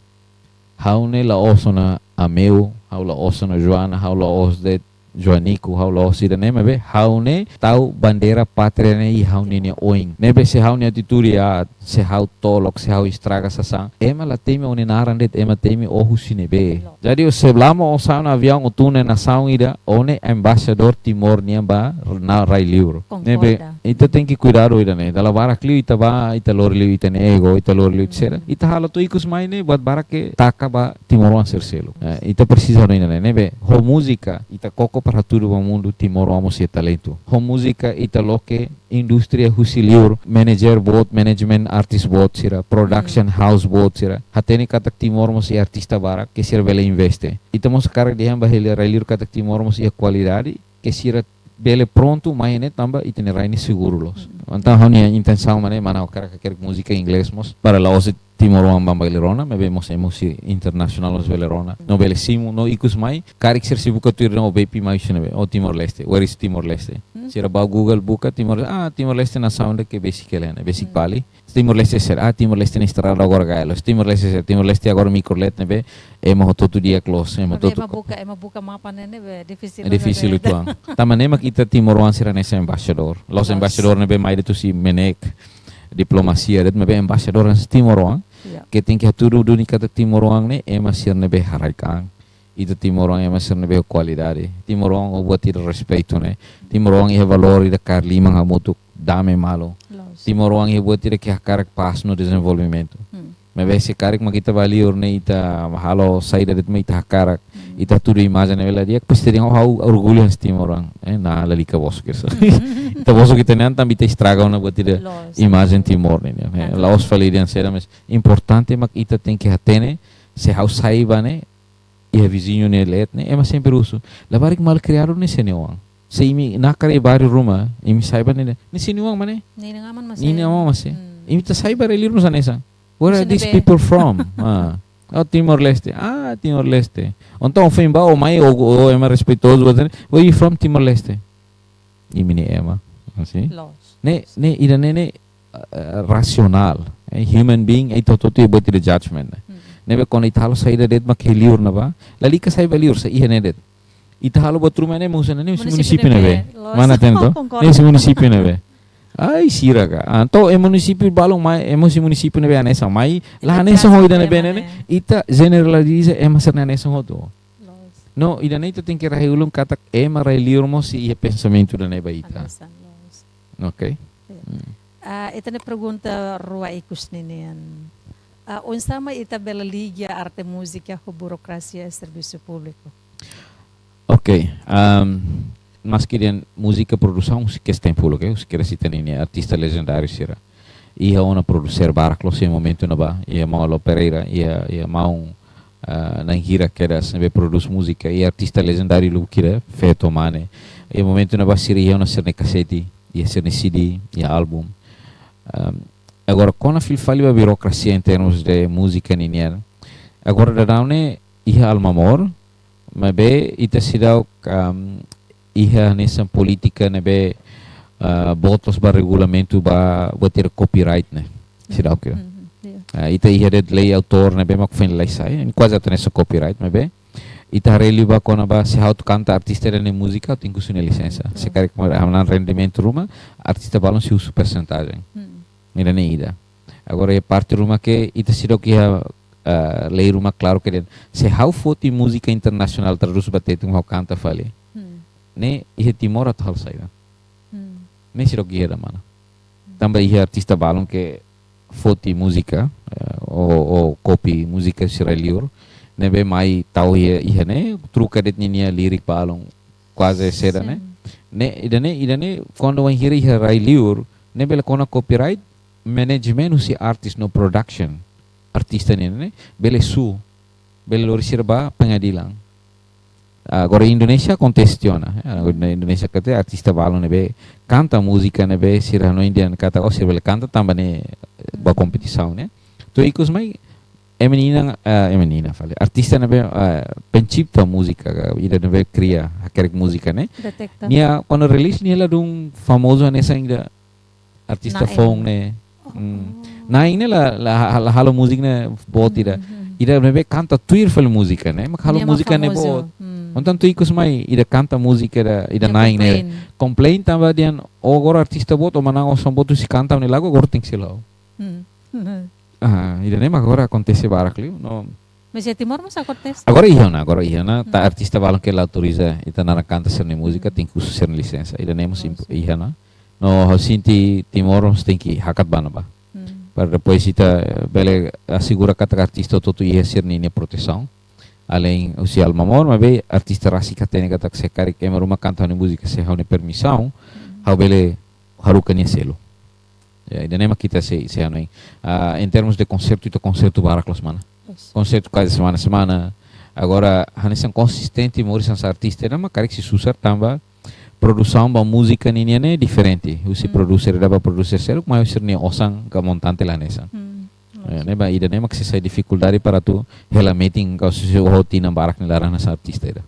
ha'u ne'e la'ós ona Ameu, ha'u la'ós ona Joana, ha'u la'ós de'it Joanico, ha'u la'ós ida-ne'e, maibé ha'u ne'e tau bandeira pátria ne'e iha ha'u-nia oin. Ne'ebé se ha'u-nia atitude aat, se ha'u tolok, se ha'u estraga sasán, ema la temi ó-nia naran de'it, ema temi ó husi ne'ebé. Loos. Jadi, ó se lama ó sa'e ona aviaun ó tun iha nasaun ida, ó ne'e embaixadór Timor nian ba rai-liur. Konkorda. Ne'ebé, ita tenke kuidadu ida-ne'e. Dala barak liu ita bá, ita lori liu ita-nia ego, ita lori liu ita sira. Hmm. Ita halo to'o ikus mai ne'e, buat barak ke taka ba timoroan sira seluk. Eh, ita presiza hanoin ida-ne'e, ne'ebé, ho múzika, ita koko para hatudu ba mundu, timoroan mós iha talentu. Ho múzika, ita loke indústria husi liur, manager boot, management artist boot sira, production, hmm, house boot sira. Hatene katak Timor mós iha artista barak, ke sira bele investe. Ita mós hakarak dehan ba rai-liur katak Timor mós iha kualidade, ke sira bele prontu mai ne'e tanba ita-nia rai ne'e seguru loos. Hmm. Entaun ha'u-nia intensaun mak ne'e, mana ha'u hakarak hakerek múzika inglés mós, para la'ós de'it Timoroan bá bele rona, maibé mós ema husi internasionál mós bele rona. No bele simu, no ikus mai, karik sira sei buka tuir no B P mai husi ne'ebé, o Timor-Leste, where is Timor-Leste? Sira bá Google buka Timor, ah, Timor-Leste nasaun ida ke besik hela ne'e, besik Bali. Timor-Leste sira, ah, Timor-Leste ne'e estrada agora gaya loos. Timor-Leste sira, Timor-Leste agora mikrolet ne'ebé, ema hotu-hotu di'ak loos, ema hotu-hotu. Ema buka, ema buka mapa ne'e, ne'ebé difisil. Difisil uitoan. Tanba ne'e mak ita Timoroan sira hanesan embaixadór. La'ós embaixadór ne'ebé mai de'it husi MNEK, diplomasia de'it, maibé embaixadór hanesan Timoroan. Ke tenke hatudu duni katak Timoroan ne'e ema sira ne'ebé haraik an. Ita Timoroan ema sira ne'ebé kualidade. Timoroan ho buat ida respeitu ne'e. Timoroan iha valór ida kaer liman hamutuk, dame malu. Loos. Timoroan iha buat ida ke hakarak pás no dezenvolvimentu. Maibé se karik mak ita bá liur ne'e ita halo saida de'it mak ita hakarak. Ita hatudu imajen ne'ebé la di'ak, pasti dehan ha'u orgullu hanesan Timoroan. Eh, na lalika bosok ke sa. Ita bosok ita-nian tanba ita estraga ona buat ida imajen Timor ne'e. Eh, la'ós fali dehan saida, mas importante mak ita tenke hatene, se ha'u sai bá ne'e, iha viziñu nia leet ne'e, ema sempre husu. Labarik malkriadu ne'e sei nia oan. Se imi nakar iha barriu ruma, imi sai bá ne'e, ne'e sei nia oan mak ne'e. Ne'e nia aman mak ne'e. Imi ita sai bá rai liur mós hanesan. Where are these people from? Ah. Oh, Timor-Leste. Ah, Timor-Leste. Entaun, foin bá, o mai, o, o ema respeitozu, where are you from, Timor-Leste? Imi-nia ema. Assim. Loos. Ne'e, ne'e, ida-ne'e, ne'e, eh, rasionál. Eh, human being, eh, ita hotu-hotu iha buat ida judgment ne'e. Ne'ebé kuandu ita halo saida de'it mak iha liur ne'ebá, lalika sai bá liur, sai iha ne'e de'it. Ita halo buat ruma ne'e, musa ne'e, ne'e husi munisípiu ne'ebé. Loos. Mana atento? Konkorda. Ne'e husi munisípiu ne'ebé. Ai, sira ka. Ah, entaun, eh, munisípiu balun mai, eh, husi munisípiu ne'ebé hanesan mai, la hanesan ho ida ne'ebé ne'e, ita jeneraliza ema sira hanesan hotu. Loos. No, ida-ne'e ita tenke rai ulun katak ema rai liur mós sei iha pensamentu ida-ne'e ba ita. Hanesan, loos. Ok. Ah, ita-nia pergunta rua ikus ninian. Ah, oinsá mak ita bele liga arte múzika ho burokrasia servisu públiku? Ok, am, maski dehan múzika produsaun husi kesten pulu ke, husi kedas ita-nia artista lejendáriu sira. Iha ona produser barak loos iha momentu ne'ebá, iha maun Alo Pereira, iha, iha maun, ah, na'in hira kedas ne'ebé prodús múzika, iha artista lejendáriu lubuk hira, Feto Mane. Iha momentu ne'ebá sira iha ona sira-nia kasete, iha sira-nia C D, iha álbum. Am, agora, kona fila fali ba burokrasia em termos de múzika ninian. Agora daudaun ne'e iha Almamor, maibé ita seidauk, am, iha hanesan polítika ne'ebé, ah, boot loos ba regulamentu ba buat ida copyright ne'e. Seidauk ke. Ah, ita iha de'it lei autór ne'ebé mak foin lei sai, ne'e kuaze atu hanesan copyright maibé. Ita haree liu ba kona-ba se ha'u atu kanta artista ida-ne'e múzika, ha'u tenke husu nia lisensa. Se karik kona-ba rendimentu ruma, artista balun sei husu persentajen. Ne'e ida-ne'e ida. Agora iha parte ruma ke ita seidauk iha, ah, lei ruma klaru ke dehan. Se ha'u foti múzika internasionál tradús ba tetun ha'u kanta fali. Ne'e iha Timor atu halo saida. Ne'e seidauk iha ida mana. Tanba iha artista balun ke foti múzika, eh, ou, ou kopi múzika sira liur. Ne'ebé mai tau iha, iha ne'e, troka de'it ninia lirik balun kuaze saida ne'e. Ne'e, ida-ne'e, ida-ne'e, kuandu wainhira iha rai liur, ne'e bele kona copyright, management husi artis no production artista nian ne'e, bele sue, bele lori sira ba pengadilan. Agora Indonézia akontese tiha ona, eh, agora Indonézia katak artista balun ne'ebé kanta múzika ne'ebé sira hanoin dehan katak, oh, sira bele kanta tanba ne'e, eh, ba kompetisaun ne'e. To'o ikus mai, ema ninian, eh, ema ninian fali. Artista ne'ebé, eh, pencipta múzika, ka, ida ne'ebé kria, hakerek múzika ne'e. Detekta. Nia, kuandu release nia ladún famozu hanesan ida artista foun ne'e. Na'in ne'e la, la, la halo múzika ne'e boot ida. Ida ne'ebé kanta tuir fali múzika ne'e, mak halo múzika ne'e boot. Entaun to'o ikus mai, ida kanta múzika ida, ida na'in ne'e. Complain tanba dehan, oh, agora artista boot, o manán osan boot sei kanta ne'e lagu, agora tenke sei la'o. Ah, ida-ne'e mak agora akontese barak liu, no. Mas iha Timor mós akontese. Agora iha ona, agora iha ona, ta artista balun ke la autoriza ita naran kanta sira-nia múzika, tenke husu sira-nia lisensa. Ida-ne'e mós iha ona. No, ha'u sente Timor mós tenke hakat ba ne'ebá. Para depois ita, eh, bele asegura katak artista hotu-hotu iha sira-nia protesaun. Alein husi Almamor, maibé artista rasik hatene katak se karik ema ruma kanta ha'u-nia múzika, se ha'u-nia permisaun, ha'u bele haruka nia selu. Ya, ida-ne'e mak ita sei, sei hanoin. Ah, em termos de konsertu, ita konsertu barak loos mana. Konsertu kuaze semana-semana. Agora, hanesan konsistente, moris hanesan artista, ida-ne'e mak karik sei susar tanba produsaun ba múzika ninian ne'e diferente. Husi produser ida ba produser seluk, maibé sira-nia osan ka montante la hanesan. Eh, ne'ebé ida-ne'e mak sei sai difikuldade para atu hela metin ka se ho tinan barak nia laran hanesan artista ida.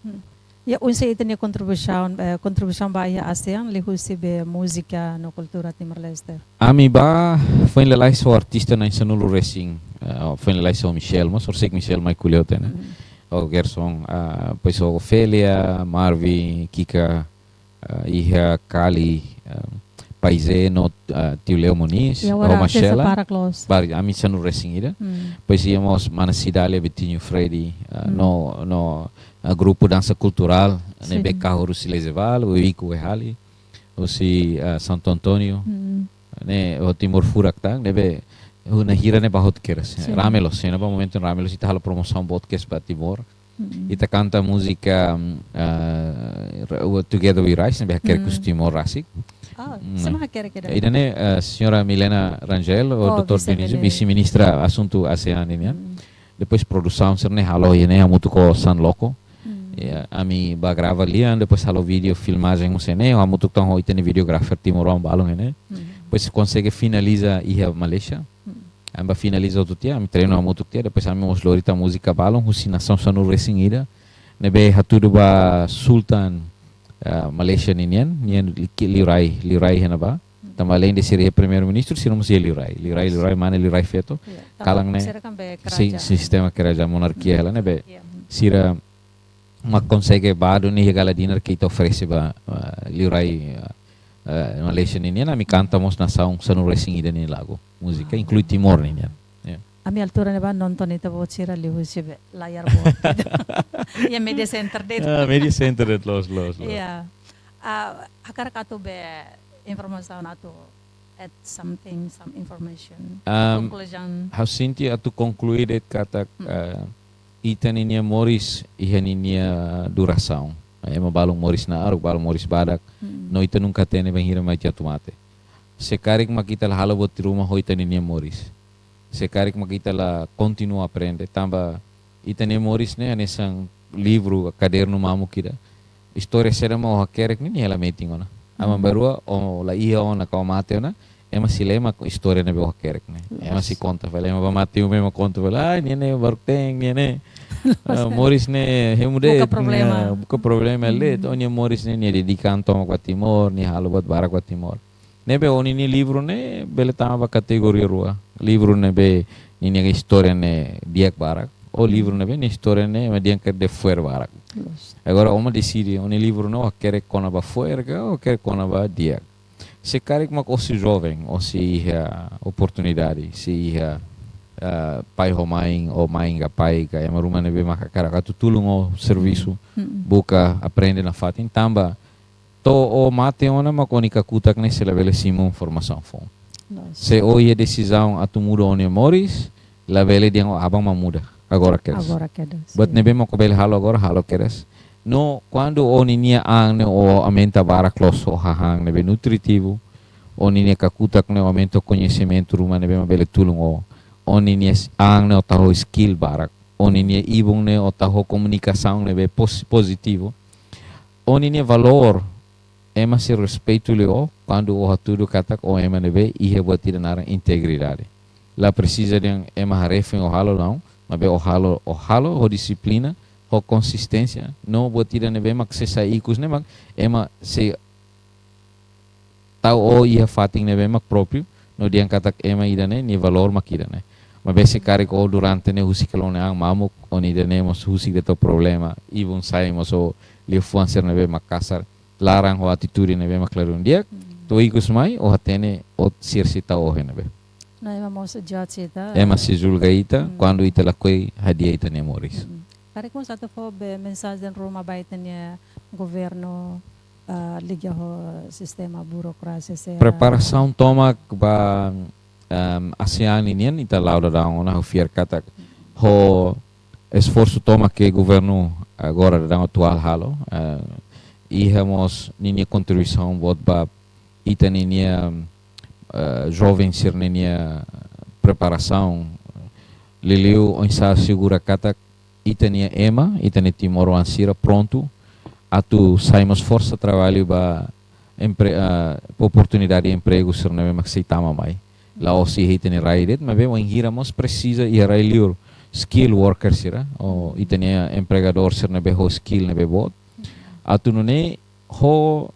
Hmm. Ya, oinsá ita-nia kontribuisaun, eh, kontribuisaun ba iha ASEAN, liuhusi be múzika no kultura Timor-Leste. Ami ba, foin lalais ho artista na'in sanulu-resin, eh, foin lalais ho Michel, mas horiseik Michel mai ko'alia tiha ona. Hmm. Ho Gerson, ah, depois ho Ofélia, Marvin, Kika, ah, iha Cali, ah, Paizé no, ah, Tiu Leo Moniz, ya, ho agora Marcela. Artista barak loos. Barak, ami sanulu-resin ida. Hmm. Depois iha mós mana Cidália, Betinho, Freddy, ah, hmm, no, no, ah, grupu dansa kulturál, ne'ebé, sin, kahur husi Lezeval, Uiku Wehali, husi, ah, Santo António. Hmm. Ne'e, ho Timor Furak tan, ne'ebé, ho nia hira ne'e ba hotu kedas. Sin. Rame loos, ne'ebá momentu rame loos, ita halo promosaun boot kedas ba Timor. Mm. Ita kanta múzika, mm, ah, ra-, o Together We Rise, ne'ebé hakerek, mm, husi Timor rasik. Ah, mm, sé mak hakerek ida? Ida-ne'e, ah, señora Milena Rangel, ho, oh, doutór Dionísio, vise-ministra, vise-ministra asuntu ASEAN nian. Mm. Depois produsaun sira-ne'e halo iha ne'e hamutuk ho San Loco. Mm. Ya, ami ba grava lian, depois halo vídeo filmajen husi ne'e, hamutuk tan ho ita-nia videographer timoroan balun iha ne'e. Mm. Depois konsege finaliza iha Malaysia. Mm. Ami ba finaliza hotu tiha, ami treinu hamutuk tiha, depois ami mós lori tan múzika balun husi nasaun sanulu-resin ida. Ne'ebé hatudu ba Sultan, ah, Malaysia ninian, nian li-, liurai, liurai iha ne'ebá. Tanba além de sira primeiru-ministru, sira mós iha liurai. Liurai, liurai, mane liurai feto. Ya, kalan ne'e, sira kan be, sin, kerajaan, sistema kerajaan monarkia, hmm, hela ne'ebé. Ya, hmm. Sira mak konsege ba duni iha gala dinner ke ita oferese ba, ah, liurai, ah, ah, Malaysia ninian, ami kanta mós nasaun sanulu-resin ida nia lagu, múzika, ah, inklui Timor ninian. Ya. Ami altura ne'ebá nonton ita-boot sira liuhusi be layar boot. Ya, media center de'it. Ah, media center de'it, loos, loos, loos. Ya. Ah, hakarak atu be informasaun atu add something, some information. Um, konkluzaun. Ha'u sente atu konklui de'it katak, hmm, eh, ita ninia moris iha ninia durasaun. Ema balun moris naruk, balun moris badak. Hmm. No ita nunka hatene bainhira mak ita atu mate. Se karik mak ita la halo buat ruma ho ita ninia moris. Se karik mak ita la kontinua aprende. Tanba ita-nia moris ne'e hanesan livru, kadernu mamuk ida. Istória saida mak ó hakerek ne'e, nia hela metin ona. Aman, hmm, bainrua ó la iha ona ka ó mate ona, ema sei lee mak istória ne'ebé ó hakerek ne'e. Ema, yes, sei konta fali, ema ba mate uma ema konta fali, ah, nia ne'e baruk-teen, nia ne'e, ah, moris ne'e hemu de'it, buka problema, ah, buka problema, hmm, de'it. Ó-nia moris ne'e, nia dedika an tomak ba Timor, nia halo buat barak ba Timor. Ne'ebé ó-nia livru ne'e bele tama ba kategoria rua. Livru ne'ebé ninia istória ne'e di'ak barak. Ou livru, hmm, ne'ebé nia istória ne'e ema dehan katak de'it fo'er barak. Yes. Agora, ó mak deside, ó-nia livru ne'e ó hakerek kona-ba fo'er ka, ó hakerek kona-ba di'ak. Se karik mak ó sei joven, ó sei iha oportunidade, sei iha, ah, pai ho mãe, ou mãe ka pai, ka ema ruma ne'ebé mak hakarak atu tulun ó servisu, hmm, hmm, buka aprende nafatin tanba to'o ó mate ona mak ó-nia kakutak ne'e sei labele simu formasaun foun. Loos. Se ó iha desizaun atu muda ó-nia moris, labele dehan ó aban mak muda. Agora kedas. Agora kedas, buat, sin, ne'ebé mak ó bele halo agora, halo kedas. No, kuandu ó-ninia an ne'e ó aumenta barak loos ho hahán ne'ebé nutritivu, ó-ninia kakutak ne'e ó aumenta koñesimentu ruma ne'ebé mak bele tulun ó, ó-ninia s-, an ne'e ó tau ho skill barak, ó-ninia ibun ne'e ó tau ho komunikasaun ne'ebé pos-, pozitivu, ó-ninia valór, ema sei respeitu liu ó kuandu ó hatudu katak ó ema ne'ebé iha buat ida naran integridade. La presiza dehan ema haree foin ó halo, lae, maibé ó halo, ó halo ho dixiplina, ho konsisténsia, no buat ida ne'ebé mak sei sai ikus ne'e mak ema sei tau ó iha fatin ne'ebé mak própriu, no dehan katak ema ida-ne'e nia valór mak ida-ne'e. Maibé se karik ó durante ne'e husik ó-nia an mamuk, ó-nia ida-ne'e mós husik de'it ó problema, ibun sai mós ó liafuan sira ne'ebé mak kasar, laran ho atitude ne'ebé mak la dún di'ak, hmm, to'o ikus mai ó hatene ó sira sei tau ó iha ne'ebé. No, ema mós judge ita. Ema sei julga ita, hmm, kuandu ita lakohi hadi'a ita-nia moris. Hmm. Karik mós atu fó be mensajen ruma ba ita-nia governu, ah, liga ho sistema burokrasia sira. Preparasaun tomak ba, em, ASEAN ninian ita la'o daudaun ona, ha'u fiar katak ho esforsu tomak ke governu agora daudaun atuál halo, eh, iha mós ninia kontribuisaun boot ba ita ninia, eh, joven sira ninia preparasaun, liuliu oinsá asegura katak ita-nia ema, ita-nia timoroan sira prontu atu sai mós forsa traballu ba empre-, ah, oportunidade empregu sira ne'ebé mak sei tama mai. La'ós iha ita-nia rai de'it, maibé bainhira mós presiza iha rai liur skill worker sira, ou ita-nia empregadór sira ne'ebé ho skill ne'ebé boot. Atu nune'e ho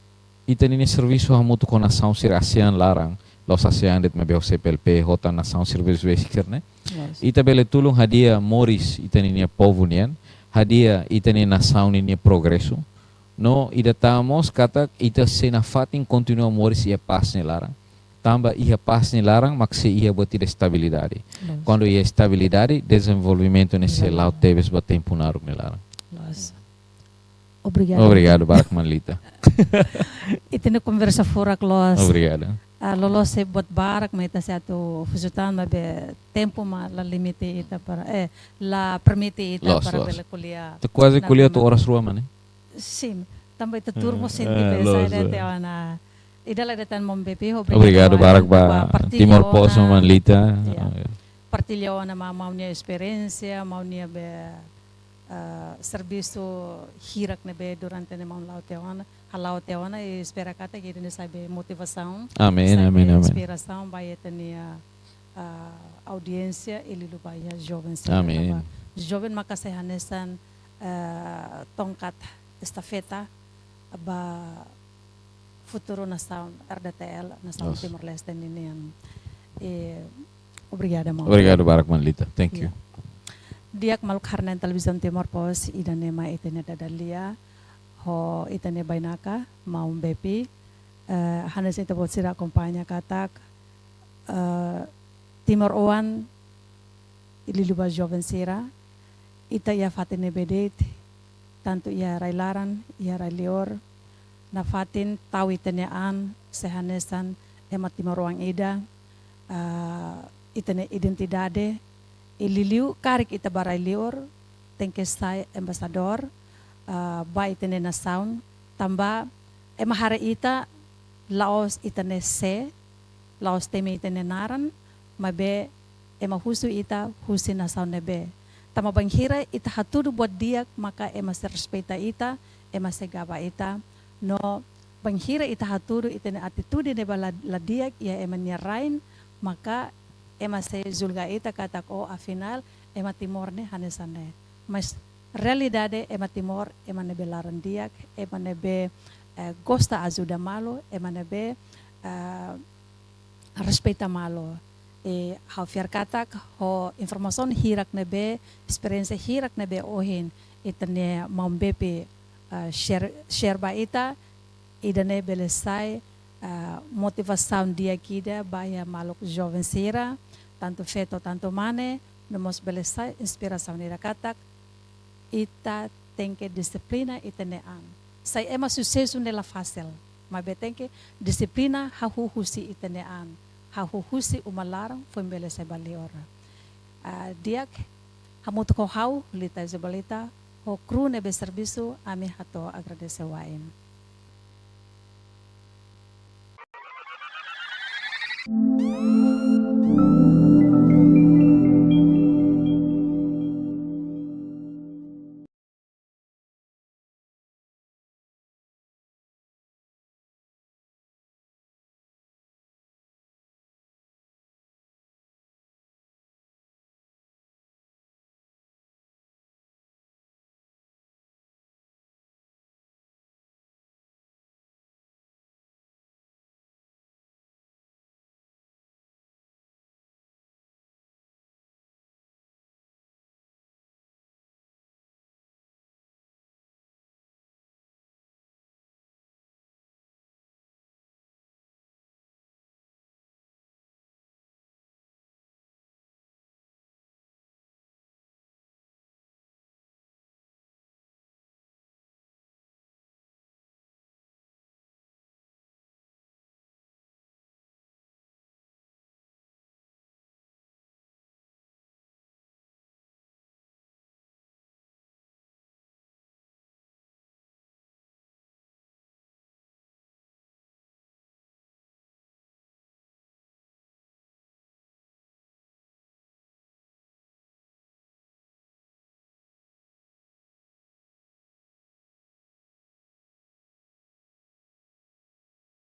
ita-nia servisu hamutuk ho nasaun sira ASEAN laran, la'ós ASEAN de'it maibé ho C P L P, ho tan nasaun sira besik-besik sira-ne'e. Yes. Ita bele tulun hadi'a moris ita-nia povu nian, hadi'a ita-nia nasaun ninia progresu. No ida tan mós katak ita sei nafatin kontinua moris iha pás nia laran. Tanba iha pás nia laran mak sei iha buat ida estabilidade. Loos. Kuandu iha estabilidade, dezenvolvimentu ne'e sei Loos. la'o tebes ba tempu naruk nia laran. Loos. Obrigada. Obrigadu barak, mana Lita. Ita-nia konversa furak loos. Obrigadu. Ah, loloos sei buat barak mak ita sei atu husu tan, maibé tempu mak la limite ita para, eh, la permite ita Loos, para loos. bele ko'alia. Ita kuaze Nah, ko'alia to'o memang. oras rua, mana? Sim, tanba ita tuur mós Eh, sente eh, bele loos, sai da loos. tiha ona. Ida-ne'e de'it tan maun Bepi, Obrigadu obrigadu barak ba ba partilla Timor Post, ona. mana Lita. Ya. Oh, ya. Partilla ona maun, maun nia esperiénsia, maun nia be, eh, servisu hirak ne'ebé durante ne'e maun la'o tiha ona, hala'o tiha ona, i espera katak ida-ne'e sai be motivasaun, Amin, sai amin, be amin. inspirasaun ba ita-nia, eh, audiénsia i liuliu ba iha joven sira Amin. ne'ebá. Joven maka sai hanesan, eh, tongkat estafeta ba futuru nasaun R D T L, nasaun Yes. Timor-Leste ninian. Eh, obrigada, maun. Obrigadu barak, mana Lita. Thank you. Ya. Di'ak, maluk haree-na'in Televizaun Timor Post, ida-ne'e mak ita-nia dada-lia ho ita-nia bainaka, maun Bepi. Eh, hanesan ita-boot sira akompaña katak, eh, timoroan i liuliu ba joven sira, ita iha fatin ne'ebé de'it, tantu iha rai-laran, iha rai-liur, nafatin tau ita-nia an, sai hanesan ema timoroan ida, ah, ita-nia identidade, i liuliu karik ita ba rai-liur, tenke sai embaixadór, ah, ba ita-nia nasaun, tanba ema haree ita, la'ós ita-nia sé, la'ós temi ita-nia naran, maibé ema husu ita husi nasaun ne'ebé. Tanba bainhira ita hatudu buat di'ak, maka ema sei respeita ita, ema sei gaba ita. No bainhira ita hatudu ita-nia atitude ne'ebé la, la di'ak iha ema nia rain, maka ema sei julga ita katak, "Oh, afinál, ema Timor ne'e hanesan ne'e." Mas realidade ema Timor, ema ne'ebé laran di'ak, ema ne'ebé, eh, gosta ajuda malu, ema ne'ebé, eh, respeita malu. I ha'u fiar katak ho informasaun hirak ne'ebé, esperiénsia hirak ne'ebé ohin ita-nia maun Bepi, eh, share, share ba ita, ida-ne'e bele sai, eh, motivasaun di'ak ida ba iha maluk joven sira, tantu feto, tantu mane, no mós bele sai inspirasaun ida katak ita tenke dixiplina ita-nia an. Sai ema susesu ne'e la fasil, maibé tenke dixiplina hahú husi ita-nia an, hahú husi uma laran foin bele sai ba li'ur. Ah, di'ak, hamutuk ho ha'u, Lita Isabelita, ho kru ne'ebé servisu, ami hato'o agradese wa'in.